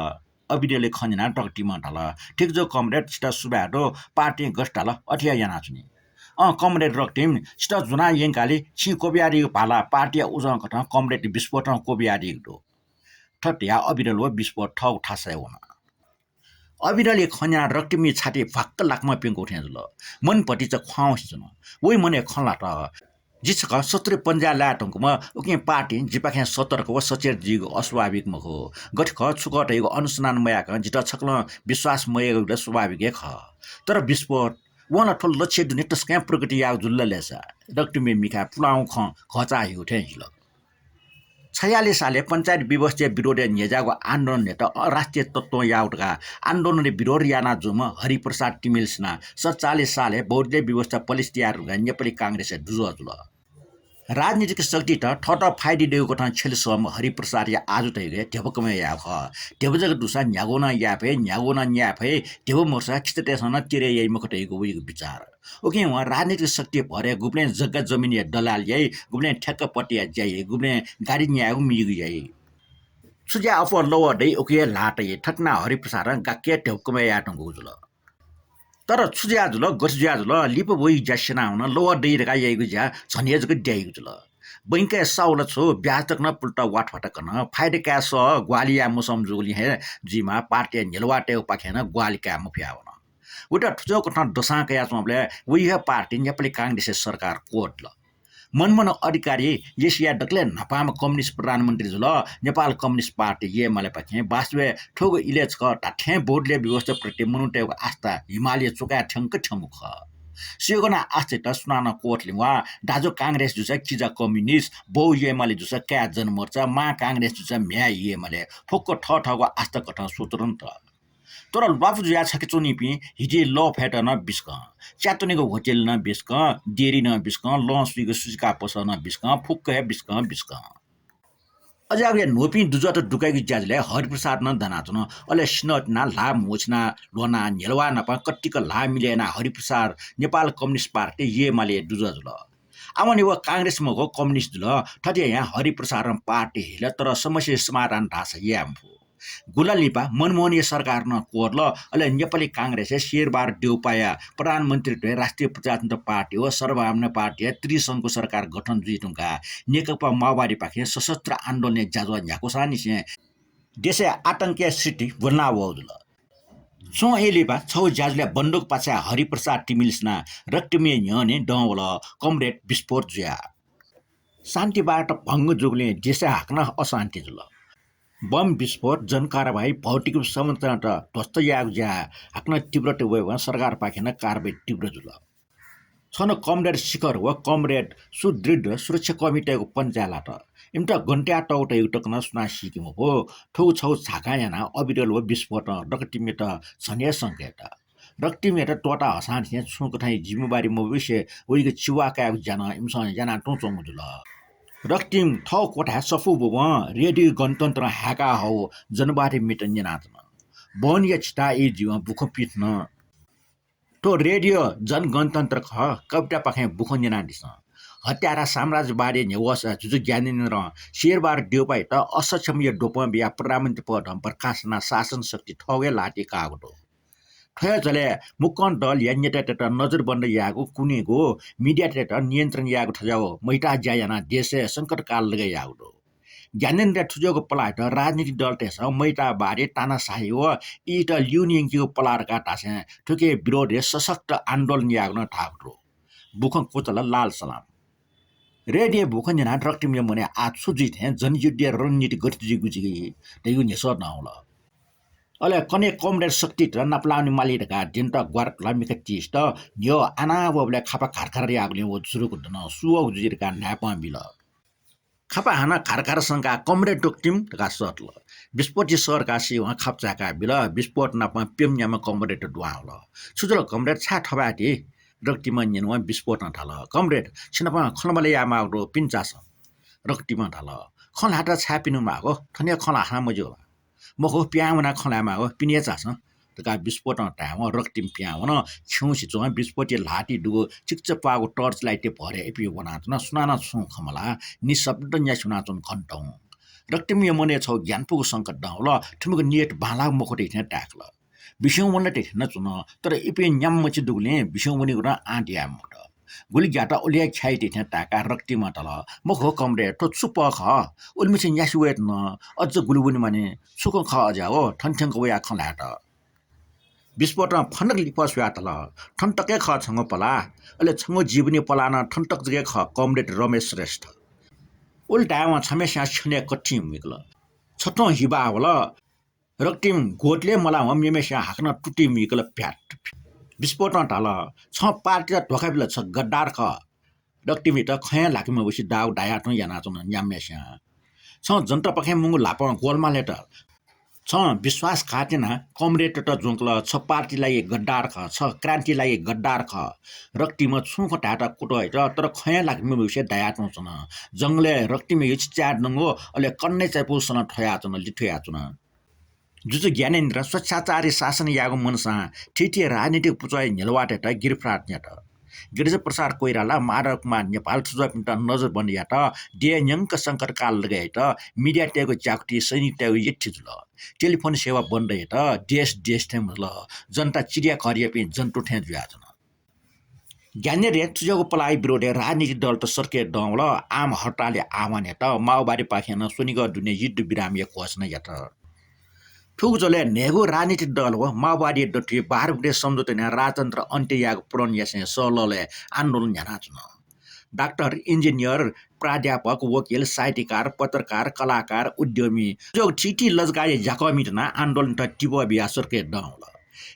अविरलया खँ न्यनाः रक्तिमं धाल, ठीक जू कमरेड, छितः सुभाय् दु, पार्टीं गथे धाल अथे हे यानाच्वनी। अँ कमरेड रक्तिम, छितः ज्वनाः यंकालि छिं क्वबियादीगु भाला पार्टीया उजं कथं कमरेड विस्फोटं क्वबियादीगु दु। थथे धयाः अविरल व विस्फोट थःगु थासय् वन। अविरलया खँ न्यनाः रक्तिमया छाति भ्वाक्क लाकमा प्यंकू थें जुल। मन भतिचा ख्वाउँसे च्वन। वइ मनय् खँ ल्हात, जि छकः शत्रु पन्जाय् लाये धुंकूम्ह, उकिं पार्टीं जिपाखें सतर्क व सचेत जुइगु अस्वाभाविक मखु। गथे खः छु खः धइगु अनुसन्धान मयाकं जितः छकलं विश्वास मयायेगु ला स्वाभाविक हे खः। तर विस्फोट, वं ला थ्व लक्ष्य दुने तसकं प्रगति याःगु जुल ला लय्‌सा। रक्तिमया मिखाय् पुलांगु खँ घःचाः ह्यूगु थें हिल। छयालिस सालय् पञ्चायत व्यवस्थाया विरोधय् न्ह्यज्याःगु आन्दोलनयात अराष्ट्रिय तत्त्वं याःगु धकाः आन्दोलनय् विरोध याना जूम्ह हरिप्रसाद तिमिल सिनाः सतचालिस सालय् बहुदलीय व्यवस्था पलिस्थित याये धुंकाः नेपाली कांग्रेसय् दुजः जुल। राजनीतिक शक्तित थःत फाइदा दइगु कथं छ्यले सःम्ह हरिप्रसादया आजु धइगु हे ध्यबा कमय् याःगु खः। ध्यबा जक दुसा न्ह्यागु नं याये फइ, न्ह्यागु नं न्याये फइ, ध्यबा मदुसा खिचातय्‌सं नं तिरय् याइ मखु धइगु वइगु विचार। उकिं वं राजनीतिक शक्ति भरय् गुबलें जग्गा जमिनया दलाल याइ, गुबलें ठ्याक्क पट्टिया ज्या याइ, गुबलें गाडी न्यायेगु मीगु याइ। छु ज्या अप्वः लवः दइ उकिया ल्हाः तइ, थथे यानाः हरिप्रसादं गाक्क ध्यबा कमय् याये धुंकूगु जुल। तर छु जुया जुल, गथे जुया जुल, लिपा वइगु ज्या स्यनाः वन, लवः दइ धकाः याइगु ज्या झन हे जक द्याइगु जुल। बैंकय् साहुल छु, ब्याज तक नं पुलेत वाथवात कन, फाइदा काये सः, ग्वाहालि याये मसःम्ह जूगुलिं हे जुइमाः, पार्टीया न्ह्यलुवातय्‌गु पाखें नं ग्वाहालि काये मफया वन। उइत थुजःकथं दसां कयाच्वंबलय् वइ हे पार्टी नेपाली कांग्रेसया सरकार क्वदल। मनमन अधिकारी एसियाया दकलय् न्हापांम्ह कम्युनिस्ट प्रधानमन्त्री जुल। नेपाल कम्युनिस्ट पार्टी एमालेपाखें वास्तवय् थुगु इलय् छकः धात्थें बहुदलीय व्यवस्थाप्रति मनूतय्‌गु आस्था हिमालय चुकाय् थ्यंक थ्यंगु खः। सिगुना आस्थायात सुनानं क्वथलें वा, दाजु कांग्रेस जूसा किजा कम्युनिस्ट, बौ एमाले जूसा काय् जनमोर्चा, मां कांग्रेस जूसा म्ह्याय् एमाले, फुक्क थःथःगु आस्थाकथं स्वतन्त्र। तर ल्वापु जुयाः छखे च्वनीपिं हिति लः फयेत नं बिस्कं, च्यात्वनेगु होटल नं बिस्कं, डेरी नं बिस्कं, लँ सुइगु सुचुका पसः नं बिस्कं, फुक्क हे बिस्कं बिस्कं। अज्याःगु हे न्हूपिं दुजःत दुकाइगु ज्याझ्वलय् हरिप्रसाद नं दनाच्वन। अले सिन्हः तिनाः ल्हाः म्हुछिनाः ल्ह्वनाः न्ह्यलुवा नाप कतिक ल्हाः मिले यानाः हरिप्रसाद नेपाल कम्युनिस्ट पार्टी एमाले दुजः जुल। आवंलि व कांग्रेस मखु कम्युनिस्ट जुल। थथे यानाः हरिप्रसादं पार्टी हिल, तर समस्या समाधान धाःसा याये मफु। गुलालिपा मनमोहनया सरकार नं क्वदल। अले नेपाली कांग्रेसय् शेरबहादुर देउपाया प्रधानमन्त्रीत्वय् राष्ट्रिय प्रजातन्त्र पार्टी व सर्वभावना पार्टीया त्रिशंकु सरकार गठन जुइ धुंकाः नेकपा माओवादीपाखें सशस्त्र आन्दोलनया ज्याझ्वः न्ह्याकुसांनिसें देशय् आतंकया सृष्टि ब्वनावःगु जुल। च्वंगु लिपा छगू ज्याझ्वलय् बन्दुक पाछ्याः हरिप्रसाद तिमिल सिनाः रक्तिमया न्ह्यःने दं वल, कमरेड विस्फोट जुयाः। शान्ति वार्ता भंग जूगुलिं देशय् हाकनं अशान्ति जुल। बम विस्फोट, जनकारवाही, भौतिक संरचनात ध्वस्त यायेगु ज्या हाकनं तीव्रता वयेवं सरकारपाखें नं कारवाही तीव्र जुल। छन्हु कमरेड शिखर व कमरेड सुदृढ सुरक्षाकर्मीतय्‌गु पन्चाय् लात। इमित गन तयातःगु धइगु तक नं सुनां सीके मफु। थुगु छगू झाकां यानाः अविरल व विस्फोटं रक्तिमयात झन हे संकेत। रक्तिमयात त्वःता हःसांनिसें छुं कथंया जिम्मेवारी मबूसे वइगु चिवा कायेगु ज्या नं इमिसं याना तुं च्वंगु जुल। रक्तिम थःगु क्वथाय् सफू ब्वब्वं रेडियो गणतन्त्रं हाय्‌का हःगु जनवादी म्हित न्यनाच्वन। बहनीया झिताः ई जीवं बुखँ पिथन। थ्व रेडियो जनगणतन्त्र खः, कवितापाखें बुखँ न्यनादिसँ। हत्यारा साम्राज्यवादया न्ह्यवःसा जुजु ज्ञानेन्द्रं शेरबहादुर देउपायात असक्षमया द्वपं बियाः प्रधानमन्त्री पदं बर्खास्त यानाः शासन शक्ति थःगु हे ल्हातय् काःगु दु। थ्व हे झ्वलय् मुक्कं दलया नेतातय्‌त नजरबन्द यायेगु, कुनेगु, मिडियातय्‌त नियन्त्रण यायेगु थज्याःगु मय्‌ताः ज्या यानाः देशय् संकटकाल लगे याःगु दु। ज्ञानेन्द्रया थुज्याःगु पलाःयात राजनीतिक दलतय्‌सं मय्‌तावादी, तानाशाही व ईत ल्यूने यंकीगु पलाः धकाः धासें थुकिया विरोधय् सशक्त आन्दोलन यायेगु नं धाःगु दु। बुखँ क्वचाल लाल सलाम। रेडियो बुखँ न्यनाः रक्तिमया मनय् आः छु जुइ थें जनयुद्धया रणनीति गथे जुइगु जुइ धइगु न्ह्यसः दं वल। अले कन्हय् कमरेड शक्तित नापलाःने माली धकाः दिनत ग्वारातुला मिखा तिसित न्ह्यः आना वःबलय् खापा घारघार याःगुलिं व जुरुक दन। सु वःगु जुइ धकाः न्हाय्‌पं बिल। खापा हानं घारघार संकाः कमरेड रक्तिम धकाः सःतल। विस्फोटया सः धकाः सीवं खापा झाय्‌काः बिल। विस्फोट नाप प्यम्ह न्याम्ह कमरेड दुहां वल। छु जुल कमरेड, छाय् थबाय् ति? रक्तिमं न्यनावं विस्फोटं धाल, कमरेड, छिनाप खँल्हाबल्हा यायेमाःगु दु, पिने झासँ। रक्तिमं धाल, खँ ल्हायेत छाय् पिने माःगु? थन हे खँ ल्हाना मज्यू ला? मखु, पिहां वनाः खँ ल्हायेमाःगु, पिने हे झासँ धकाः बिस्फोटं धायेवं रक्तिम पिहां वन। खिउँसे च्वं बिस्फोटया ल्हातिइ दुगु चिक्च प्वाःगु torch light-या भरय् इपिं वनाच्वन। सुनानं छुं खँ मल्हाः, निशब्द न्यासि वनाच्वन घन्टौं। रक्तिमया मनय् छगू ग्यानापुगु संकट दं वल। थुमिगु नियत बांलाःगु मखु धइथें ताय्‌कल। बिस्युं वन धइथें नं च्वन, तर इपिं न्याम्ह मछि दुगुलिं बिस्युं वनीगु नं आँट याये मखुत। गुलि ग्यात उलि हे ख्याइ धइथें ताय्‌काः रक्तिमं धाल, मखु comrade, थ्व छु पह खः? उलिमछि न्यासि वयेत नं अझ गुलि वनेमानि। छु खँ खः अज्याः हो, थन थ्यंक वयाः खँ ल्हायेत? बिस्फोटं फनक लिफः स्वयाः धाल, थन तक हे खः छंगु पलाः, अले छंगु जीवनया पलाः नं थन तक जक हे खः, comrade रमेश श्रेष्ठ। उलि धायेवं छम्हस्यां छ्यनय् कथि मुइकल। छथ्वं हिबा वल। रक्तिम ग्वतले मलावं मेम्हस्यां हाकनं तुति मुइकल, भ्याट। बिस्फोटं धाल, छं पार्टीयात धोखा बिल, छ गद्दार खः। रक्तिमयात खँ हे ल्हाकेम्ह वइसे दाःगु दायाः तुं यानाच्वन न्याम्हस्यां। छं जनतापाखें मुंगु ल्हापं गोलमाल यात। छं विश्वासघात यानाः comrade-यात ज्वंकल, छ पार्टीया लागि गद्दार खः, छ क्रान्तिया लागि गद्दार खः। रक्तिमं छुं खँ धायेत कुतः यात, तर खँ हे ल्हाकेम्ह वइसे दायाः तुं च्वन। जंगलय् रक्तिमया चिचाय् दंगु, अले कन्हय् चायापुगु सलं थ्वयाच्वन, लिथ्वयाच्वन। जुजु ज्ञानेन्द्रं स्वच्छाचारी शासन याःगु मनसां थीथी राजनीतिक पुचःया न्हिलावातय्‌त गिरिफ्रात न्यत। गिरिजाप्रसाद कोइराला, माधव कुमार नेपाल थुज्वःपिन्त नजरबन्दी यात। देय् न्यंक संकटकाल लगय् यात। media-तय्‌गु ज्याकुथि सैनिकतय्‌गु यथि जुल। टेलिफोन सेवा बन्द यात। देश देश थें मजुल। जनता चिडियाघरयापिं जन्तु थें जुयाच्वन। ज्ञानेन्द्रया थुज्याःगु पलाःया विरोधय् राजनीतिक दलत सडकय् दं वल। आम हडतालया आह्वान यात। माओवादीपाखें नं स्वनिगः दुने युद्ध विरामया घोषणा यात। थुगु झ्वलय् न्हय्‌गू राजनीतिक दल व माओवादीया दथुइ बाह्र बुँदे सम्झौता यानाः राजतन्त्र अन्त्य यायेगु प्रण यासें सहलहलय् आन्दोलन न्ह्यानाच्वन। डाक्टर, इन्जिनियर, प्राध्यापक, वकिल, साहित्यकार, पत्रकार, कलाकार, उद्यमी, थुज्याःगु थीथी लजगाःया ज्याकःमित नं आन्दोलनयात तिबः बियाः सडकय् दं वल।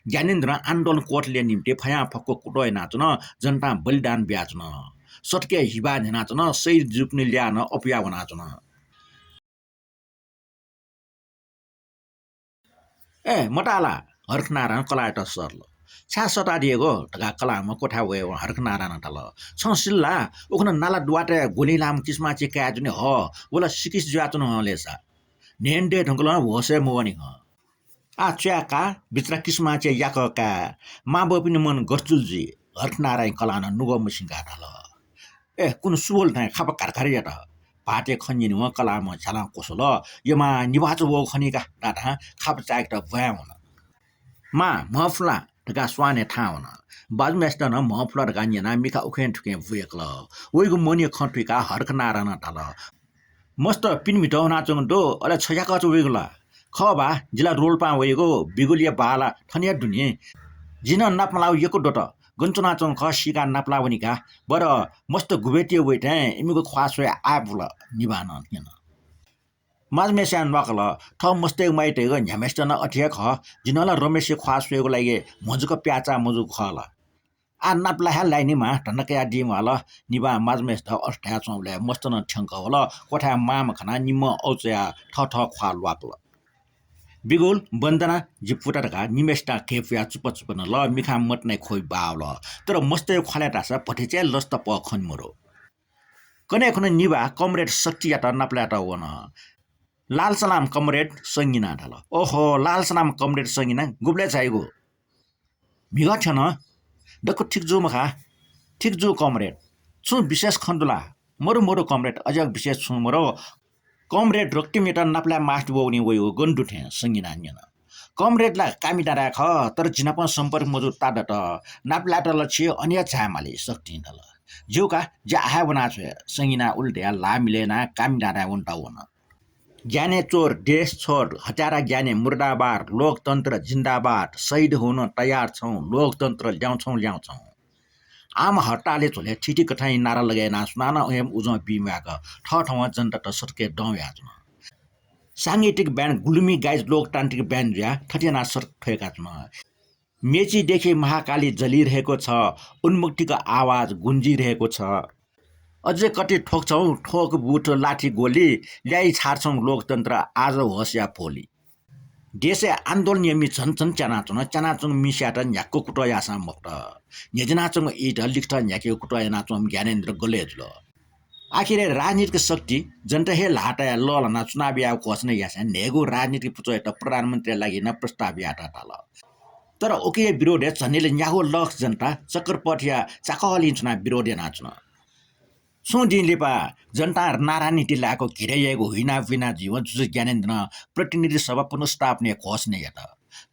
ज्ञानेन्द्रं आन्दोलन क्वथलया निंतिं फयांफक्व कुतः यानाच्वन, जनतां बलिदान बियाच्वन। सडकय् हिबा न्ह्यानाच्वन, शहीद जुपिनि ल्याः नं अपुया वनाच्वन। ए, मताः ला? हर्खनारायणं कलाःयात सरल। छाय् सःतादियागु धकाः कलाःम्ह क्वथाय् वयेवं हर्खनारायणं धाल, छं सिल ला? उखुन्हु नाला दुवातय् ग्वलिं लाःम्ह किसिमाचे काय् जुनि हः, व ला सिकिस जुयाच्वन हं लय्‌सा। न्हय्‌न्हय् धुंकलं होशय् मवनी हं। आः च्वय् का, बिचरा किसिमाचे याकः काय्, मांबौपिनि मन गथे जुल जुइ? हर्खनारायणं कलाःनं नुगः मछिंकाः धाल। ए, कुन्हु सु वल थें खापा घारघार यात। भाःतया खँ न्यनेवं कलाःम्ह झ्यालं क्वस्वल। यमा निभाःचा वःगु खनी का धाधां खापा चाय्‌केत ब्वाँय् वन। मां, म्ह फु ला धकाः स्वानय् थाहां वन। बाजुम्हेसित नं म्ह फु ला धकाः न्यनाः मिखा उखें थुखें बुय्‌कल। वइगु मनया खँ थुइकाः हर्खनारायणं धाल, मस्त पिने म्हितः वनाच्वंगु दु, अले छ याकःचा वइगु ला? खः बा, जि ला रोल्पां वइगु, बिगुलया बाः ला थन हे दु नि। जि नं नापलाःगु यक्व दत, गन च्वनाच्वंगु खः सीकाः नापलाः वनी का। बरु मस्त गुबलेतिइ वइ थें इमिगु ख्वाः स्वयाः आः बुल, निभालं न्यन। माझ्म्हेस्यां न्वाकल, थः मस्तय्‌गु माइ तइगु न्ह्याम्हेसित नं अथे हे खः। जि नं ला रमेशया ख्वाः स्वयेगु लागि म्ह जक प्याःचाः मजूगु खः ला। आः नापलाः हे लाइ नि मां, धन्दा कयादी म्वाल। निभां माझ्म्हेसित अथे धाये च्वंबलय् मस्त नं थ्यंक वल। क्वथाय् मांम्ह खनाः निम्हं औ च्वयाः थःथः ख्वाः ल्वाकल। बिगुल, बन्दना, जि पुता धकाः निम्हेसितं घय्‌पुयाः चुप्पा चुप्पा नल। मिखां मत नाइ ख्वबि बाः वल। तर मस्तय् ख्वालय् धाःसा भतिचा हे लसता पः खने मदु। कन्हय् खुन्हु निभां कमरेड शक्तियात नापलायेत वन। लाल सलाम कमरेड, संगिनां धाल। ओहो, लाल सलाम कमरेड संगिना, गुबलय् झाइगु? म्हिगः थ्यन। दक्व ठीक जू मखा? ठीक जू कमरेड। छुं विशेष खँ दु ला? मदु मदु कमरेड, अज्याःगु विशेष छुं मदु। कमरेड रक्तिमयात नापलाये मास्ति वःगुलिं वइगु गन दु थें संगिनां न्यन। कमरेड ला कामि दादाय् खः, तर झी नाप सम्पर्क मजूगु ताः दत। नापलायेत ला छि अन हे झायेमाली, शक्तिं धाल। ज्यू का, जि आः हे वनाछ्वये। संगिनां उलि धयाः ल्हाः मिले यानाः कामि दादाय् वनेत वन। ज्ञाने चोर, देश छोड, हत्यारा ज्ञाने मुर्दाबाद, लोकतन्त्र जिन्दाबाद, शहीद हुन तयार छौँ, लोकतन्त्र ल्याउँछौँ, ल्याउँछौँ। आम हडतालया झ्वलय् थीथी कथंया नारा लगय् यानाः सुनानं उहेम उजं बी म्वाय्‌क थःथवं जनतात सडकय् दं वयाच्वन। सांगीतिक band गुलुमी गाइज लोकतान्त्रिक band जुयाः थथे यानाः सडक थ्वय्‌काच्वन। मेचीदेखि महाकाली जलिरहेको छ, उन्मुक्तिको आवाज गुन्जिरहेको छ। अझै कति ठोक्छौँ ठोक बुट लाठी गोली, ल्याइ छाड्छौँ लोकतन्त्र आज होसया भोलि। देशय् आन्दोलनया मि झन झन च्यानाच्वन, च्यानाच्वंगु मिसायात न्ह्याक्क कुतः याःसां मखुत। न्ह्यज्यानाच्वंगु ईत लिखत न्ह्याकेगु कुतः यानाच्वंम्ह ज्ञानेन्द्र गले जुल। आखिरय् राजनीतिक शक्ति जनताया ल्हातय् लःल्हानाः चुनाव यायेगु घोषणा यासें न्हय्गू राजनीतिक पुचःयात प्रधानमन्त्रीया लागि नं प्रस्ताव यायेत धाल। तर उकिया विरोधय् झन्डैले न्यागू लाख जनता चक्रपथया चाकःलिं च्वनाः विरोध यानाच्वन। छुं दिं लिपा जनतां नारानिति लायेगु, घेरय् यायेगु हुइनापुइना जुइवं जुजु ज्ञानेन्द्रं प्रतिनिधि सभा पुनर्स्थापनाया घोषणा यात।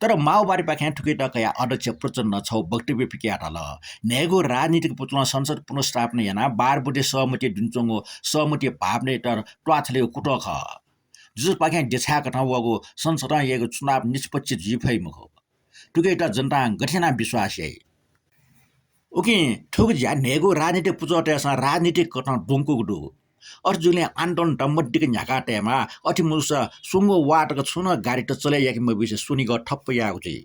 तर माओवादीपाखें थुकियात कयाः अध्यक्ष प्रचण्डं छगू वक्तव्य पिकयाः धाल, न्हय्गू राजनीतिक पुचलं संसद पुनर्स्थापना यानाः बाह्र बुँदे सहमति दुने च्वंगु सहमति भावनायात त्वाःथलेगु कुतः खः। जुजुपाखें देछाय्कथं वःगु संसदं याइगु चुनाव निष्पक्ष जुइ फइ मखु। थुकियात जनतां गथे यानाः विश्वास याइ? उकिं थुगु ज्या न्हय्गू राजनीतिक पुचःतय्सं राजनीतिक कथं द्वंकूगु दु। अथे जूगुलिं आन्दोलनत मदिक्क न्ह्याका तयेमाः, अथे मजूसा स्वंगू वाः तक छुं नं गाडीत चले याके मबीसे स्वनिगः ठप्प यायेगु जुइ।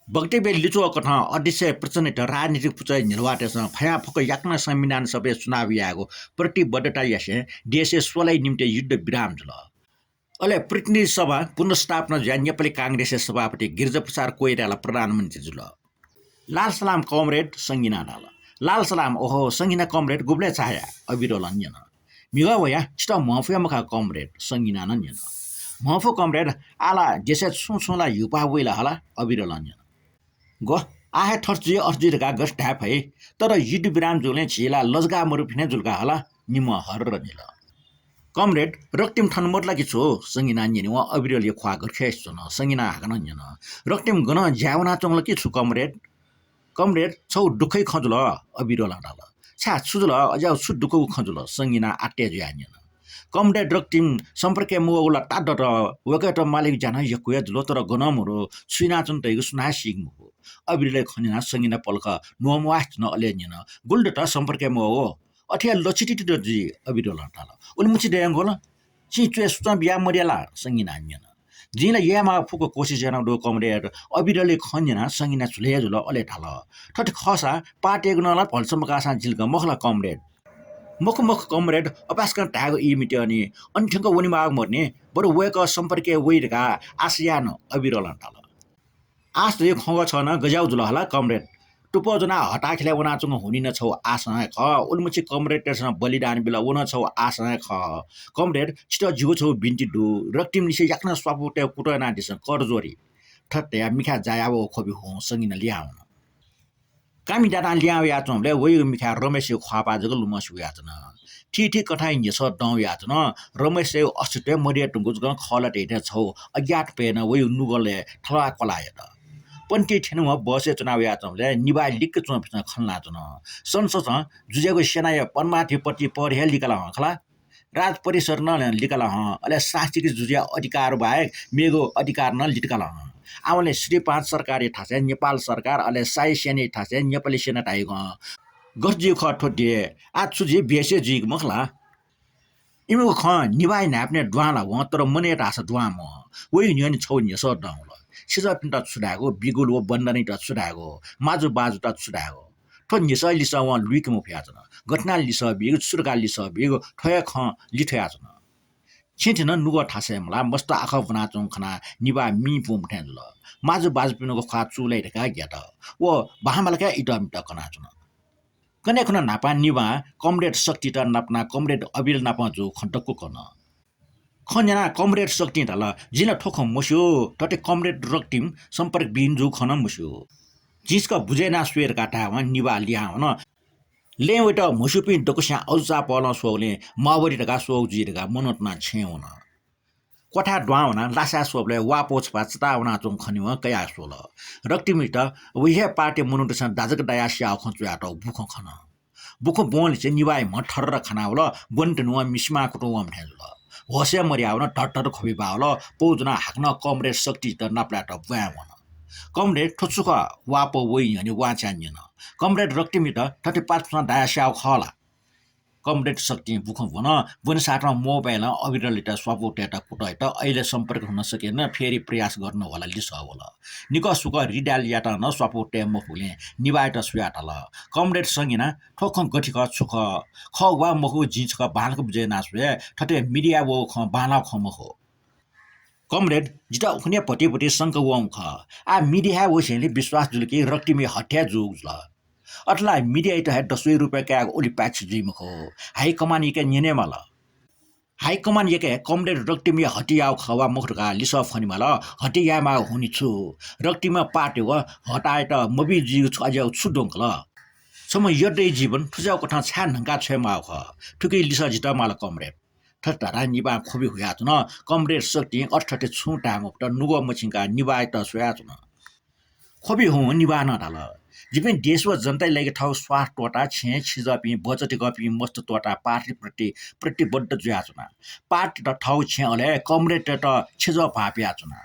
वक्तव्य लिच्वः कथं अध्यक्ष प्रचण्डयात राजनीतिक पुचःया न्हिलावःतय्सं फयां फक्व याकनं संविधान सभाय् चुनाव यायेगु प्रतिबद्धता यासें देशय् स्वलाइया निंतिं युद्ध विराम जुल। अले प्रतिनिधि सभा पुनर्स्थापना जुयाः नेपाली कांग्रेसया सभापति गिरिजाप्रसाद कोइराला प्रधानमन्त्री जुल। लाल सलाम कमरेड, संगिनां धाल। लाल सलाम, ओहो, संगिना कमरेड, गुबलय् झाया? अविरलं न्यन। म्हिगः वया, छितः म्वाःफु हे मखा कमरेड, संगिनां नं न्यन। म्वाःफु कमरेड, आः ला देशय् छुं छुं ला ह्यूपाः वइ ला हला? अविरलं न्यन। ग्व, आः हे थथे जुइ अथे जुइ धकाः गथे धाये फइ? तर युद्ध विराम जूगुलिं झी ला लजगाः मदुपिं हे जुल का हला? निम्हं हर्र निल। कमरेड, रक्तिम थन मदु ला कि छु? संगिनां न्यनेवं अविरलया ख्वाः गथे खय्सि च्वन। संगिनां हाकनं न्यन, रक्तिम गनं ज्याय् वनाच्वंगु ला कि छु कमरेड? कमरेड, छगू दुःखया खँ जुल, अविरलं धाल। छाय्, छु जुल? अज्याःगु छु दुःखगु खँ जुल? संगिनां आत्तय् जुयाः न्यन। कमरेड रक्तिम सम्पर्कय् मवःगु ला ताःदत, वय्कःयात मालेगु ज्या नं यक्व हे जुल, तर गनं मदु, छु यानाच्वन धइगु सुनां हे सीगु मखु। अविरलया खँ न्यनाः संगिना पलख न्ववाः च्वन, अले न्यन, गुलि दत सम्पर्कय् मवःगु? अथे हे लचितिति जुइ, अविरलं धाल। उलिमछि दयेगु ला? छिं च्वय् सुचं बिया मदया ला? संगिनां न्यन। जिं ला यायेमाःगु फुक्क कोसिस यानागु दु कमरेड। अविरलया खँ न्यनाः संगिना झुलय् हे जुल, अले धाल, थथे खःसा पाः तयेगु नं ला भलसा मकाःसां जिल का, मखु ला कमरेड? मखु मखु कमरेड, अपाय्सकं धायेगु ई मत्यः नि। अन थ्यंक वनेमाःगु मदु नि, बरु वय्कः सम्पर्कय् वइ धकाः आशा याये नं, अविरलं धाल। आश धइगु खँग्वः छगः नं गज्याःगु जुल हला कमरेड? तुपः ज्वनाः हताखेलय् वनाच्वंगु हुनिं नं छगू आशा हे खः। उलिमछि कमरेडतय्सं बलिदान बिल, व नं छगू आशा हे खः। कमरेड, छितः जिगु छगू बिन्ति दु, रक्तिमलिसे याकनं स्वापू तयेगु कुतः यानादिसँ, कर जोरी। थथे धयाः मिखाय् जायावःगु ख्वबि हुं संगिना लिहां वन। कामि दादां लिहां वयाच्वंबलय् वइगु मिखाय् रमेशया ख्वाःपाः जक लुमंसे वयाच्वन। थीथी कथंया न्ह्यसः दं वयाच्वन। रमेशया अस्तित्वय् मदये धुंकूगु जक खः ला धइथें छगू अज्ञात भयं वइगु नुगलय् थलाः क्वलाः यात। पन्तिइ थ्यनेवं बसय् च्वना वयाच्वंबलय् निभाः लिक्क च्वंपिन्सं खँ ल्हानाच्वन। संसदं जुजुयागु सेनाया परमाधिपति पद हे लिकाल हं खला। राज परिषद नं लिकाल हं, अले शासकीय जुजुया अधिकार बाहेक मेगु अधिकार नं लिकाल हं। आवंलि श्री पाँच सरकारया थासय् नेपाल सरकार, अले शाही सेनाया थासय् नेपाली सेना धाइगु हं। गथे जुइगु खः थ्व देय्? आः छु जुइ, बेस हे जुइगु मखु ला? इमिगु खँ निभाःया न्हाय्पनय् दुहां ला वं, तर मनय् धाःसा दुहां मवं। वइ न्ह्यःने छगू न्ह्यसः दं वल। सिजःपिन्त छु धायेगु, बिगुल व बन्धनीत छु धायेगु, माजु बाजुत छु धायेगु? थ्व न्ह्यसः लिसः वं लुइके मफयाच्वन। गथे यानाः लिसः बीगु, छु धकाः लिसः बीगु, थ्व हे खँ लिथ्वयाच्वन। छिं थन नुगः थासय् मलाः मस्त आखः ब्वनाच्वंगु खनाः निभाः मिं पुंम्ह थें जुल। माजु बाजुपिनिगु ख्वाः चूलाइ धकाः ग्यात। व बांबांलाक हे इतःमितः कनाच्वन। कन्हय् खुन्हु न्हापां निभां कमरेड शक्तित नापनाः कमरेड अविरल नाप जूगु खँ दक्व कन। खँ न्यनाः कमरेड शक्तिं धाल, जिं ला थ्व खँ मस्यू, थथे कमरेड रक्तिम सम्पर्कविहीन जूगु खँ नं मस्यू। जिं छकः बुझे यानाः स्वये धकाः धायेवं निभाः लिहां वन। लँय् वयेत म्हस्यूपिं दक्वस्यां अजूचाःपहलं स्वःगुलिं माओवादी धकाः स्वःगु जुइ धकाः मनंतुनाः छेँय् वन। क्वथाय् दुहां वनाः लासाय् स्वःबलय् वाःपौ छपा चताः वनाच्वंगु खनेवं कयाः स्वल। रक्तिमयात वइ हे पार्टीया मनूतय्सं दाजक दायाः स्याःगु खँ च्वयातःगु बुखँ खन। बुखँ ब्वंलिसे निभाःया म्ह थरर खाना वल, ब्वने धुनेवं मिसिमां कुतुं वंम्ह थें जुल। होश हे मदयावन, धरधर ख्वबि बाः वल, पौ ज्वनाः हाकनं कमरेड शक्तियात नापलायेत ब्वाँय् वन। कमरेड, थ्व छु खः? वाःपौ वइ न्ह्यःने वांछ्वयाः न्यन। कमरेड रक्तिमयात थथे पासापिसं दायाः स्याःगु खः ला? कमरेड शक्तिं बुखँ ब्वन, ब्वनेसाथं मोबाइलं अविरलयात स्वापू तयेत कुतः यात, अले सम्पर्क हुन सकेन, फेरि प्रयास गर्नु होला लिसः वल। निकः सुकः रिडायलयात नं स्वापू तये मफुगुलिं निभाःयात स्वयाः धाल, कमरेड संगिना, थ्व खँ गथे खः, छु खः? खः वा मखु जिं छकः बांलाक बुझे यानाः स्वये, थथे मिडियाय् वःगु खँ बांलाःगु खँ मखु। कमरेड, जितः उखुन्हु हे भतिभति शंका वंगु खः। आः मिडियाय् वसेंलि विश्वास जुल कि रक्तिमया हत्या जूगु जुल। अथे ला मिडियायात हे दस रुपियाँ कायेगु उलि पाय्छि जुइ मखु। हाइकमान्डयाके न्यने माल। हाइकमान्डयाके कमरेड रक्तिमया हत्या याःगु खः वा मखु धकाः लिसः फ्वने माल। हत्या यायेमाःगु हुनि छु? रक्तिमया पार्टी व हतायात मबी जुइगु छु अज्याःगु छु द्वंकल? छम्ह यःद्वः जीवन थुज्याःगु कथं छाय् न्हंका छ्वयेमाःगु खः? थुकिया लिसः जितः माल कमरेड। थथे धधां निभां ख्वबि हुयाच्वन। कमरेड शक्तिं अथे थथे छुं धाये मफुत, नुगः मछिंकाः निभायात स्वयाच्वन। ख्वबि हुं निभां नं धाल, जिपिं देश व जनताया लागि थःगु स्वार्थ त्वःताः छेँय् छेँजःपिं बचत कःपिं मस्त त्वःताः पार्टी प्रति प्रतिबद्ध जुयाच्वना। पार्टीत थःगु छेँ अले कमरेडतय्त छेँजः भाःपियाच्वना।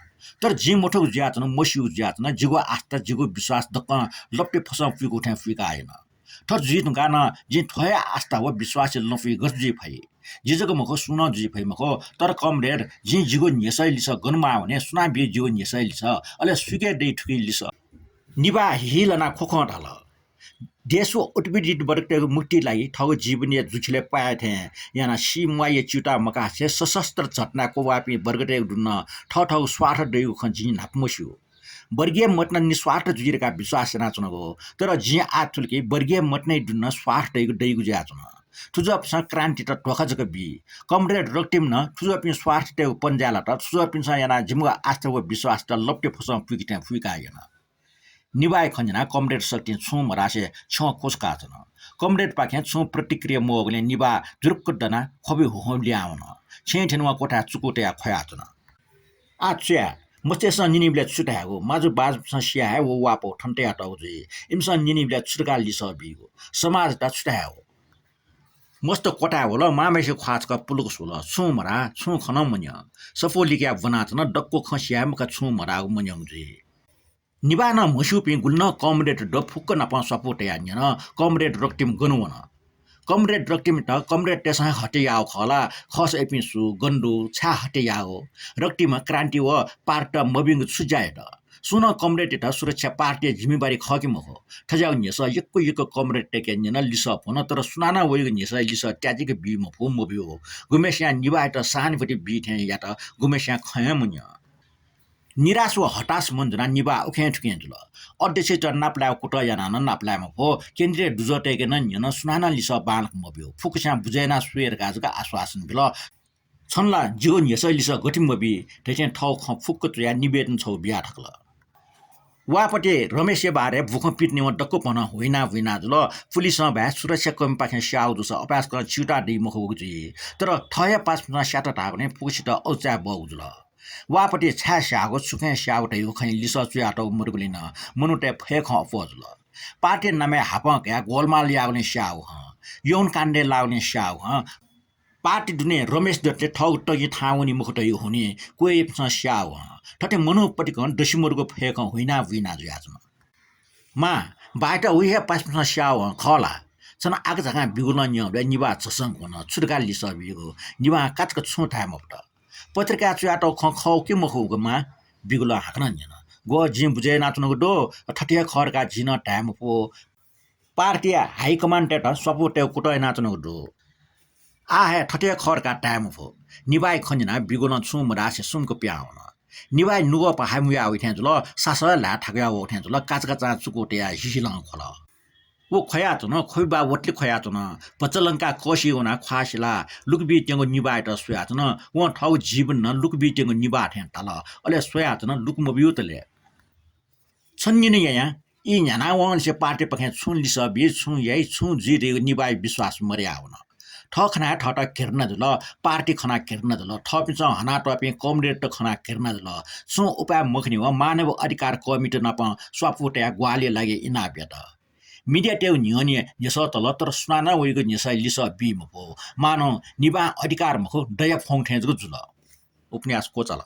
तर जिं मथूगु जुयाच्वन, मस्यूगु जुयाच्वन, जिगु आस्था, जिगु विश्वास दक्वं लप्टे फसं पुइकू थें पुइकाः यन। थथे जुइ धुंकाः नं जिं थ्व हे आस्था व विश्वासया लँपुइ गथे जुइ फइ? जि जक मखु, सुं नं जुइ फइ मखु। तर कमरेड, जिं जिगु न्ह्यसःया लिसः गन माः वने, सुनां बी जिगु न्ह्यसःया लिसः, अले सुके दइ थुकिया लिसः? निभां हिहिलानाः ख्वख्वं धाल, देश व उत्पीडित वर्गतय्गु मुक्तिया लागि थःगु जीवनया जुखिलय् प्वाये थें यानाः सी म्वाःया च्यूताः मकासे सशस्त्र झट्नाय् क्वब्वाःपिं वर्गतय्गु दुने थःथःगु स्वार्थ दइगु खँ जिं न्हापा मस्यू। वर्गीय मदत निस्वार्थ जुइ धकाः विश्वास यानाच्वनागु, तर जिं आः थुलि कि वर्गीय मदतया दुने स्वार्थ दइगु दइगु जुयाच्वन। थुज्याःपिन्सं क्रान्तियात धोखा जक बी। कमरेड रक्तिमं थुज्याःपिं स्वार्थतय्गु पन्जाय् लात। थुज्याःपिन्सं यानाः जिमिगु आस्था व विश्वासत लप्टे फसं पुइके थें पुइकाः यन। निभाया खँ न्यनाः कमरेड शक्तिं छुं मधासे छ्यं क्वछुकाच्वन। कमरेडपाखें छुं प्रतिक्रिया मवःगुलिं निभां जुरुक्क दनाः ख्वबि हुहुं लिहां वन। छेँय् थ्यनेवं क्वथाय् चुकू तयाः ख्वयाच्वन। आः छु याये? मस्तय्सं न्यनीबलय् छु धायेगु? माजु बाजुपिन्सं सिया हे व वापौ थन तयातःगु जुइ। इमिसं न्यनीबलय् छु धकाः लिसः बीगु? समाजयात छु धायेगु? मस्त क्वथाय् वल, मांम्हेसिया ख्वाः छकः पुलुक स्वल। छुं मधाः, छुं खँ नं मन्यं। सफू लिकयाः ब्वनाच्वन, दक्व खँ सिया हे मखु, छुं मधाःगु मन्यंगु जुइ। निभां नं म्हस्यूपिं गुलि नं कमरेड दु फुक्क नाप स्वापू तयाः न्यन, कमरेड रक्तिम गन वन? कमरेड रक्तिमयात कमरेडतय्सं हे हत्या याःगु खः ला? खःसा इपिं सु, गन दु, छाय् हत्या याःगु? रक्तिमं क्रान्ति व पार्टीत मभिंगु छु ज्या यात? सुं नं कमरेडयात सुरक्षा पार्टीया जिम्मेवारी खः कि मखु? थज्याःगु न्ह्यसः यक्व यक्व कमरेडतय्के न्यन, लिसः फ्वन, तर सुनानं वइगु न्ह्यसःया लिसः त्याजिक बी मफु, मब्यू। गुम्हेस्यां निभायात सहानुभूति बी थें यात, गुम्हेस्यां खँ हे मन्यं। निराश व हताश मन जुनाः निभाः उखें थुखें जुल। अध्यक्षयात नापलायेगु कुतः यानाः नं नापलाये मफु। केन्द्रीय दुजःतय्के नं न्यन, सुनानं लिसः बांलाक मब्यू। फुक्कस्यां बुझे यानाः स्वये धकाः जक आश्वासन बिल। छन्त ला जिगु न्ह्यसःया लिसः गथे मबी धइथें थःगु खँ फुक्क च्वयाः निवेदन छगू बिया थकल। वाःपति रमेशया बारे बुखँ पितिनेवं दक्व भनं हुइना हुइना जुल। पुलिसं भाय् सुरक्षाकर्मीपाखें स्याःगु जूसा अपाय्सकं च्यूताः दइ मखुगु जुइ। तर थः हे पासापिन्सं स्यात धाःगुलिं फुक्कसित अल्चाय् बहःगु जुल। वाःपति छाय् स्याःगु, छुकिं स्याःगु धइगु खँय् लिसः च्वयातःगु मदुगुलिं नं मनूतय् फय्खं अप्वः जुल। पार्टीया नामय् हापं कयाः गोलमाल याःगुलिं स्याःगु हं, यौन काण्डय् लाःगुलिं स्याःगु हं, पार्टी दुने रमेश दत्तले थःगु तगिं थाहां वनी मखु धइगु हुनिं क्वय्‌यापिन्सं स्याःगु हं। थथे मनू पतिकं दसि मदुगु फय्खं हुइना हुइना जुयाच्वन। मां, बाःयात उहि हे पासापिन्सं स्याःगु हं खः ला? छन्त आकाझाकां बिगुलं न्यंबलय् निभाः झसंक वन। छु धकाः लिसः बीगु? निभां काचाक्क छुं धाये मफुत। पत्रिकाय् च्वयातःगु खँ खः कि मखु मां? बिगुलं हाकनं न्यन। ग्व, जिं बुझे यानाच्वनागु दु, थथे हे खः धकाः जिं नं धाये मफु। पार्टीया हाइकमान्डतय्त स्वापू तयेगु कुतः यानाच्वनागु दु। आः हे थथे हे खः धकाः धाये मफु। निभाःया खँ न्यनाः बिगुलं छुं मधासे सुम्क पिहां वन। निभाःया नुगः पहाय् मुया वइ थें जुल, सासः ल्हाय् थाकुया वः थें जुल, काचाकाचां चुकू तयाः हिहिलं ख्वल। व ख्वयाच्वन, ख्वबि बाः वतले ख्वयाच्वन। भचा लंकाः कःसिइ वनाः ख्वाः सिलाः लुकुबित्यंगु निभाःयात स्वयाच्वन। वं थःगु जीवन नं लुकुबित्यंगु निभाः थें ताल। अले स्वयाच्वन, लुकु मब्यूतले। छन्हु निन्हु यायां ई न्ह्यानावंनिसें पार्टीपाखें छुं लिसः बी, छुं याइ, छुं जुइ धइगु निभाःया विश्वास मदयावन। थः खनाः थःत घृणा जुल, पार्टी खनाः घृणा जुल, थःपिन्सं हनातःपिं कमरेडत खनाः घृणा जुल। छुं उपाय मखनीवं मानव अधिकार कर्मीत नाप स्वापू तयाः ग्वाहालिया लागि इनाप यात। मिडियातय्गु न्ह्यःने न्ह्यसः तल, तर सुनानं वइगु न्ह्यसःया लिसः बी मफु। मानं निभाः अधिकार मखु, दया फ्वंगु थें जक जुल। उपन्यास क्वचाल।